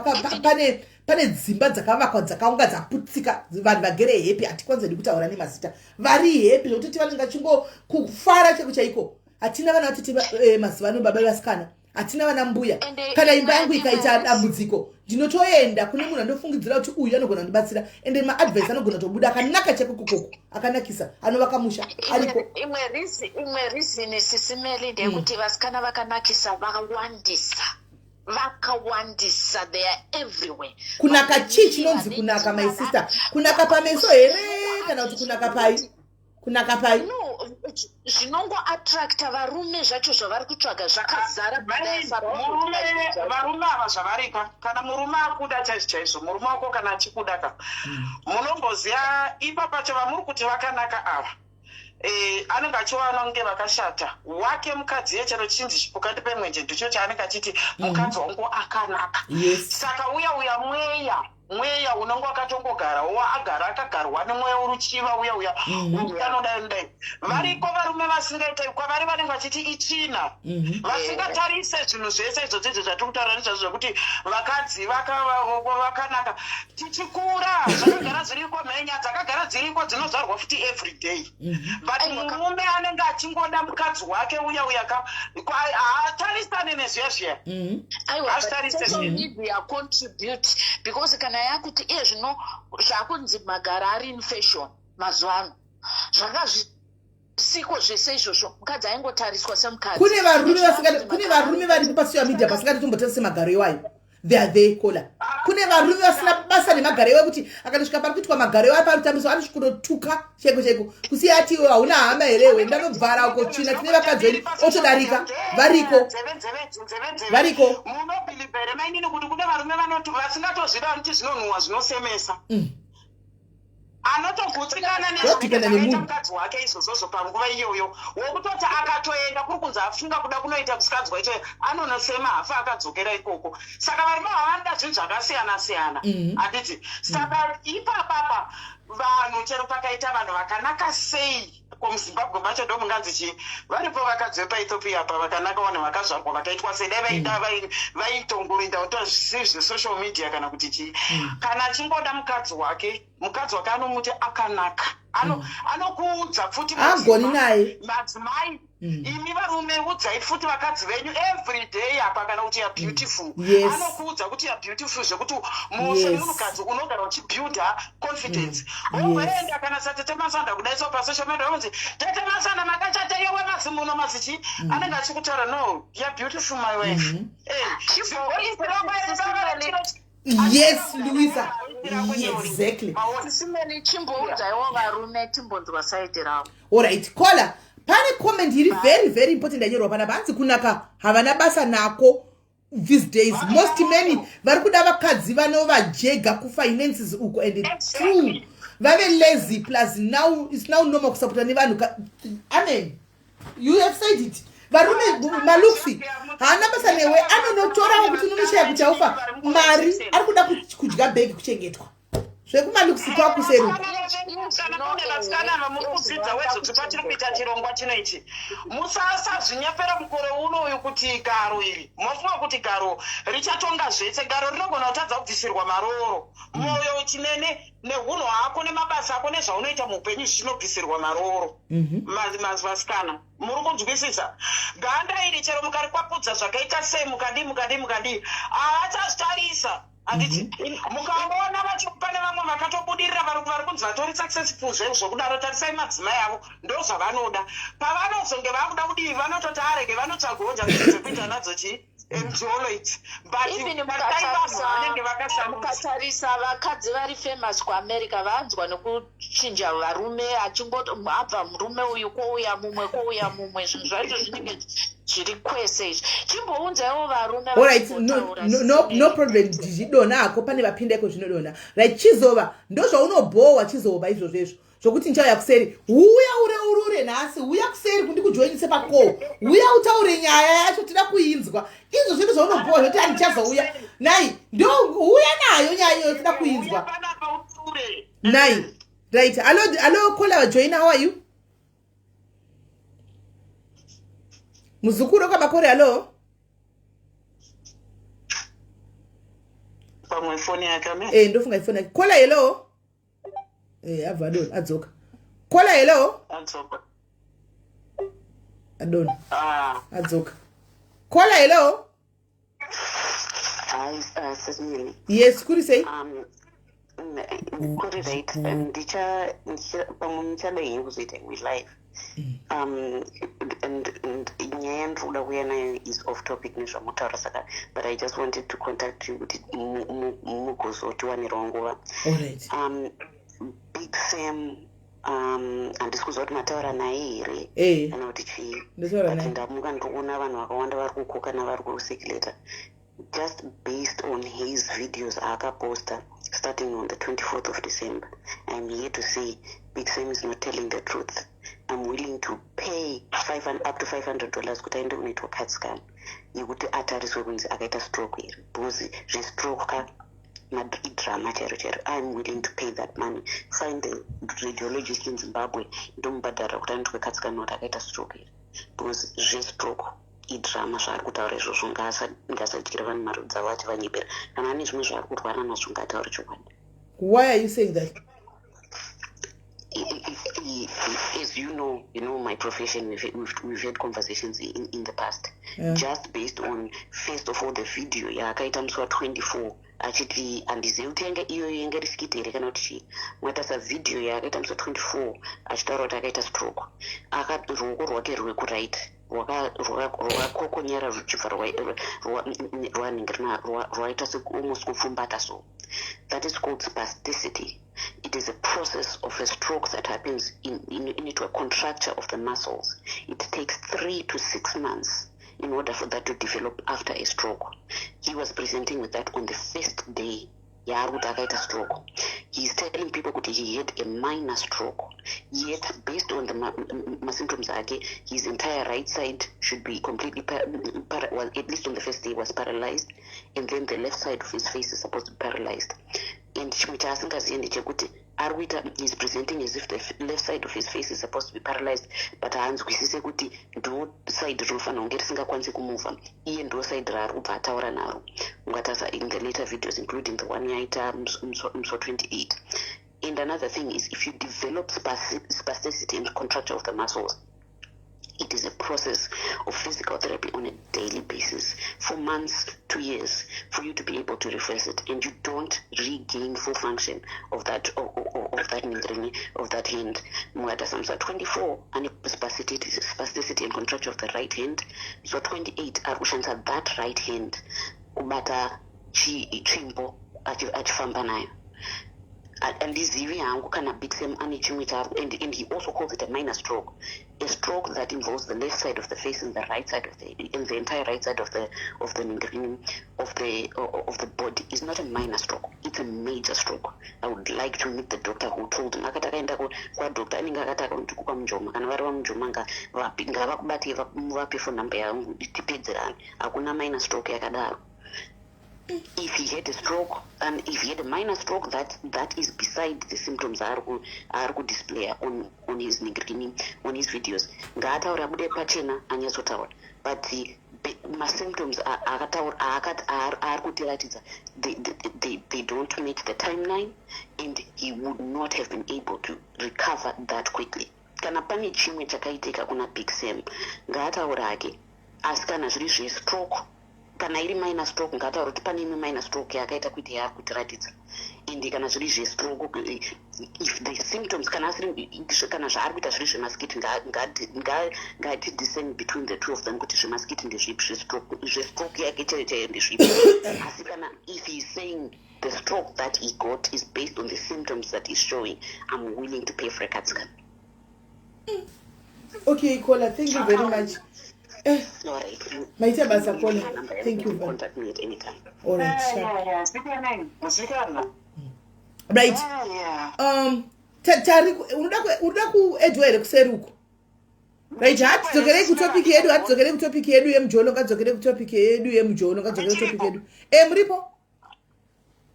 Speaker 1: pane dzimba dzakavakwa dzakaunga dzaputsika, vanhu vagere happy. Hatikwanzedi kutaura nemazita, vari happy zvekutoti vanenge vachingo kufara chaiko chaiko. Hatina vana vatete mazuva ano, baba vevasikana, hatina vana mbuya. Kana imba yangu ikaita dambudziko, ndinotoenda kune munhu andofungidzira kuti uyu anogona kundibatsira, ende maadvice anogona kutobuda akanaka chaiko kokoko, akanakisa, anovaka musha ariko.
Speaker 3: Imwe reason, Sisi Meli, ndeyekuti vasikana vakanakisa vakawandisa, vakawandisa, they are everywhere.
Speaker 1: Kunaka chii? Chinonzi kunaka, my sister, kunaka pameso here kana kuti kunaka pai? Kunaka pai?
Speaker 3: No, zvinongoattracta varume zvacho zvavari kutsvaga zvakazara.
Speaker 2: Murume, varume ava zvavarika, kana murume akuda chaizvo chaizvo, murume wako kana achikuda ka, munomboziva ipa pacho vamuri kuti vakanaka ava, anenge achiwana kunge vakashata. Wake mukadzi iye chero chinzi chipuka pemwenje, ndicho chaanenge achiti, "Mukadzi wangu akanaka." Saka uya uya mweya. Mweya unenge wakatongogara agara akagarwa nemweya uruchiva uya uya wekuti anodai nodai. Variko varume vasingaita, kwavari vanenge vachiti itsvina, vasingatarise zvinhu zvese izvozvo izvo zvatiri kutaura nezvazvo, zvekuti vakadzi vakanaka. Tichikura zvakagara zviriko, mhenya dzakagara dziriko, dzinozvarwa futi every day, but murume anenge achingoda mukadzi wake uya uya ka, haatarisane nezviya zviya.
Speaker 3: Aiwa, but
Speaker 2: Hazvitarise
Speaker 3: social
Speaker 2: zvinhu.
Speaker 3: media contribute, because kana yakuti iye zvino zvakunzi magara ari in fashion mazuva ano, zvanga zvisiko zvese izvozvo. Mukadzi aingotariswa semukadzi.
Speaker 1: Kune varume varipo pasocial media vasingatitombotarise magaro iwayo. They are there, caller. Kune varume vasina basa nemagaro iwayo, kuti akatosvika pari kuitwa magaro iwayo, pari kutambiswa, anosvikunotuka chaiko chaiko, kusiya ati, "Iwe hauna hama herewe? Ndanobvara uko tsvina, tine vakadzi vedu," otodarika. Variko.
Speaker 2: Nzeve, nzeve, nzeve, nzeve.
Speaker 1: Variko.
Speaker 2: Munobhilivha here, mainini, kuti kune varume vanoti vasingatozvida, vanoti zvinonhuhwa, zvinosemesa, anotogutsikana
Speaker 1: Zvogutsikana
Speaker 2: nezvakaita
Speaker 1: nemunhu.
Speaker 2: mukadzi wake izvozvozvo panguva iyoyo, wokutoti akatoenda kuri kunzi afunga kuda kunoita musikanzwa ichoyo, anonosema, hafa akadzokera ikoko. Saka varume ava vanoda zvinhu zvakasiyana siyana, handiti? Saka ipapapa vanhu, chero pakaita vanhu vakanaka sei, komuZimbabwe macho ndo munganzi chii? Varipo vakadzi vepaEthiopia apa vakanaka, vanhu vakazvarwa vakaitwa sei, dai vaida vaitongoenda kuita zvisiri zvesocial media kana kuti chii. Kana achingoda mukadzi wake, mukadzi wake anomuti akanaka. Anokuudza futi.
Speaker 1: Agoni naye.
Speaker 2: Madzimai, imi varume, udzai futi vakadzi venyu every day apa kana kuti you're beautiful. Anokuudza kuti you're beautiful, zvekuti semunhukadzi unogara uchibuilda confidence. Wogoenda kana satete Masanda kudai so pasocial media, unzi, "Tete Masanda, makachata yewe mazimuno mazichi." Anenge achikutaura, "No, you're beautiful, my wife." Eh,
Speaker 1: Yes, Louisa, exactly.
Speaker 3: Simeni, chimboudzaiwo varume, timbonzwa side ravo.
Speaker 1: Alright, caller, pane comment iri very very important yanyorwa panapa. Hanzi kunaka havana basa nako these days. Most men vari kuda vakadzi vanovajega kufinances uko, and it's true, vave lazy. Plus now it's now normal kusapota nevanhu. Amen, you have said it. Varume, malooks haana basa newe. Anonotorawo kuti unonoshaya kuti aufa mari, ari kuda kudya bhegi, kuchengetwa zvekumalooks kwakuseruka.
Speaker 2: Kana kune vasikana vamuri kudzidza wedzoti patiri kuita chirongwa chino ichi, musasazvinyepera mukore uno uyu kuti garo iri, mofunga kuti garo richatonga zvese. Garo rinogona kutadza kubvisirwa marooro. Mwoyo chinene neunhu hwako nemabasa ako nezvaunoita muupenyu zvichinobvisirwa marooro. Vasikana, muri kunzwisisa? Ganda iri, chero mukarikwapudza zvakaita sei, mukadii, mukadii, mukadii, haachazvitarisa, handiti? Mukaona pane vamwe vakatobudirira, vari kunzi vatori successful zvokudaro, tarisai madzimai avo, ndo zvavanoda. Pavanozonge vakuda kudii, vanototi arege, vanotsvagawo njira dzekuita nadzo chii, mjolo idzi, but
Speaker 3: Even
Speaker 2: tarisai vanhu vanenge vakashandisa.
Speaker 3: mukatarisa vakadzi vari famous kuAmerica, vanzwa nekuchinja varume, achingoti abva murume uyu, kwouya mumwe, kwouya mumwe. Zvinhu zvacho zvinenge zviri kwese izvi. Chimbounzaiwo varume
Speaker 1: Alright, no,
Speaker 3: vachimbotaura.
Speaker 1: no problem. Zvidonha hako, pane vapinda iko zvinodonha. Right, chizova ndozvaunobhowa, chizova izvozvo izvo zvokuti ndichauya kuseri. Huya ureurure nhasi, huya kuseri kundikujoinise pacall, huya utaure nyaya yacho, tida kuinzwa. Izvo zvinhu zvaunobhowa zvoti handichazouya nai, ndo huya nayo nyaya iyoyo, tida kuinzwa.
Speaker 2: Panapa uture.
Speaker 1: Nai, right, hello, hello, caller, join. How are you, muzukuru wekamakore? Hello.
Speaker 2: Pamwe foni yake ame.
Speaker 1: Eh, ndofunga ifoni yake. Caller, hello. Eh, abva adona, adzoka. Caller, hello.
Speaker 2: Adzoka.
Speaker 1: Adona.
Speaker 2: Ah.
Speaker 1: Adzoka. Caller, hello.
Speaker 4: Hi, Sismini.
Speaker 1: Yes, kuri sei?
Speaker 4: Kuri right. Ndicha pamwe muchada henyu kuzoita imwe live. And nyaya yandiri kuda kuuya nayo is off topic nezvamutaura, saka but I just wanted to contact you kuti mugozotiwanirawo nguva.
Speaker 1: Alright.
Speaker 4: Big Sam, handisi kuziva kuti mataura naye here kana kuti chii.
Speaker 1: Ndataura
Speaker 4: But
Speaker 1: naye.
Speaker 4: ndamuka ndikuona vanhu vakawanda vari kukoka navari kucirculata just based on his videos aakaposta starting on the 24th of December. I'm here to say Big Sam is not telling the truth. I'm willing to pay up to $500 kuti aende kunoitwa CAT scan yekuti atariswe kunzi akaita stroke here, because zvestroke ka. Idrama chairo chairo. I'm willing to pay that money, find the radiologist in Zimbabwe, ndomubhadhara kuti anotwe CAT scan kuti akaita stroke here, because zvestroke idrama. Zvaari kutaura izvozvo, ngaasadyira vanhu mari dzavo achivanyepera. Kana ane zvimwe zvaari kurwara nazvo, ngaataure chokwadi.
Speaker 1: Why are you saying that?
Speaker 4: As you know my profession, we've had conversations in the past. Just based on, first of all, the video yaakaita musi wa24 achiti, handizivi kuti yanga iyoyo yanga iri skit here kana kuti chii. Mwatarisa vhidhiyo yaakaita musi wa24 achitaura kuti akaita stroke, ruoko rwake rwekuright rwakakokonyera ruchibva rwanenge rwaita almost kupfumbata. So that is called spasticity. It is a process of a stroke that happens into a contracture of the muscles. It takes 3 to 6 months in order for that to develop after a stroke. He was presenting with that on the first day yaari kuti akaita stroke. He is telling people kuti he had a minor stroke, yet based on the masymptoms ake, his entire right side should be completely well, at least on the first day was paralyzed, and then the left side of his face is supposed to be paralyzed. And chimwe chaasingazivi ndechekuti ari kuita, is presenting as if the left side of his face is supposed to be paralyzed, but haanzwisise kuti ndo side rinofanira kunge risingakwanisi kumuvha, iye ndo side raari kubva ataura naro. Ungatarisa in the later videos, including the one yaita musi wa28. And another thing is, if you develop spasticity and contracture of the muscles, it is a process of physical therapy on a daily basis for months to years for you to be able to reverse it, and you don't regain full function of that ningrini, of that hand. Mukatarisa musi wa24 ane spasticity and contracture of the right hand. So 28 ari kushandisa that right hand kubata tsvimbo achifamba nayo. Handizivi hangu kana Big Sam ane chimwe chaari. And he also calls it a minor stroke, a stroke that involves the left side of the face and the right side of the and the entire right side of the body is not a minor stroke. It's a major stroke. I would like to meet the doctor who told him. Akati akaenda kwadoctor anenge akati akakuti kwaMujoma, kana vari vaMujoma, ngavakubate, vape phone number yangu tipedzerane. Hakuna minor stroke yakadaro. If he had a stroke and if he had a minor stroke, that is beside the symptoms aari kudisplaya on his ningrini, on his videos. Ngaataure, abude pachena, anyatsotaura. But masymptoms akataura aari kutiratidza, they don't meet the timeline, and he would not have been able to recover that quickly. Kana pane chimwe chakaitika kuna Big Sam, ngaataure hake. Asi kana zviri zvestroke, kana iri minor stroke, ngataura kuti pane imwe minor stroke yakaita kuita yaari kutiratidza. Ende kana zviri zvestroke, if the symptoms, kana asiri, kana zvaari kuita zviri zvemaskiti, ngatidiscern between the two of them kuti zvemaskiti ndezvipi, zvestroke yake chaiyo chaiyo ndezvipi. Asi kana if he is saying the stroke that he got is based on the symptoms that he's showing, I'm willing to pay for a CAT scan.
Speaker 1: Okay caller, thank you very much.
Speaker 4: All right.
Speaker 1: Maita basa, caller. Thank you.
Speaker 4: Contact me at any time.
Speaker 1: All right, sharp.
Speaker 2: Yeah. Sikanai, musikana.
Speaker 1: Right.
Speaker 2: Yeah.
Speaker 1: Tari unoda kuedwa here kuseri uko? Right, hatidzokerei kutopic yedu, hatidzokerei kutopic yedu yemujolo, ngadzokerei kutopic yedu yemujolo, ngadzokerei kutopic yedu. Muripo?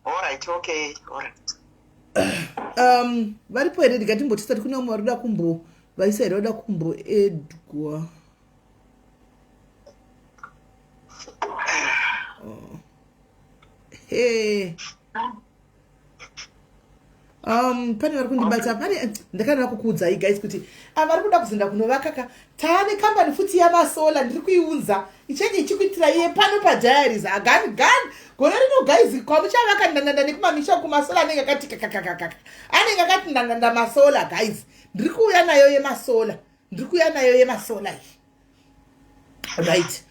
Speaker 2: All right, okay. All right.
Speaker 1: Varipo here? Ndikatimbotisa kune vamwe vari kuda kumbo vaisa here, vada kumboedwa. Oh. Hey. Pane vari kundibata pane ndakanana kukuudzai guys kuti ava vari kuda kuzoenda kunovaka ka. Taane kambani futi yamasolar, ndiri kuiunza, ichange ichikuitira iye pano padiaries agani gani gore rino guys. Kwamuchavaka ndandanda nekumamisha kumasolar anenge akati kakakakaka, anenge akati ndandanda masolar. Guys, ndiri kuuya nayo yemasolar, ndiri kuuya nayo yemasolar iyi. Right,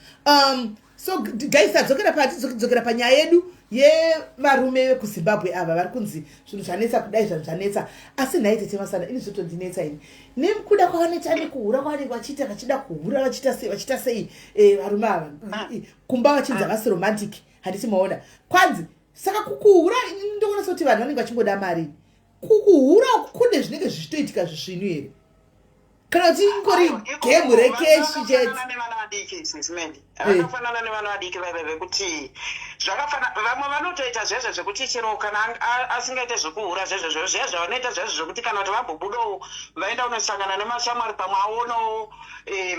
Speaker 1: so guys, tadzokera patidzokera panyaya yedu yevarume vekuZimbabwe ava vari kunzi zvinhu zvanetsa kudai, zvanhu zvanetsa. Asi nhai tete Masana, ini zvotondinetsa ini nekuda kwavanoita nekuhura kwavanenge vachiita, vachida kuhura, vachiita sei, vachiita sei, varume ava kumba vachinzi havasi romantic, handiti maona? Kwanzi saka kukuhura, ndoona sekuti vanhu vanenge vachingoda mari. Kukuhura kune zvinenge zvichitoitika zvisvinu here? Kana kuti ingori gemu rekeshi chete.
Speaker 2: Nevana vadiki, Sismeli, vakafanana nevana vadiki vaive vekuti zvakafana. Vamwe vanotoita zvezvo zvekuti chero kana asingaite zvekuhura, zvezvo zviya zvavanoita zvezvo zvekuti kana kuti vambobudawo, vaenda kunosangana nemashamwari, pamwe aonawo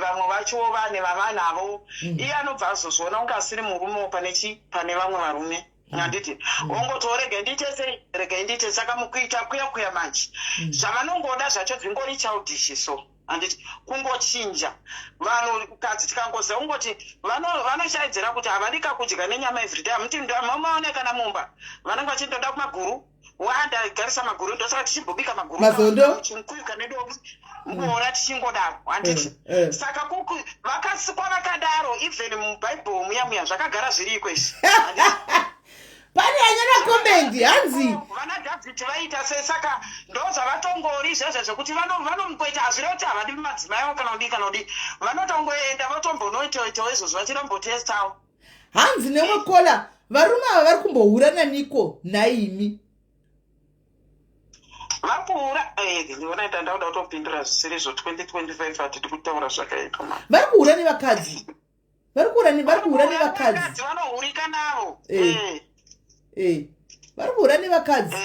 Speaker 2: vamwe vachowo vane vavanavo, iye anobva azozviona kunge asiri murumewo pane chi pane vamwe varume, handiti? Ongotiwo, "Regai ndiite sei, regai ndiite." Saka mukuita kuya kuya manje, zvavanongoda zvacho zvingori childish so, handiti? Kungochinja vanhukadzi, tikangoziva kungoti vanoshaidzira kuti havadi kakudya nenyama everyday. Hamuti mamaone kana mumba vanenge vachindoda kumaguru, wandagarisa maguru, ndosaka tichimbobika maguru.
Speaker 1: Mazondo.
Speaker 2: Chimukuyu kane dovi, muora tichingodaro, handiti?
Speaker 1: Eh.
Speaker 2: Saka kuku vakasikwa vakadaro. Even mubhaibheri muya muya zvakagara zviriko izvi, handiti?
Speaker 1: Pane anyora comment, hanzi
Speaker 2: Vana Dhavhidhi vaita sei? Saka ndo zvavatongori zvezvo zvekuti vanomukoita. Hazvirevi kuti havadi madzimai avo kana kudii kana kudii. Vanotongoenda votombonoitoitawo izvozvo, vachitombotastawo.
Speaker 1: Hanzi nemwe caller, varume ava vari kumbohura naniko nhaimi?
Speaker 2: Vari kuhura. Ndiona ita ndauda kutopindura zvisirizvo. 2025 hatidi kutaura zvakaipa ma.
Speaker 1: Vari kuhura nevakadzi, vari kuhura nevakadzi.
Speaker 2: Vanohurika navo.
Speaker 1: Vari kuhura nevakadzi.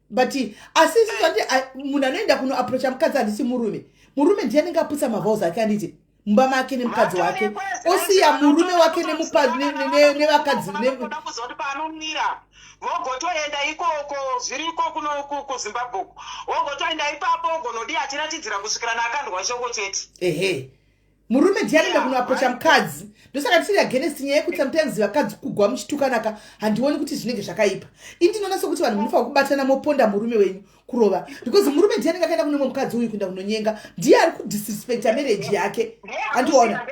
Speaker 1: But asi isusu ati munhu anoenda kunoapproacha mukadzi, handisi murume. Murume ndiye anenge aputsa mavows ake, handiti, mumba make nemukadzi wake, osiya murume wake nevakadzi.
Speaker 2: Vanoda kuzoti paanomira vogotoenda ikoko, zviriko kuno kuZimbabwe uko, wogotoenda ipapo, ogonodi achiratidzira kusvikira naakandwa shoko chete.
Speaker 1: Ehe, murume ndiye anoenda kunoapproacha mukadzi. Ndosaka tiri against nyaya yekuti sometimes vakadzi kugwa muchitukanaka. Handioni kuti zvinenge zvakaipa. Ini ndinoona sekuti vanhu munofanira kubatana, moponda murume wenyu kurova, because murume ndiye anenge akaenda kune mumwe mukadzi uyu, kuenda kunonyenga. Ndiye ari kudisrespecta marriage yake, handiona?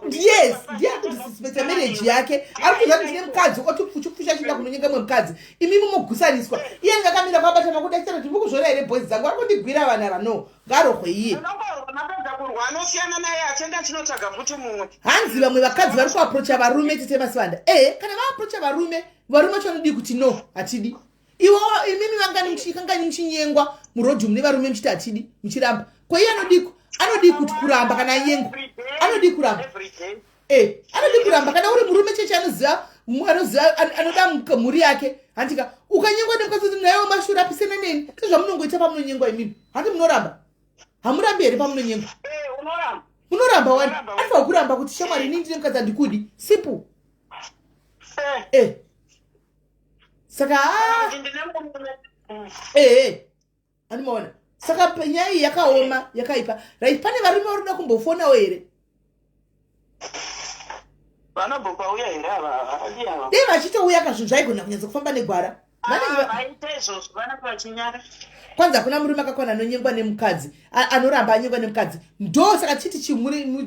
Speaker 1: Yes, ndiye ari kudisrespecta marriage yake. Ari kuziva kuti ndine mukadzi, otopfuchupfucha achienda kunonyenga mumwe mukadzi. Imimi mogusaniswa. Iye anenge akamira kwabata makuda achitaura kuti, "Mukuzvora here boys dzangu? Ari kundigwira vanhu ava." No, ngarohwe iye.
Speaker 2: Unongorwa, mapedza kurwa, anosiyana naye achienda achinotsvaga futi mumwe.
Speaker 1: Hanzi vamwe vakadzi vari kuapproacha varume, tete Masivanda. Ehe, kana vaapproacha varume, varume vacho vanodii kuti no, hatidi. Iwo imimi vangani kangani muchinyengwa murodhi mune varume muchiti hatidi, muchiramba? Ko iye anodiko? Anodii kuti kuramba kana anyengwa? Anodii kuramba?
Speaker 2: Every day.
Speaker 1: Anodii kuramba kana uri murume cheche anoziva anoziva anoda mhuri yake, handika? Ukanyengwa nemukadzi kuti naiwo mashura apisana neni, sezvamunongoita pamunonyengwa imimi, handi munoramba? Hamurambi here pamunonyengwa?
Speaker 2: Unoramba.
Speaker 1: Munoramba wani.
Speaker 2: Unoramba.
Speaker 1: Anofanira kuramba kuti, "Shamwari, inini ndine mukadzi, handikudi." Simple. Saka
Speaker 2: Kuti ndine murume.
Speaker 1: Ehe, andimaona. Saka nyaya iyi yakaoma, yakaipa. Right, pane varume vari kuda kumbofonawo here?
Speaker 2: Vanobvopauya here ava? Havadi ava.
Speaker 1: Dei vachitouya kazvinhu zvaigona kunyatsa kufamba negwara. Vanenge
Speaker 2: Vaita izvozvo, vanenge vachinyara.
Speaker 1: Kwanza hakuna murume akakwana anonyengwa nemukadzi, anoramba anyengwa nemukadzi. Ndo saka tichiti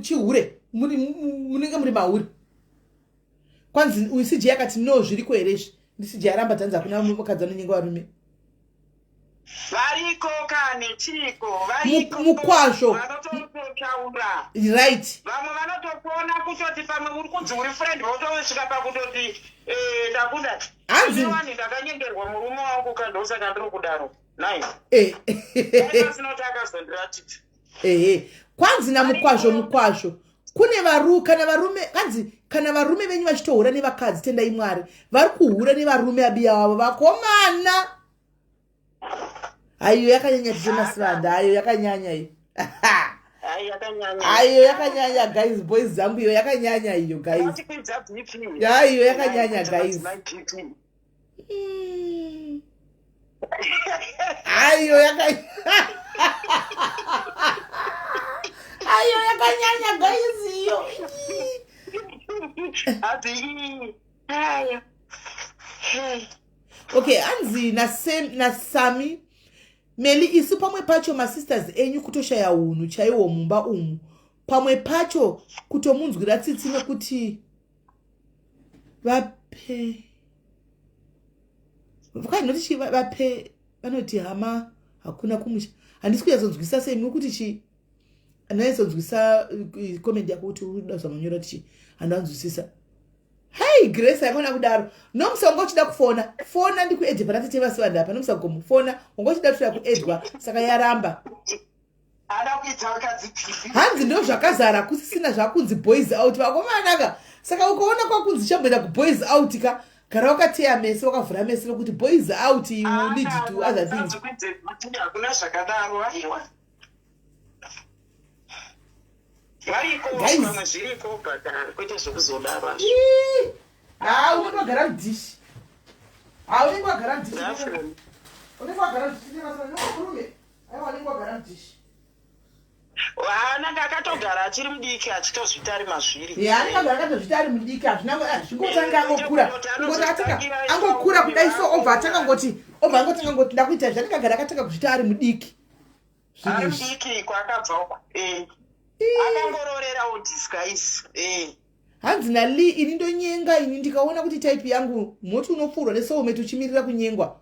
Speaker 1: chihure, munenge muri mauri. Kwanzi uyu CJ akati no, zviriko here izvi? NdiCJ aramba, dzanzi hakuna mukadzi anonyengwa varume.
Speaker 2: Variko kane chiko, variko.
Speaker 1: Mukwazvo.
Speaker 2: Vanototaura. Vamwe vanotopona kutoti pamwe uri kunzi uri friend, votosvika pakutoti, "Ndakuda." Wani ndakanyengerwa murume wangu kandosaka ndiri kudaro nai. Asinoti akazondiratidza.
Speaker 1: Ehe, kwanzi namukwazvo, mukwazvo kune varu kana varume, kanzi kana varume venyu vachitohura nevakadzi, tendai Mwari. Vari kuhura nevarume abiya wavo vakomana. Aiyo yakanyanya, tete Masivanda, ayo yakanyanya iyo.
Speaker 2: Ai, yakanyanya.
Speaker 1: Aiyo yakanyanya guys, boys dzangu, iyo yakanyanya iyo guys.
Speaker 2: Vatikwidza BP.
Speaker 1: Ya, iyo yakanyanya, guys.
Speaker 2: My BP.
Speaker 1: Aiyo yakanyanya guys iyo.
Speaker 2: Hanzi ii ayo. Hey.
Speaker 1: Okay, hanzi naSami Meli, isu pamwe pacho masisters enyu kutoshaya unhu chaiwo mumba umu. Pamwe pacho kutomunzwira tsitsi nekuti vape kwainoti chi vape vanoti hama hakuna kumusha. Handisi kunyatsonzwisa sei muri kuti chi. Handinyatsonzwisa comment yako kuti uri kuda zvamanyora kuti chi, handanzwisisa. Hei, Grace, haikona kudaro. Nomusa, wanga uchida kufona, fona ndikuedhe pana tete Vasivanda apa. Nomusa Gomo, fona. Wanga uchida kutoya kuedwa, saka yaramba.
Speaker 2: Ada kuita vakadzi busy.
Speaker 1: Hanzi ndo zvakazara kusisina zvakunzi boys out vakomanaka. Saka ukaona kwakunzi chamboenda kuboys out ka, gara wakateya meso, wakavhura meso nokuti boys out you will lead to other things.
Speaker 2: Hakuna zvakadaro, aiwa. Variko.
Speaker 1: Guys.
Speaker 2: Vamwe zviriko, but kwete zvekuzodaro hazvo.
Speaker 1: Ii, ha, unenge wagara mudhishi. Ha, unenge wagara mudhishi.
Speaker 2: Definitely.
Speaker 1: Unenge wagara mudhishi murume. Aiwa, unenge wagara mudhishi.
Speaker 2: Haana, akatogara achiri mudiki achitozvita ari mazviri.
Speaker 1: Ya, anenge agara akatozvita ari mudiki. Hazvina zvingotanga angokura, kungoti atanga angokura kudai so, obva atanga ngoti, obva angotanga ngoti ndakuita izvi. Anenge agara akatanga kuzvita ari mudiki zvinhu
Speaker 2: Ari
Speaker 1: izvi.
Speaker 2: mudiki kwaakabva uko. Akangororerawo disguise.
Speaker 1: Hanzi naLee, ini ndonyenga ini ndikaona kuti type yangu. Moti unopfuurwa nesoulmate uchimirira kunyengwa.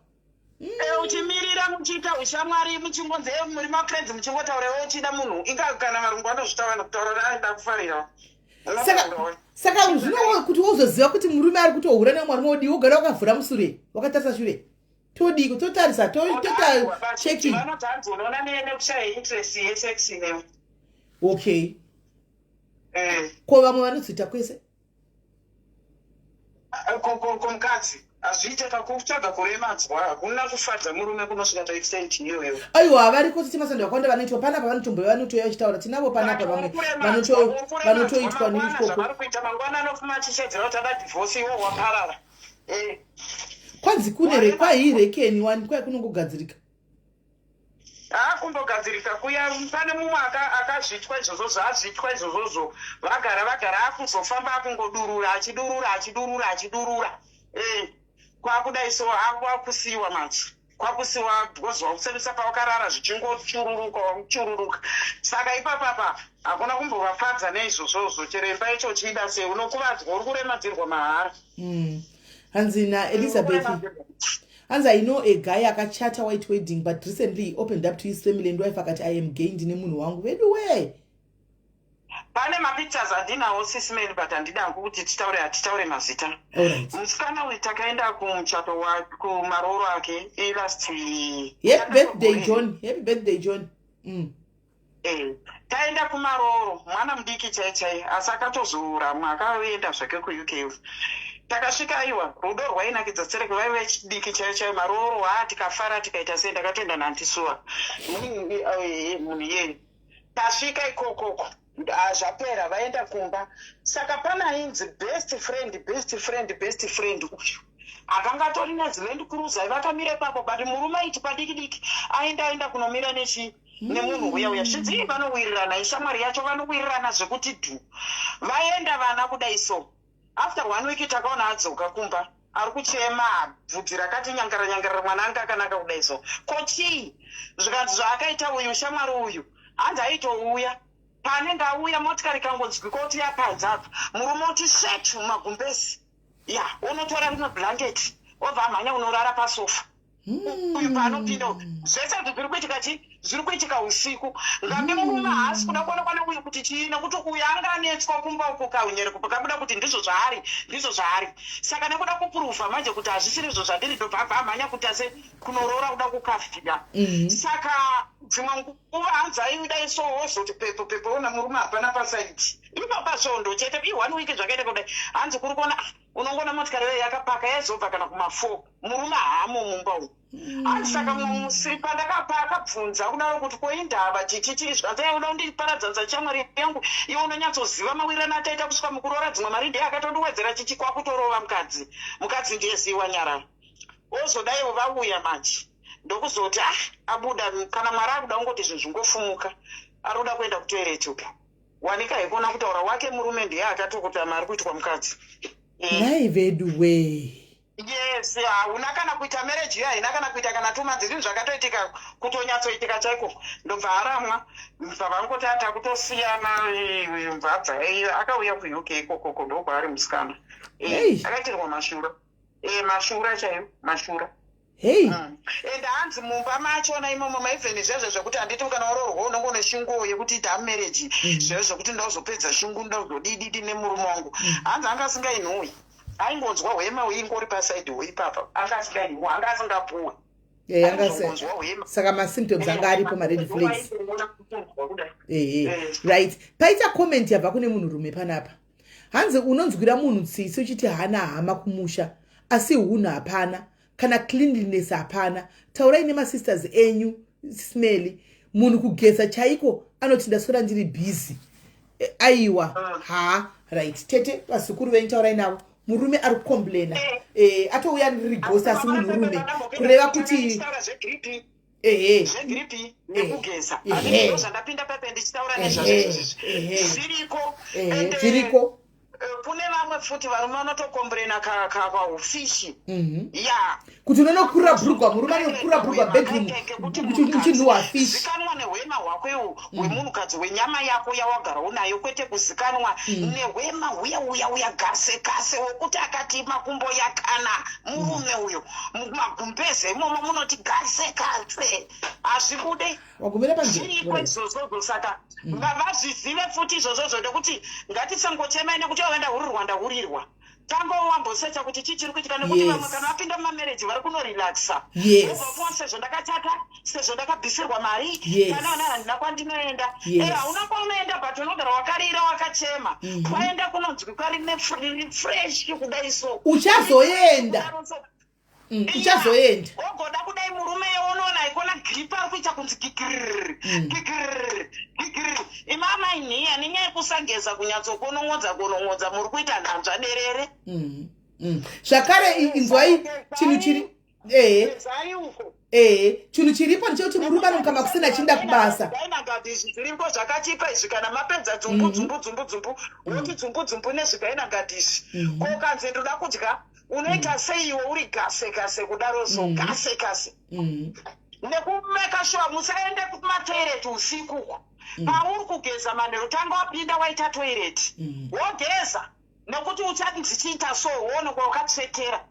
Speaker 2: Uchimirira muchiita ushamwari, muchingonzi muri mafriends, muchingotaura iwe uchida munhu. Inga kana varungu vanozvitaura nokutaura kuti aida kufarira.
Speaker 1: Saka zvino kuti wozoziva kuti murume ari kutohura nemwari wodii? Wogara wakavhura musure, wakatarisa shure. Todiko totarisa, toita checking.
Speaker 2: Vanoti hanzi unoona nekushaya interest yesex newe.
Speaker 1: Okay. Ko vamwe vanozoita kwese?
Speaker 2: Kumukadzi hazviite kakutsvaga kuremadzwa. Hakuna kufadza murume kunosvika paextent iyoyo.
Speaker 1: Aiwa, variko titi masando vakawanda vanoitwa panapa, vanotombouya, vanotouya vachitaura. Tinavo panapa vamwe vanotoitwa neikoko.
Speaker 2: Zvavari kuita mangwana anofuma achishedzera kuti ada divorce, iwo waparara.
Speaker 1: Kwanzi kune rekwairekeni wani, kwai kunongogadzirika.
Speaker 2: Akumbogadzirika kuya. Pane mumwe akazvitwa izvozvo, zvaazvitwa izvozvozvo, vagara vagara, akuzofamba akungodurura, achidurura, achidurura, achidurura. Kwakudai so akusiyiwa manje, kwakusiwa because wakusevisa pawakarara zvichingochururuka, wakuchururuka. Saka ipapapa hakuna kumbovafadza neizvozvozvo. Chero imba yacho uchiida sei, unokuvadzwa, uri kuremadzirwa mahara.
Speaker 1: Hanzi naElizabeth, hanzi, "I know a guy akachata white wedding, but recently he opened up to his family and wife akati, 'I am gay, ndine munhu wangu.'" Vedu we!
Speaker 2: Pane mapictures andinawo, sisimeni, but handidangu kuti titaure, hatitaure mazita.
Speaker 1: Alright.
Speaker 2: Musikana uyu takaenda kumuchato kumarooro ake ilast.
Speaker 1: Happy birthday, John. Happy birthday, John.
Speaker 2: Taenda kumarooro, mwana mudiki chai chai, asi akatozoramwa, akaenda zvake kuUK. Takasvika, aiwa, rudo rwainakidza tsereke. Vaive vechidiki chaiyo chaiyo. Marooro haa, tikafara, tikaita sei. Ndakatoenda nantisuwa munhu iyeye. Tasvika ikokoko, zvapera, vaenda kumba. Saka panainzi best friend, best friend, best friend uyu akanga atori neziLand Cruiser aiva akamira ipapo, but murume aiti padiki diki aenda, aenda kunomira nechi nemunhu uya uya. Zvinzi vanowirirana, ishamwari yacho, vanowirirana zvekuti dhu. Vaenda vana kudai so, after one week takaona adzoka kumba ari kuchema, bvudzi rakati nyangara nyangara, mwana anga akanaka kudai so. Ko chii? Zvikanzi zvaakaita uyu shamwari uyu, hanzi aitouya, paanenge auya motikari ikangonzwika kuti yapanza apa, murume oti svet mumagumbezi ya, unotora rimwe blanketi, obva amhanya unorara pasofa. Uyu paanopinda, zvese izvi zviri kuitika chi zviri kuitika usiku. Ngambe murume haasi kuda kuonekwa neuyu kuti chii, nekuti uyu anga anetswa kumba uko kaunyereko pakabuda kuti ndizvo zvaari, ndizvo zvaari. Saka nekuda kupuruvha manje kuti hazvisiri izvo zvandiri, ndobva abva amhanya kuti ase kunoroora, kuda kukafira. Saka dzimwe nguva hanzi aidai so, wozoti pepo pepo, ona murume hapana pasaidi ipapa. Svondo chete, i1 week zvakaita kudai. Hanzi kuri kuona, ah, unongoona motikari iyoyo yakapaka, yaizobva kana kuma4, murume haamo mumba umu. Hanzi saka musi pandakapa akabvunza kudaro kuti koindava chichichi, zvikanzi uda kundiparadzanisa shamwari yangu, iwe unonyatsoziva mawirirano ataita kusvika mukuroora, dzimwe mari ndiye akatondiwedzera chichi. Kwakutorova mukadzi, mukadzi ndiye ziwa nyarara. Ozodaiwo vauya manje, ndokuzoti, ah, abuda. Kana Mwari akuda kungoti zvinhu zvingofumuka, ari kuda kuenda kutoilet uko, wanika haikona kutaura wake murume ndiye akatokutama ari kuitwa mukadzi.
Speaker 1: Nhai vedu we!
Speaker 2: Yes, hauna kana kuita marriage iyo, haina kana kuita kana 2 months. Zvinhu zvakatoitika, kutonyatsoitika chaiko. Ndobva aramwa, bva vangoti ata kutosiyana. Bvabva akauya kuUK ikokoko, ndokwaari musikana.
Speaker 1: Hey.
Speaker 2: Akaitirwa mashura, mashura chaiyo, mashura.
Speaker 1: Hei.
Speaker 2: And hanzi mumba machona imomo maivheni zvezvo zvekuti handiti kana waroorwa unonge une shungu yekuti ita marriage, zvezvo zvekuti ndazopedza shungu, ndazodididi nemurume wangu. Hanzi anga asingainhuwi, aingonzwa hwema ingori pasaidi ipapa, anga asingainhuwi, anga asingapuwe.
Speaker 1: Saka masymptoms anga aripo, mared flags. Ehe, right. Paita comment yabva kune munhurume panapa. Hanzi unonzwira munhu tsitsi uchiti haana hama kumusha, asi hunhu hapana, kana cleanliness hapana. Taurai nemasisters enyu. Smelly munhu kugeza chaiko anoti ndaswera ndiri busy. Aiwa, ha, right. Tete, vazukuru venyu taurai navo. Murume ari kucomplaina, atouya riri ghost, asi munhurume, kureva kuti
Speaker 2: ehe, zvegripi nekugeza zvandapinda pepe ndichitaura nezvazvo izvizvi zviriko.
Speaker 1: Zviriko.
Speaker 2: Kune vamwe futi varume vanotocomplaina kaufishi ya.
Speaker 1: Kuti unonokurira bhurugwa, murume anokurira bhurugwa bedroom uchinhuhwa fish.
Speaker 2: Zikanwa nehwema hwako iwo hwemunhukadzi, hwenyama yako yawagara unayo, kwete kuzikanwa nehwema huya uya uya gase gase wokuti akati makumbo yakana murume uyo mumagumbeze imomo munoti gase gase, hazvibude.
Speaker 1: Wagumira panzira.
Speaker 2: Zviriko izvozvozvo. Saka vazvizive futi izvozvozvo, nekuti ngatisangochemai nekuti wava ndahurirwa, ndahurirwa. Tanga wambosecha kuti chii chiri kuitika, nekuti vamwe kana vapinda mumamarriage vari kunorelaxa. Wobva sezvo ndakachata, sezvo ndakabvisirwa mari, kana vana handina kwandinoenda. Hauna kwaunoenda, but unogara wakarira, wakachema. Kwaenda kunonzwikwa rine fresh kudai so.
Speaker 1: Uchazoenda. Uchazoenda.
Speaker 2: Ogoda kudai murume unoona ikona grip ari kuita kunzi gigiriri, gigiriri, gigiriri. Imamai nhiya nenyaya yekusageza, kunyatsokonongodza konongodza, muri kuita nhanzva derere.
Speaker 1: Zvakare inzwai chinhu chiri, ehe.
Speaker 2: Gezai uko.
Speaker 1: Ehe, chinhu chiripo ndechekuti murume anomuka makuseni achienda kubasa.
Speaker 2: Zvigainagadhi izvi zviriko zvakachipa izvi. Kana mapedza dzumbu, dzumbu, dzumbu, dzumbu, woti dzumbu dzumbu nezvigainagadhi izvi. Ko kanzi ndoda kudya, unoita sei iwe uri gase gase kudaro so, gase gase? Nekumake sure musaende kumatoireti usiku uku. Pauri kugeza manheru, tanga wapinda waita toireti, wogeza, nekuti uchanzi chiita so, woonekwa wakatsvetera.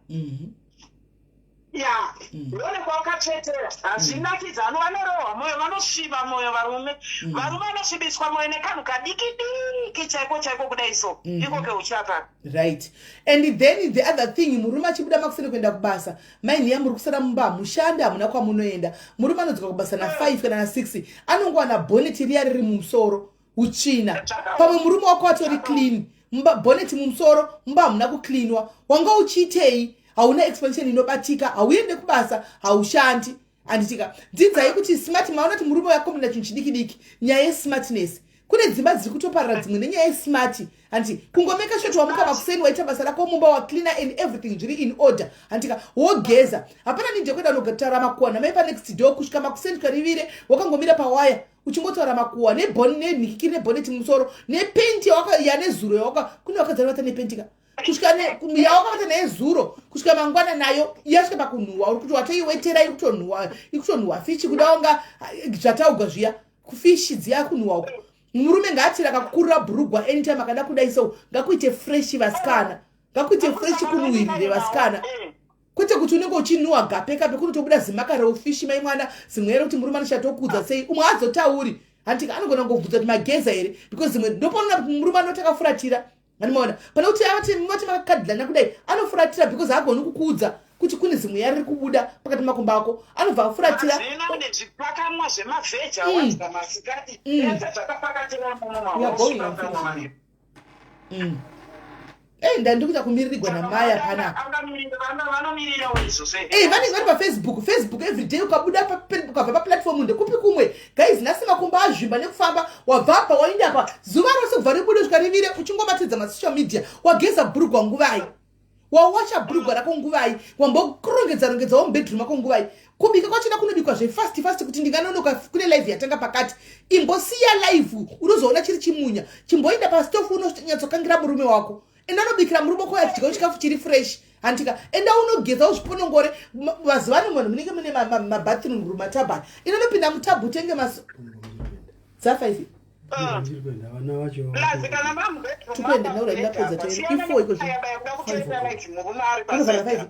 Speaker 2: Ya, woonekwa wakatsvetera, hazvinakidza. Ano vanorohwa mwoyo, vanosviba mwoyo varume. Varume vanosvibiswa mwoyo nekanhu kadiki diki chaiko chaiko kudai so, iko keuchapa.
Speaker 1: Right, and then the other thing, murume achibuda makuseni kuenda kubasa, mainhiya muri kusara mumba, mushandi hamuna kwamunoenda. Murume anodzoka kubasa na5 kana na6, anongowana bhoneti riya riri mumusoro, utsvina. Pamwe murume wako atori clean, bhoneti mumusoro, mumba hamuna kucleanwa. Wanga uchiitei? Hauna explanation inobatika. Hauende kubasa, haushandi, handitika? Dzidzai kuti smart. Maona kuti murume wacomplaina chinhu chidiki diki, nyaya yesmartness. Kune dzimba dziri kutoparara dzimwe nenyaya yesmart, handiti? Kungomake sure wamuka makuseni, waita basa rako mumba, wacleana and everything zviri in order, handitika? Wogeza, hapana need yekuenda unotaura makuwa namai panext door kusvika makuseni karivire, wakangomira pawaya uchingotaura makuwa nenhikikiri nebhoneti mumusoro nepenti yanezuro yawaka. Kune vakadzara vata nepentika kusvika yawakavata naye zuro kusvika mangwana nayo yasvika pakunhuhwa. Uri kuti watoiwetera, iri kutonhuhwa, iri kutonhuhwa fishi kuda wanga zvataugwa zviya, kufishi dziya kunhuhwa uko. Murume ngaatiri akakurira bhurugwa anytime akada kudai so, ngakuite fresh vasikana, ngakuite fresh, kunhuhwirire vasikana, kwete kuti unenge uchinhuhwa gape kape, kunotobuda zimaka reufishi. Mai mwana, zimwe rekuti murume anoshatokudza sei, umwe hazotauri, handika? Anogona kungobvunza kuti mageza here, because zimwe ndopaona kuti murume anoti akafuratira. Animaona pane kuti avati vati makakadhilana kudai, anofuratira because haagoni kukuudza kuti kune zimwe yari kubuda pakati makumba ako, anobva afuratira.
Speaker 2: Hazvina nezvipakamwa zvemavheji awadya masikati, ese zvakapakatira muno.
Speaker 1: We are going, I'm finishing. Ei, ndandiri kuita kumiririrwa namaya panapa.
Speaker 2: Vanomirirawo izvozvo.
Speaker 1: Ei, vanenge vari paFacebook, Facebook everyday. Ukabuda ukabva paplatform, ndekupi kumwe? Guys, nhasi makumbo azvimba nekufamba. Wabva apa, waenda apa, zuva rose kubva ribude kusvika rivire uchingobatidza masocial media. Wageza bhurugwa nguvai? Wawacha bhurugwa rako nguvai? Wambokurongedza rongedzawo mubedroom ako nguvai? Kubika kwachona kunobikwa zvefast fast, kuti ndinganonoka kune live yatanga pakati. Imbosiya live, unozoona chiri chimunya. Chimboenda pastofu, unonyatsokangira murume wako. Enda unobikira murume wako achidyawo chikafu chiri fresh, handika? Enda unogeza, uzviponongore. Mazuva ano munhu munenge mune mabathroom room, matabhani. Inonopinda mutabhu, utenge mas dza5.
Speaker 2: Plus kana
Speaker 1: Tikuenda naura, ndapedza tairi i4 iko zvino. Unovhara 5.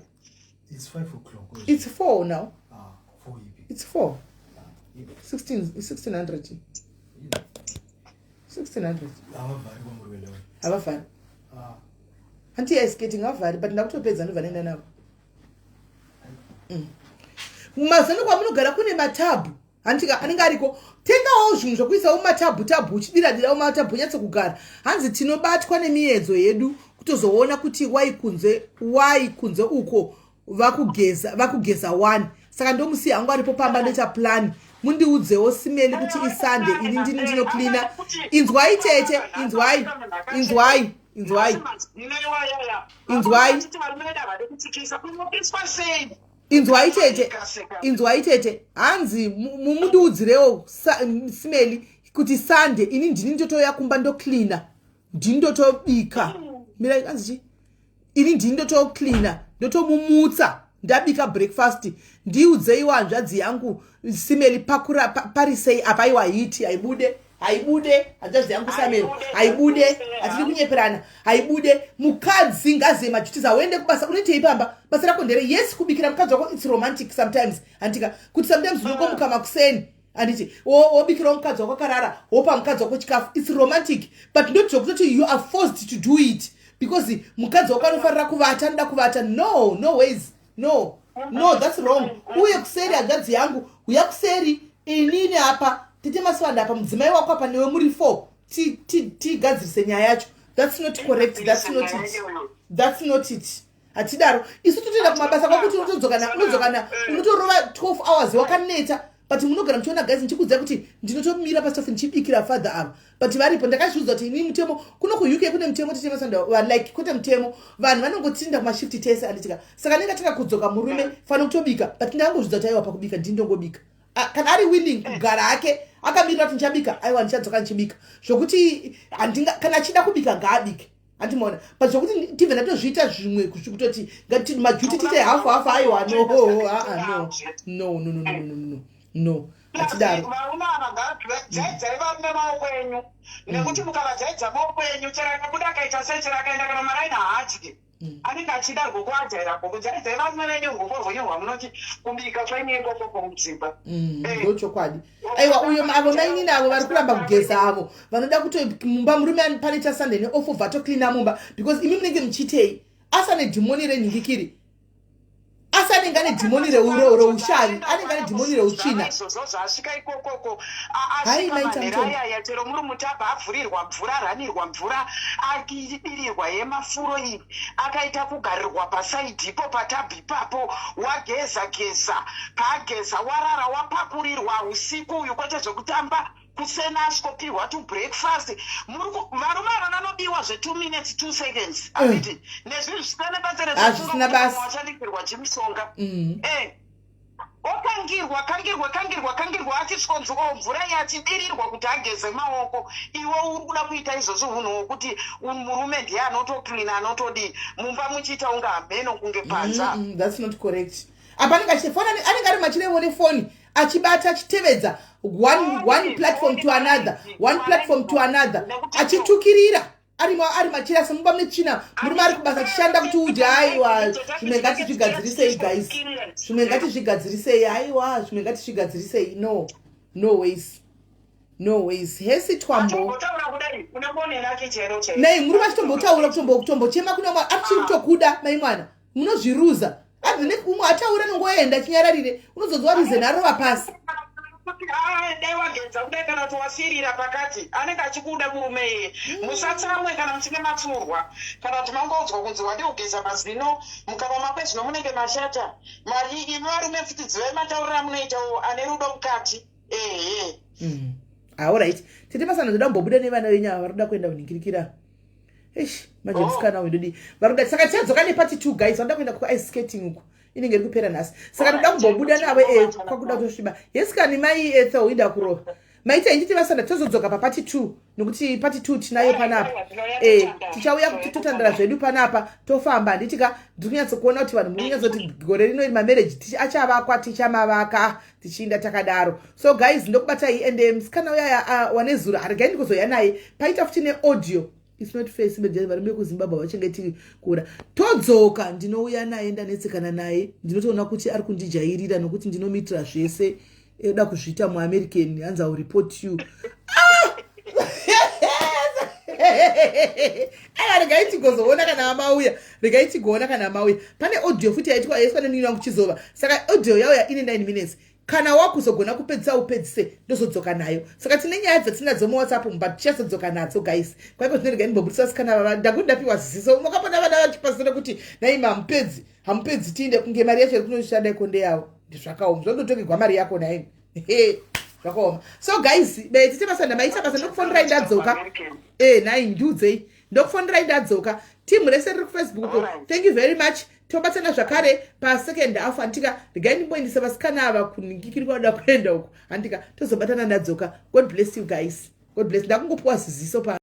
Speaker 5: It's 5 o'clock.
Speaker 1: It's 4 now.
Speaker 5: Ah, 4 ipi?
Speaker 1: It's 4. 16, 1600, 1600.
Speaker 5: Havavhari kwamuri kuenda wena.
Speaker 1: Havavhari.
Speaker 5: Ah,
Speaker 1: hanti ice skating havhari, but ndakutopedza, ndobva ndaenda navo. Mazano kwamunogara kune matabhu, handitika? Anenge ariko. Tengawo zvinhu zvokuisawo mumatabhu tabhu, uchidira dirawo matabhu, unyatso kugara. Hanzi tinobatwa nemiedzo yedu kutozoona kuti wai kunze, wai kunze uko vakugeza, vakugeza one. Saka ndomusiya hangu aripo pamba, ndoita plan. Mundiudzewo simeli kuti iSunday ini ndini ndinocleana. Inzwai tete, inzwai, inzwai, inzwai, inzwai. Inzwai tete, inzwai tete. Hanzi mundiudzirewo simeli kuti Sunday ini ndini ndotoya kumba, ndocleana, ndini ndotobika. Mira, hanzi chi? Ini ndini ndotocleana, ndotomumutsa, ndabika breakfast. Ndiudzeiwo hanzvadzi yangu Simeli, pakura pari sei apa? Aiwa, hiti haibude, haibude, hanzvadzi yangu Sameli, haibude. Hatidi kunyeperana, haibude. Mukadzi ngazive maduties. Hauende kubasa, unoitei pamba? Basa rako ndere, yes, kubikira mukadzi wako. It's romantic sometimes, handika? Kuti sometimes unongomuka makuseni, handiti, wobikirawo mukadzi wako akarara, wopa mukadzi wako chikafu. It's romantic, but not zvokutoti you are forced to do it because mukadzi wako anofarira kuvata, anoda kuvata. No, no ways, no, no, that's wrong. Uye kuseri, hanzvadzi yangu, uya kuseri. Inini apa, tete Maswanda apa, mudzimai wako apa, newe muri four, tigadzirise nyaya yacho. That's not correct, that's not it, that's not it. Hatidaro isu. Totoenda kumabasa kwakuti unotodzokana, unodzokana, unotorova 12 hours, wakaneta, but munogara muchiona guys, ndichikuudzai kuti ndinotomira pastofu ndichibikira father ava, but varipo. Ndakazviudza kuti ini mutemo kuno kuUK kune mutemo, tete Masanda, like kwete mutemo, vanhu vanongotinda kumashift tese, anditika? Saka ndinge taka kudzoka, murume fanira kutobika, but ndangozvidza kuti aiwa, pakubika ndini ndongobika. Ah, kana ari willing kugara hake akamirira kuti ndichabika, aiwa, ndichadzoka ndichibika. Zvokuti handinga, kana achida kubika ngaabike, handimaona? But zvokuti tibve ndatozviita zvimwe kutoti ngati maduty tiite hafu hafu, aiwa, no, no, no, no, no, no, no, no, no, hatidaro.
Speaker 2: Varume ava, ngajaidzai varume maoko enyu, nekuti mukavajaidza maoko enyu, chero akabuda akaita sei, chero akaenda kana maraini, haadyi. Anenge achida rwoko, ajaira rwoko. Jaidzai varume venyu rwoko rwenyu rwamunoti kubika kwenyu ikoko kumudzimba.
Speaker 1: Ndochokwadi. Aiwa, uyo avo mainini avo vari kuramba kugeza avo, vanoda kuti mumba murume pane chaSunday neoff, obva atocleana mumba, because imi munenge muchiitei? Asi ane dhimoni renhingikiri, asi anenge ane dhimoni reushavi, anenge ane dhimoni reutsvina.
Speaker 2: Izvozvo zvasvika ikokoko.
Speaker 1: Hai,
Speaker 2: asvika
Speaker 1: maita
Speaker 2: manhero
Speaker 1: mutombo.
Speaker 2: Ayaya, chero muri mutabha, avhurirwa mvura, aranirwa mvura, akidirirwa yemafuro iyi, akaita kugarirwa pasaidhi ipo patabhi ipapo, wageza geza, paageza warara, wapakurirwa usiku uyu, kwete zvekutamba. Kusena asvikopiwa to breakfast. Varume ava vanobiwa zve2 minutes, 2 seconds, handiti? Nezvinhu zvisina nebasa.
Speaker 1: Hazvisina basa.
Speaker 2: Wachandikirwa chimushonga. Okangirwa, kangirwa, kangirwa, kangirwa, achisvikonzi o mvura iyi, achidirirwa kuti ageze maoko. Iwe uri kuda kuita izvozvo, unhu hwokuti murume ndiye anotocleana, anotodii mumba, muchiita unge hameno kunge panza.
Speaker 1: That's not correct. Apa anenge achifona, anenge ari machirevo nefoni, achibata, achitevedza one platform to another, one platform to another, achitukirira arimo, ari machira semumba mune tsvina, murume ari kubasa achishanda kuti udye. Aiwa, zvimwe ngatizvigadzirisei guys, zvimwe ngatizvigadzirisei. Aiwa, zvimwe ngatizvigadzirisei. No, no ways, no ways. Hesi Twambo.
Speaker 2: Atombotaura kudai, unongonena ake chero chero.
Speaker 1: Nei murume achitombotaura, kutombochema kuna mwana, achiri kutokuda. Mai mwana, munozviruza. Abve nekumwe ataura, nongoenda chinyararire, unozonzwa reason arova pasi.
Speaker 2: Kuti "Ah, dai wageza kudai," kana kuti wasirira pakati, anenge achikuda murume iye. Musatsamwe kana muchinge matsurwa, kana kuti mangoudzwa kunzi wadi kugeza mazino, mukava makwe zvino munenge mashata mari. Imi varume futi, dzivai matauriro amunoitawo ane rudo mukati, ehe.
Speaker 1: Alright tete Masana, ndoda kumbobuda nevana venyu ava, vari kuda kuenda kunhingirikira. Eish, manje musikana uyu ndodi vari kuda. Saka tichadzoka nepart two guys. Vanoda kuenda kuice skating uku, inenge iri kupera nhasi, saka ndoda kumbobuda navo. Kwakuda kutosviba. Yes kani, mai Ethel, inda kurova maita inditi vasanda. Tozodzoka papart two, nokuti part two tinayo panapa. Tichauya kuti totandara zvedu panapa, tofamba, handitika? Ndiri kunyatsokuona kuti vanhu muri kunyatsoti gore rino iri mamarriage achavakwa, tichamavaka tichiinda takadaro. So guys, ndokubatai. Ende musikana uyaya wanezuro, haregai ndikuzoya naye, paita futi neaudio. It's not fair, simbe varume vekuZimbabwe havachengeti kura. Todzoka, ndinouya naye, ndanetsekana naye, ndinotoona kuti ari kundijairira, nokuti ndinomuitira zvese, eda kuzviita muAmerican. Hanzi, "I will report you." Ah! Aiwa, regai tigozoona kana amauya, regai tigoona kana amauya. Pane audio futi yaitwa, yaiswa nemunini wangu Chizova. Saka audio yauya ine 9 minutes. Kana wakuzogona kupedzisa, upedzise, ndozodzoka nayo. Saka tine nyaya dzatinadzo muWhatsApp, but tichazodzoka nadzo, guys. Kwaiko zvino regai ndimbobudisa vasikana vava. Ndakuti ndapiwa ziso, makapona vana vachipasira kuti naima hamupedzi, hamupedzi, tiinde kunge mari yacho iri kunoshanda ikonde yavo. Ndizvakaoma, zvandotokegwa mari yako naimi. Zvakaoma. So guys, betite basa, ndamaita basa. Ndokufonirai ndadzoka. E nai, ndiudzei, ndokufonirai ndadzoka. Timu rese riri kuFacebook, thank you very much. Tobatsana zvakare pasecond half, handika? Regai ndimboendesa vasikana ava kuningikiri kwavada kuenda uko, handika? Tozobatana ndadzoka. God bless you guys, God bless. Ndakungopiwa ziziso pa